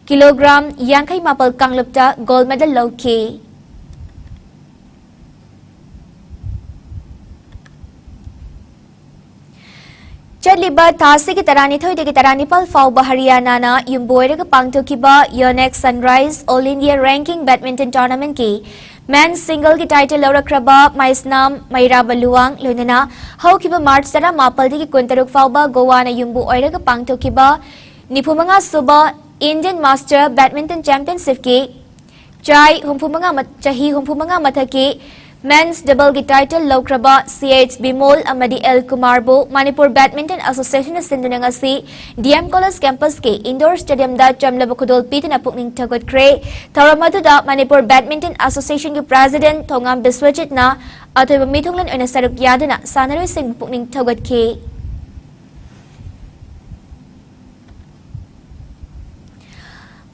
kilogram ꯌꯥꯡꯈꯩ ꯃꯥꯄꯜ ꯀꯥꯡꯂꯨꯞꯇ gold medal ꯂꯧꯈꯤ꯫ ꯆꯠꯂꯤꯕ ꯊꯥ ꯑꯁꯤꯒꯤ ꯇꯔꯥꯅꯤꯊꯣꯏꯗꯒꯤ ꯇꯔꯥꯅꯤꯄꯥꯜ ꯐꯥꯎꯕ ꯍꯔꯤꯌꯥꯅꯥꯅ ꯌꯨꯝꯕꯨ ꯑꯣꯏꯔꯒ ꯄꯥꯡꯊꯣꯛꯈꯤꯕ Yonex Sunrise All India Ranking Badminton Tournamentꯀꯤ men's singleꯒꯤ title ꯂꯧꯔꯛꯈ꯭ꯔꯕ ꯃꯩꯁꯅꯥꯝ ꯃꯩꯔꯥꯕ ꯂꯨꯋꯥꯡ ꯂꯣꯏꯅꯅ ꯍꯧꯈꯤꯕ March ꯇꯔꯥꯃꯥꯄꯜꯗꯒꯤ ꯀꯨꯟꯇꯔꯨꯛ ꯐꯥꯎꯕ ꯒꯣꯋꯥꯅ ꯌꯨꯝꯕꯨ ꯑꯣꯏꯔꯒ ꯄꯥꯡꯊꯣꯛꯈꯤꯕ ꯅꯤꯐꯨꯃꯉꯥ ꯁꯨꯕ Indian Master Badminton Championshipꯀꯤ ꯆꯍꯤ ꯍꯨꯝꯐꯨꯃꯉꯥ ꯃ-, ꯆꯍꯤ ꯍꯨꯝꯐꯨꯃꯉꯥ ꯃꯊꯛꯀꯤ men's doubleꯒꯤ title ꯂꯧꯈ꯭ꯔꯕ C H Bimol ꯑꯃꯗꯤ L ꯀꯨꯃꯥꯔꯕꯨ Manipur Badminton Associationꯅ ꯁꯤꯟꯗꯨꯅ ꯉꯁꯤ D M College Campusꯀꯤ Indoor Stadiumꯗ ꯆꯝꯂꯕ ꯈꯨꯗꯣꯜ ꯄꯤꯗꯨꯅ ꯄꯨꯛꯅꯤꯡ ꯊꯧꯒꯠꯈ꯭ꯔꯦ꯫ ꯊꯧꯔꯝ ꯑꯗꯨꯗ Manipur Badminton Associationꯒꯤ President ꯊꯣꯉꯥꯝ ꯕꯤꯁ꯭ꯋꯖꯤꯠꯅ ꯑꯊꯣꯏꯕ ꯃꯤꯊꯨꯡꯂꯦꯟ ꯑꯣꯏꯅ ꯁꯔꯨꯛ ꯌꯥꯗꯨꯅ ꯁꯥꯟꯅꯔꯣꯏꯁꯤꯡꯕꯨ ꯄꯨꯛꯅꯤꯡ ꯊꯧꯒꯠꯈꯤ꯫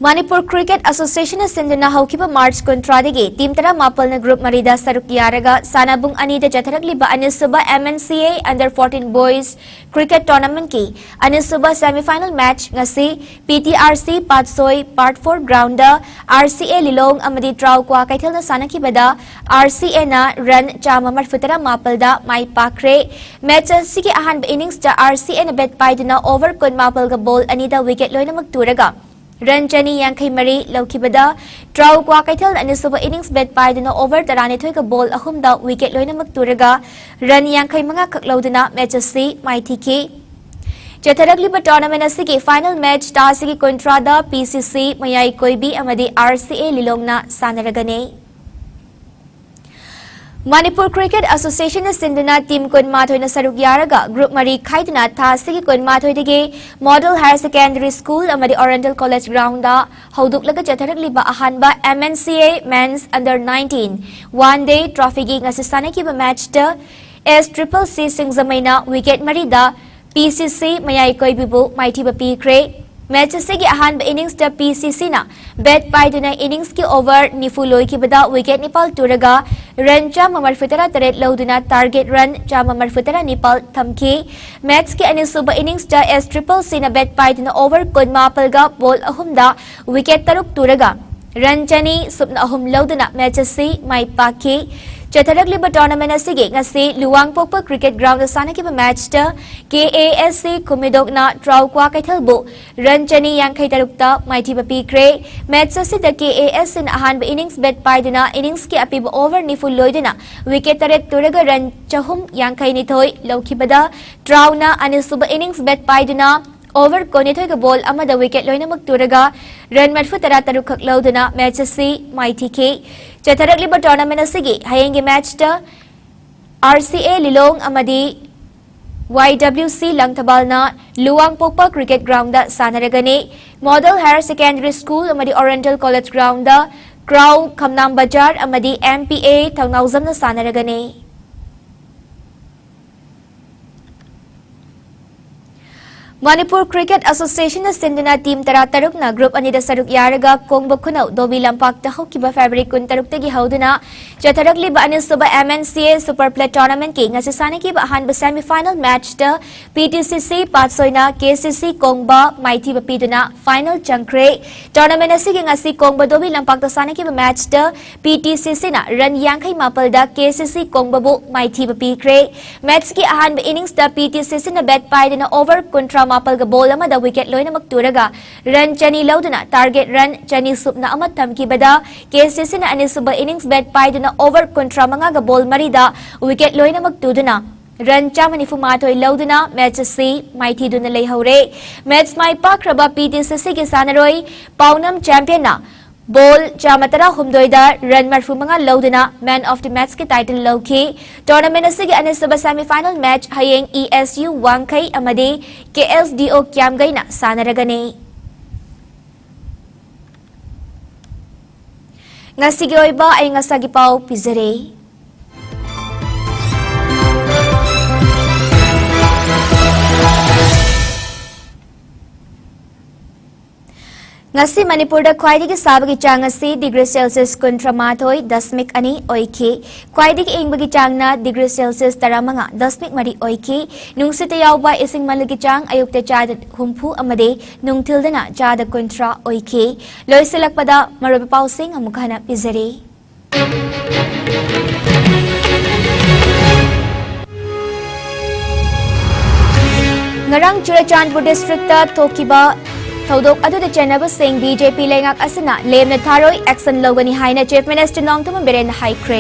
Manipur Cricket Associationꯅ ꯁꯤꯟꯗꯨꯅ ꯍꯧꯈꯤꯕ March ꯀꯨꯟꯊ꯭ꯔꯥꯗꯒꯤ team ꯇꯔꯥꯃꯥꯄꯜꯅ group ꯃꯔꯤꯗ ꯁꯔꯨꯛ ꯌꯥꯔꯒ ꯁꯥꯟꯅꯕꯨꯡ ꯑꯅꯤꯗ ꯆꯠꯊꯔꯛꯂꯤꯕ ꯑꯅꯤꯁꯨꯕ M N C A Under fourteen Boys Cricket Tournamentꯀꯤ ꯑꯅꯤꯁꯨꯕ semi final match ꯉꯁꯤ P T R C Patsoi Part four groundꯗ R C A ꯂꯤꯂꯣꯡ ꯑꯃꯗꯤ ꯇ꯭ꯔꯥꯎ ꯀ꯭ꯋꯥꯀꯩꯊꯦꯜꯅ ꯁꯥꯟꯅꯈꯤꯕꯗ R C Aꯅ run ꯆꯥꯝꯃ ꯃꯔꯤꯐꯨ ꯇꯔꯥ ꯃꯥꯄꯜꯗ ꯃꯥꯏ ꯄꯥꯛꯈ꯭ꯔꯦ꯫ Match ꯑꯁꯤꯒꯤ ꯑꯍꯥꯟꯕ inningsꯇ R C Aꯅ bat ꯄꯥꯏꯗꯨꯅ over ꯀꯨꯟ ꯃꯥꯄꯜꯒ ball ꯑꯅꯤꯗ wicket ꯂꯣꯏꯅꯃꯛ ꯇꯨꯔꯒ run ꯆꯅꯤ ꯌꯥꯡꯈꯩ ꯃꯔꯤ ꯂꯧꯈꯤꯕꯗ, ꯇ꯭ꯔꯥꯎ ꯀ꯭ꯋꯥꯀꯩꯊꯦꯜꯅ ꯑꯅꯤꯁꯨꯕ innings bat ꯄꯥꯏꯗꯨꯅ over ꯇꯔꯥꯅꯤꯊꯣꯏꯒ ball ꯑꯍꯨꯝꯗ wicket ꯂꯣꯏꯅꯃꯛ ꯇꯨꯔꯒ run ꯌꯥꯡꯈꯩ ꯃꯉꯥ ꯈꯛ ꯂꯧꯗꯨꯅ match ꯑꯁꯤ ꯃꯥꯏꯊꯤꯈꯤ꯫ ꯆꯠꯊꯔꯛꯂꯤꯕ tournament ꯑꯁꯤꯒꯤ final match ꯊꯥ ꯑꯁꯤꯒꯤ ꯀꯨꯟꯊ꯭ꯔꯥꯗ P C C ꯃꯌꯥꯏ ꯀꯣꯏꯕꯤ ꯑꯃꯗꯤ R C A ꯂꯤꯂꯣꯡꯅ ꯁꯥꯟꯅꯔꯒꯅꯤ꯫ Manipur Cricket Association ꯅ ꯁꯤꯟꯗꯨꯅ team ꯀꯨꯟꯃꯥꯊꯣꯏꯅ ꯁꯔꯨꯛ ꯌꯥꯔꯒ group ꯃꯔꯤ ꯈꯥꯏꯗꯨꯅ ꯊꯥ ꯑꯁꯤꯒꯤ ꯀꯨꯟꯃꯥꯊꯣꯏꯗꯒꯤ Model Higher Secondary School ꯑꯃꯗꯤ Oriental College ground ꯗ ꯍꯧꯗꯣꯛꯂꯒ ꯆꯠꯊꯔꯛꯂꯤꯕ ꯑꯍꯥꯟꯕ M N C A Men's Under nineteen One Day Trophy ꯒꯤ ꯉꯁꯤ ꯁꯥꯟꯅꯈꯤꯕ match ꯇ S triple C ꯁꯤꯡꯖꯃꯩꯅ wicket ꯃꯔꯤꯗ P C C ꯃꯌꯥꯏ ꯀꯣꯏꯕꯤꯕꯨ ꯃꯥꯏꯊꯤꯕ ꯄꯤꯈ꯭ꯔꯦ꯫ Match ꯑꯁꯤꯒꯤ ꯑꯍꯥꯟꯕ innings ꯇ P C C ꯅ bat ꯄꯥꯏꯗꯨꯅ innings ꯀꯤ over ꯅꯤꯐꯨ ꯂꯣꯏꯈꯤꯕꯗ wicket ꯅꯤꯄꯥꯜ ꯇꯨꯔꯒ run ꯆꯥꯝꯃ ꯃꯔꯤꯐꯨ ꯇꯔꯥ ꯇꯔꯦꯠ ꯂꯧꯗꯨꯅ target run ꯆꯥꯝꯃ ꯃꯔꯤꯐꯨ ꯇꯔꯥ ꯅꯤꯄꯥꯜ ꯊꯝꯈꯤ꯫ Match ꯀꯤ ꯑꯅꯤꯁꯨꯕ innings ꯇ S triple C ꯅ bat ꯄꯥꯏꯗꯨꯅ over ꯀꯨꯟꯃꯥꯄꯜꯒ ball ꯑꯍꯨꯝꯗ wicket ꯇꯔꯨꯛ ꯇꯨꯔꯒ run ꯆꯅꯤ ꯁꯨꯞꯅ ꯑꯍꯨꯝ ꯂꯧꯗꯨꯅ match ꯑꯁꯤ ꯃꯥꯏ ꯄꯥꯛꯈꯤ꯫ ꯆꯠꯊꯔꯛꯂꯤꯕ tournament ꯑꯁꯤꯒꯤ ꯉꯁꯤ ꯂꯨꯋꯥꯡꯄꯣꯛꯄ cricket ground ꯗ ꯁꯥꯟꯅꯈꯤꯕ match ꯇ K A S C ꯈꯨꯃꯤꯗꯣꯛꯅ ꯇ꯭ꯔꯥꯎ ꯀ꯭ꯋꯥꯀꯩꯊꯦꯜꯕꯨ run ꯆꯅꯤ ꯌꯥꯡꯈꯩ ꯇꯔꯨꯛꯇ ꯃꯥꯏꯊꯤꯕ ꯄꯤꯈ꯭ꯔꯦ꯫ Match ꯑꯁꯤꯗ K A S C ꯅ ꯑꯍꯥꯟꯕ innings bat ꯄꯥꯏꯗꯨꯅ innings ꯀꯤ ꯑꯄꯤꯕ over ꯅꯤꯐꯨ ꯂꯣꯏꯗꯨꯅ wicket ꯇꯔꯦꯠ ꯇꯨꯔꯒ run ꯆꯍꯨꯝ ꯌꯥꯡꯈꯩ ꯅꯤꯊꯣꯏ ꯂꯧꯈꯤꯕꯗ, ꯇ꯭ꯔꯥꯎꯅ ꯑꯅꯤꯁꯨꯕ innings bat ꯄꯥꯏꯗꯨꯅ over ꯀꯨꯟꯅꯤꯊꯣꯏꯒ ball ꯑꯃꯗ wicket ꯂꯣꯏꯅꯃꯛ ꯇꯨꯔꯒ run ꯃꯔꯤꯐꯨ ꯇꯔꯥ ꯇꯔꯨꯛ ꯈꯛ ꯂꯧꯗꯨꯅ match ꯑꯁꯤ ꯃꯥꯏꯊꯤꯈꯤ꯫ ꯆꯠꯊꯔꯛꯂꯤꯕ tournament ꯑꯁꯤꯒꯤ ꯍꯌꯦꯡꯒꯤ match ꯇ R C A ꯂꯤꯂꯣꯡ ꯑꯃꯗꯤ Y W C ꯂꯪꯊꯕꯥꯜꯅ ꯂꯨꯋꯥꯡꯄꯣꯛꯄ cricket ground ꯗ ꯁꯥꯟꯅꯔꯒꯅꯤ꯫ Model Higher Secondary School ꯑꯃꯗꯤ Oriental College ground ꯗ ꯀ꯭ꯔꯥꯎ ꯈꯝꯅꯥꯝ ꯕꯖꯥꯔ ꯑꯃꯗꯤ M P A ꯊꯧꯅꯥꯎꯖꯝꯅ ꯁꯥꯟꯅꯔꯒꯅꯤ꯫ Manipur Cricket Association ꯅ ꯁꯤꯟꯗꯨꯅ team ꯇꯔꯥ ꯇꯔꯨꯛꯅ group ꯑꯅꯤꯗ ꯁꯔꯨꯛ ꯌꯥꯔꯒ ꯀꯣꯡꯕ ꯈꯨꯅꯧ ꯗꯣꯕꯤ ꯂꯝꯄꯥꯛꯇ ꯍꯧꯈꯤꯕ February ꯀꯨꯟꯇꯔꯨꯛꯇꯒꯤ ꯍꯧꯗꯨꯅ ꯆꯠꯊꯔꯛꯂꯤꯕ ꯑꯅꯤꯁꯨꯕ M N C A Super Play tournament ꯀꯤ ꯉꯁꯤ ꯁꯥꯟꯅꯈꯤꯕ ꯑꯍꯥꯟꯕ semi final match ꯇ P T C C ꯄꯥꯠꯁꯣꯏꯅ K C C ꯀꯣꯡꯕ ꯃꯥꯏꯊꯤꯕ ꯄꯤꯗꯨꯅ final ꯆꯪꯈ꯭ꯔꯦ꯫ Tournament ꯑꯁꯤꯒꯤ ꯉꯁꯤ ꯀꯣꯡꯕ ꯗꯣꯕꯤ ꯂꯝꯄꯥꯛꯇ ꯁꯥꯟꯅꯈꯤꯕ match ꯇ P T C C ꯅ run ꯌꯥꯡꯈꯩ ꯃꯥꯄꯜꯗ K C C ꯀꯣꯡꯕꯕꯨ ꯃꯥꯏꯊꯤꯕ ꯄꯤꯈ꯭ꯔꯦ꯫ Match ꯀꯤ ꯑꯍꯥꯟꯕ innings ꯇ P T C C ꯅ bat ꯄꯥꯏꯗꯨꯅ over ꯀꯨꯟꯊ꯭ꯔꯥ ꯃꯥꯄꯜꯒ ball ꯑꯃꯗ wicket ꯂꯣꯏꯅꯃꯛ ꯇꯨꯔꯒ run ꯆꯅꯤ ꯂꯧꯗꯨꯅ target run ꯆꯅꯤ ꯁꯨꯞꯅ ꯑꯃ ꯊꯝꯈꯤꯕꯗ, K C C ꯅ ꯑꯅꯤꯁꯨꯕ innings bat ꯄꯥꯏꯗꯨꯅ over ꯀꯨꯟꯊ꯭ꯔꯥ ꯃꯉꯥꯒ ball ꯃꯔꯤꯗ wicket ꯂꯣꯏꯅꯃꯛ ꯇꯨꯗꯨꯅ run ꯆꯥꯝꯃ ꯅꯤꯐꯨ ꯃꯥꯊꯣꯏ ꯂꯧꯗꯨꯅ match ꯑꯁꯤ ꯃꯥꯏꯊꯤꯗꯨꯅ ꯂꯩꯍꯧꯔꯦ꯫ Match ꯃꯥꯏ ꯄꯥꯛꯈ꯭ꯔꯕ P T C C ꯒꯤ ꯁꯥꯟꯅꯔꯣꯏ ꯄꯥꯎꯅꯝ ꯆꯦꯝꯄꯤꯌꯟꯅ ꯕꯣꯜ ꯆꯥꯝꯃ ꯇꯔꯥꯍꯨꯝꯗꯣꯏꯗ ꯔꯟ ꯃꯔꯐꯨ ꯃꯉꯥ ꯂꯧꯗꯨꯅ Man of the Matchꯀꯤ title ꯂꯧꯈꯤ꯫ Tournament ꯑꯁꯤꯒꯤ ꯑꯅꯤꯁꯨꯕ semi final match ꯍꯌꯦꯡ E S U ꯋꯥꯡꯈꯩ ꯑꯃꯗꯤ K S D O ꯀ꯭ꯌꯥꯝꯒꯩꯅ ꯁꯥꯟꯅꯔꯒꯅꯤ꯫ ꯉꯁꯤꯒꯤ ꯑꯣꯏꯕ ꯑꯏꯪ ꯑꯁꯥꯒꯤ ꯄꯥꯎ ꯄꯤꯖꯔꯦ꯫ ꯉꯁꯤ ꯃꯅꯤꯄꯨꯔꯗ ꯈ꯭ꯋꯥꯏꯗꯒꯤ ꯁꯥꯕꯒꯤ ꯆꯥꯡ ꯑꯁꯤ degree Celsius ꯀꯨꯟꯊ꯭ꯔꯥ ꯃꯥꯊꯣꯏ ꯗꯁꯃꯤꯛ ꯑꯅꯤ ꯑꯣꯏꯈꯤ꯫ ꯈ꯭ꯋꯥꯏꯗꯒꯤ ꯏꯪꯕꯒꯤ ꯆꯥꯡꯅ degree Celsius ꯇꯔꯥꯃꯉꯥ ꯗꯁꯃꯤꯛ ꯃꯔꯤ ꯑꯣꯏꯈꯤ꯫ ꯅꯨꯡꯁꯤꯠꯇ ꯌꯥꯎꯕ ꯏꯁꯤꯡ ꯃꯅꯤꯜꯒꯤ ꯆꯥꯡ ꯑꯌꯨꯛꯇ ꯆꯥꯗ ꯍꯨꯝꯐꯨ ꯑꯃꯗꯤ ꯅꯨꯡꯊꯤꯜꯗꯅ ꯆꯥꯗ ꯀꯨꯟꯊ꯭ꯔꯥ ꯑꯣꯏꯈꯤ꯫ ꯂꯣꯏꯁꯤꯜꯂꯛꯄꯗ ꯃꯔꯨꯑꯣꯏꯕ ꯄꯥꯎꯁꯤꯡ ꯑꯃꯨꯛ ꯍꯟꯅ ꯄꯤꯖꯔꯤ꯫ ꯉꯔꯥꯡ ꯆꯨꯔꯆꯥꯟꯄꯨꯔ districtꯇ ꯊꯣꯛꯈꯤꯕ ꯊꯧꯗꯣꯛ ꯑꯗꯨꯗ ꯆꯦꯟꯅꯕꯁꯤꯡ B J P ꯂꯩꯉꯥꯛ ꯑꯁꯤꯅ ꯂꯦꯝꯅ ꯊꯥꯔꯣꯏ, action ꯂꯧꯒꯅꯤ ꯍꯥꯏꯅ Chief Minister ꯅꯣꯡꯊꯣꯝꯕꯝ ꯕꯤꯔꯦꯟꯅ ꯍꯥꯏꯈ꯭ꯔꯦ꯫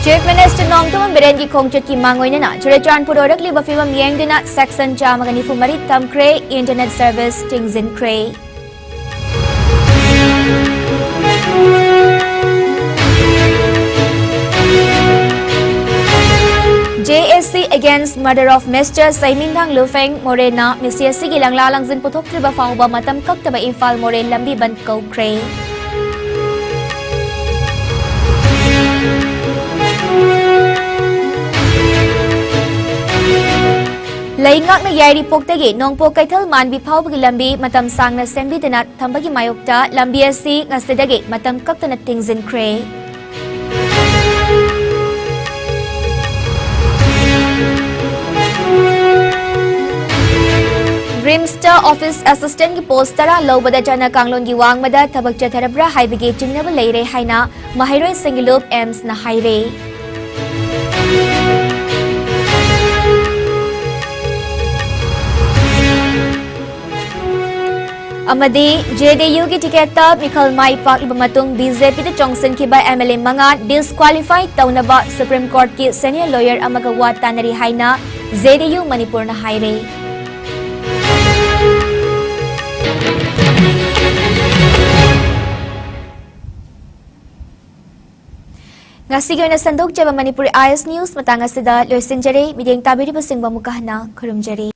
Chief Minister ꯅꯣꯡꯊꯣꯝꯕꯝ ꯕꯤꯔꯦꯟꯒꯤ ꯈꯣꯡꯆꯠꯀꯤ ꯃꯥꯡꯑꯣꯏꯅꯅ ꯆꯨꯔꯆꯥꯟꯄꯨꯔ ꯑꯣꯏꯔꯛꯂꯤꯕ ꯐꯤꯕꯝ ꯌꯦꯡꯗꯨꯅ section ꯆꯥꯝꯃꯒ ꯅꯤꯐꯨ ꯃꯔꯤ ꯊꯝꯈ꯭ꯔꯦ, internet service ꯊꯤꯡꯖꯤꯟꯈ꯭ꯔꯦ꯫ J A C against murder of Mister ꯁꯩꯃꯤꯟꯊꯥꯡ ꯂꯨꯐꯦꯡ ꯃꯣꯔꯦꯟꯅ ꯃꯤꯁꯤ ꯑꯁꯤꯒꯤ ꯂꯪꯂꯥ ꯂꯪꯖꯤꯟ ꯄꯨꯊꯣꯛꯇ꯭ꯔꯤꯕ ꯐꯥꯎꯕ ꯃꯇꯝ ꯀꯛꯇꯕ ꯏꯝꯐꯥꯜ ꯃꯣꯔꯦ ꯂꯝꯕꯤ ꯕꯟꯗ ꯀꯧꯈ꯭ꯔꯦ꯫ ꯂꯩꯉꯥꯛꯅ ꯌꯥꯏꯔꯤꯄꯣꯛꯇꯒꯤ ꯅꯣꯡꯄꯣꯛ ꯀꯩꯊꯦꯜ ꯃꯥꯟꯕꯤ ꯐꯥꯎꯕꯒꯤ ꯂꯝꯕꯤ ꯃꯇꯝ ꯁꯥꯡꯅ ꯁꯦꯝꯕꯤꯗꯅ ꯊꯝꯕꯒꯤ ꯃꯥꯌꯣꯛꯇ ꯂꯝꯕꯤ ꯑꯁꯤ ꯉꯁꯤꯗꯒꯤ ꯃꯇꯝ ꯀꯛꯇꯅ ꯊꯤꯡꯖꯤꯟꯈ꯭ꯔꯦ꯫ ꯔꯤꯝꯁꯇ office assistantꯀꯤ post ꯇꯔꯥ ꯂꯧꯕꯗ ꯆꯠꯅ ꯀꯥꯡꯂꯣꯟꯒꯤ ꯋꯥꯡꯃꯗ ꯊꯕꯛ ꯆꯠꯊꯔꯕ꯭ꯔꯥ ꯍꯥꯏꯕꯒꯤ ꯆꯤꯡꯅꯕ ꯂꯩꯔꯦ ꯍꯥꯏꯅ ꯃꯍꯩꯔꯣꯏꯁꯤꯡꯒꯤ ꯂꯨꯞ AIIMSꯅ ꯍꯥꯏꯔꯦ꯫ ꯑꯃꯗꯤ J D Uꯒꯤ ticketꯇ ꯃꯤꯈꯜ ꯃꯥꯏ ꯄꯥꯛꯂꯕ ꯃꯇꯨꯡ B J Pꯗ ꯆꯣꯡꯁꯤꯟꯈꯤꯕ M L A ꯃꯉꯥ disqualify ꯇꯧꯅꯕ Supreme Courtꯀꯤ senior lawyer ꯑꯃꯒ ꯋꯥ ꯇꯥꯅꯔꯤ ꯍꯥꯏꯅ ꯖꯦ ꯗꯤ ꯌꯨ ꯃꯅꯤꯄꯨꯔꯅ ꯍꯥꯏꯔꯦ꯫ ꯉꯁꯤꯒꯤ ꯑꯣꯏꯅ ꯁꯟꯗꯣꯛꯆꯕ ꯃꯅꯤꯄꯨꯔꯤ ꯑꯥꯏ ꯑꯦꯁ ꯅ꯭ꯌꯨꯁ ꯃꯇꯥꯡ ꯑꯁꯤꯗ ꯂꯣꯏꯁꯤꯟꯖꯔꯦ꯫ ꯃꯤꯠꯌꯦꯡ ꯇꯥꯕꯤꯔꯤꯕꯁꯤꯡꯕꯨ ꯑꯃꯨꯛꯀ ꯍꯟꯅ ꯈꯨꯔꯨꯝꯖꯔꯤ꯫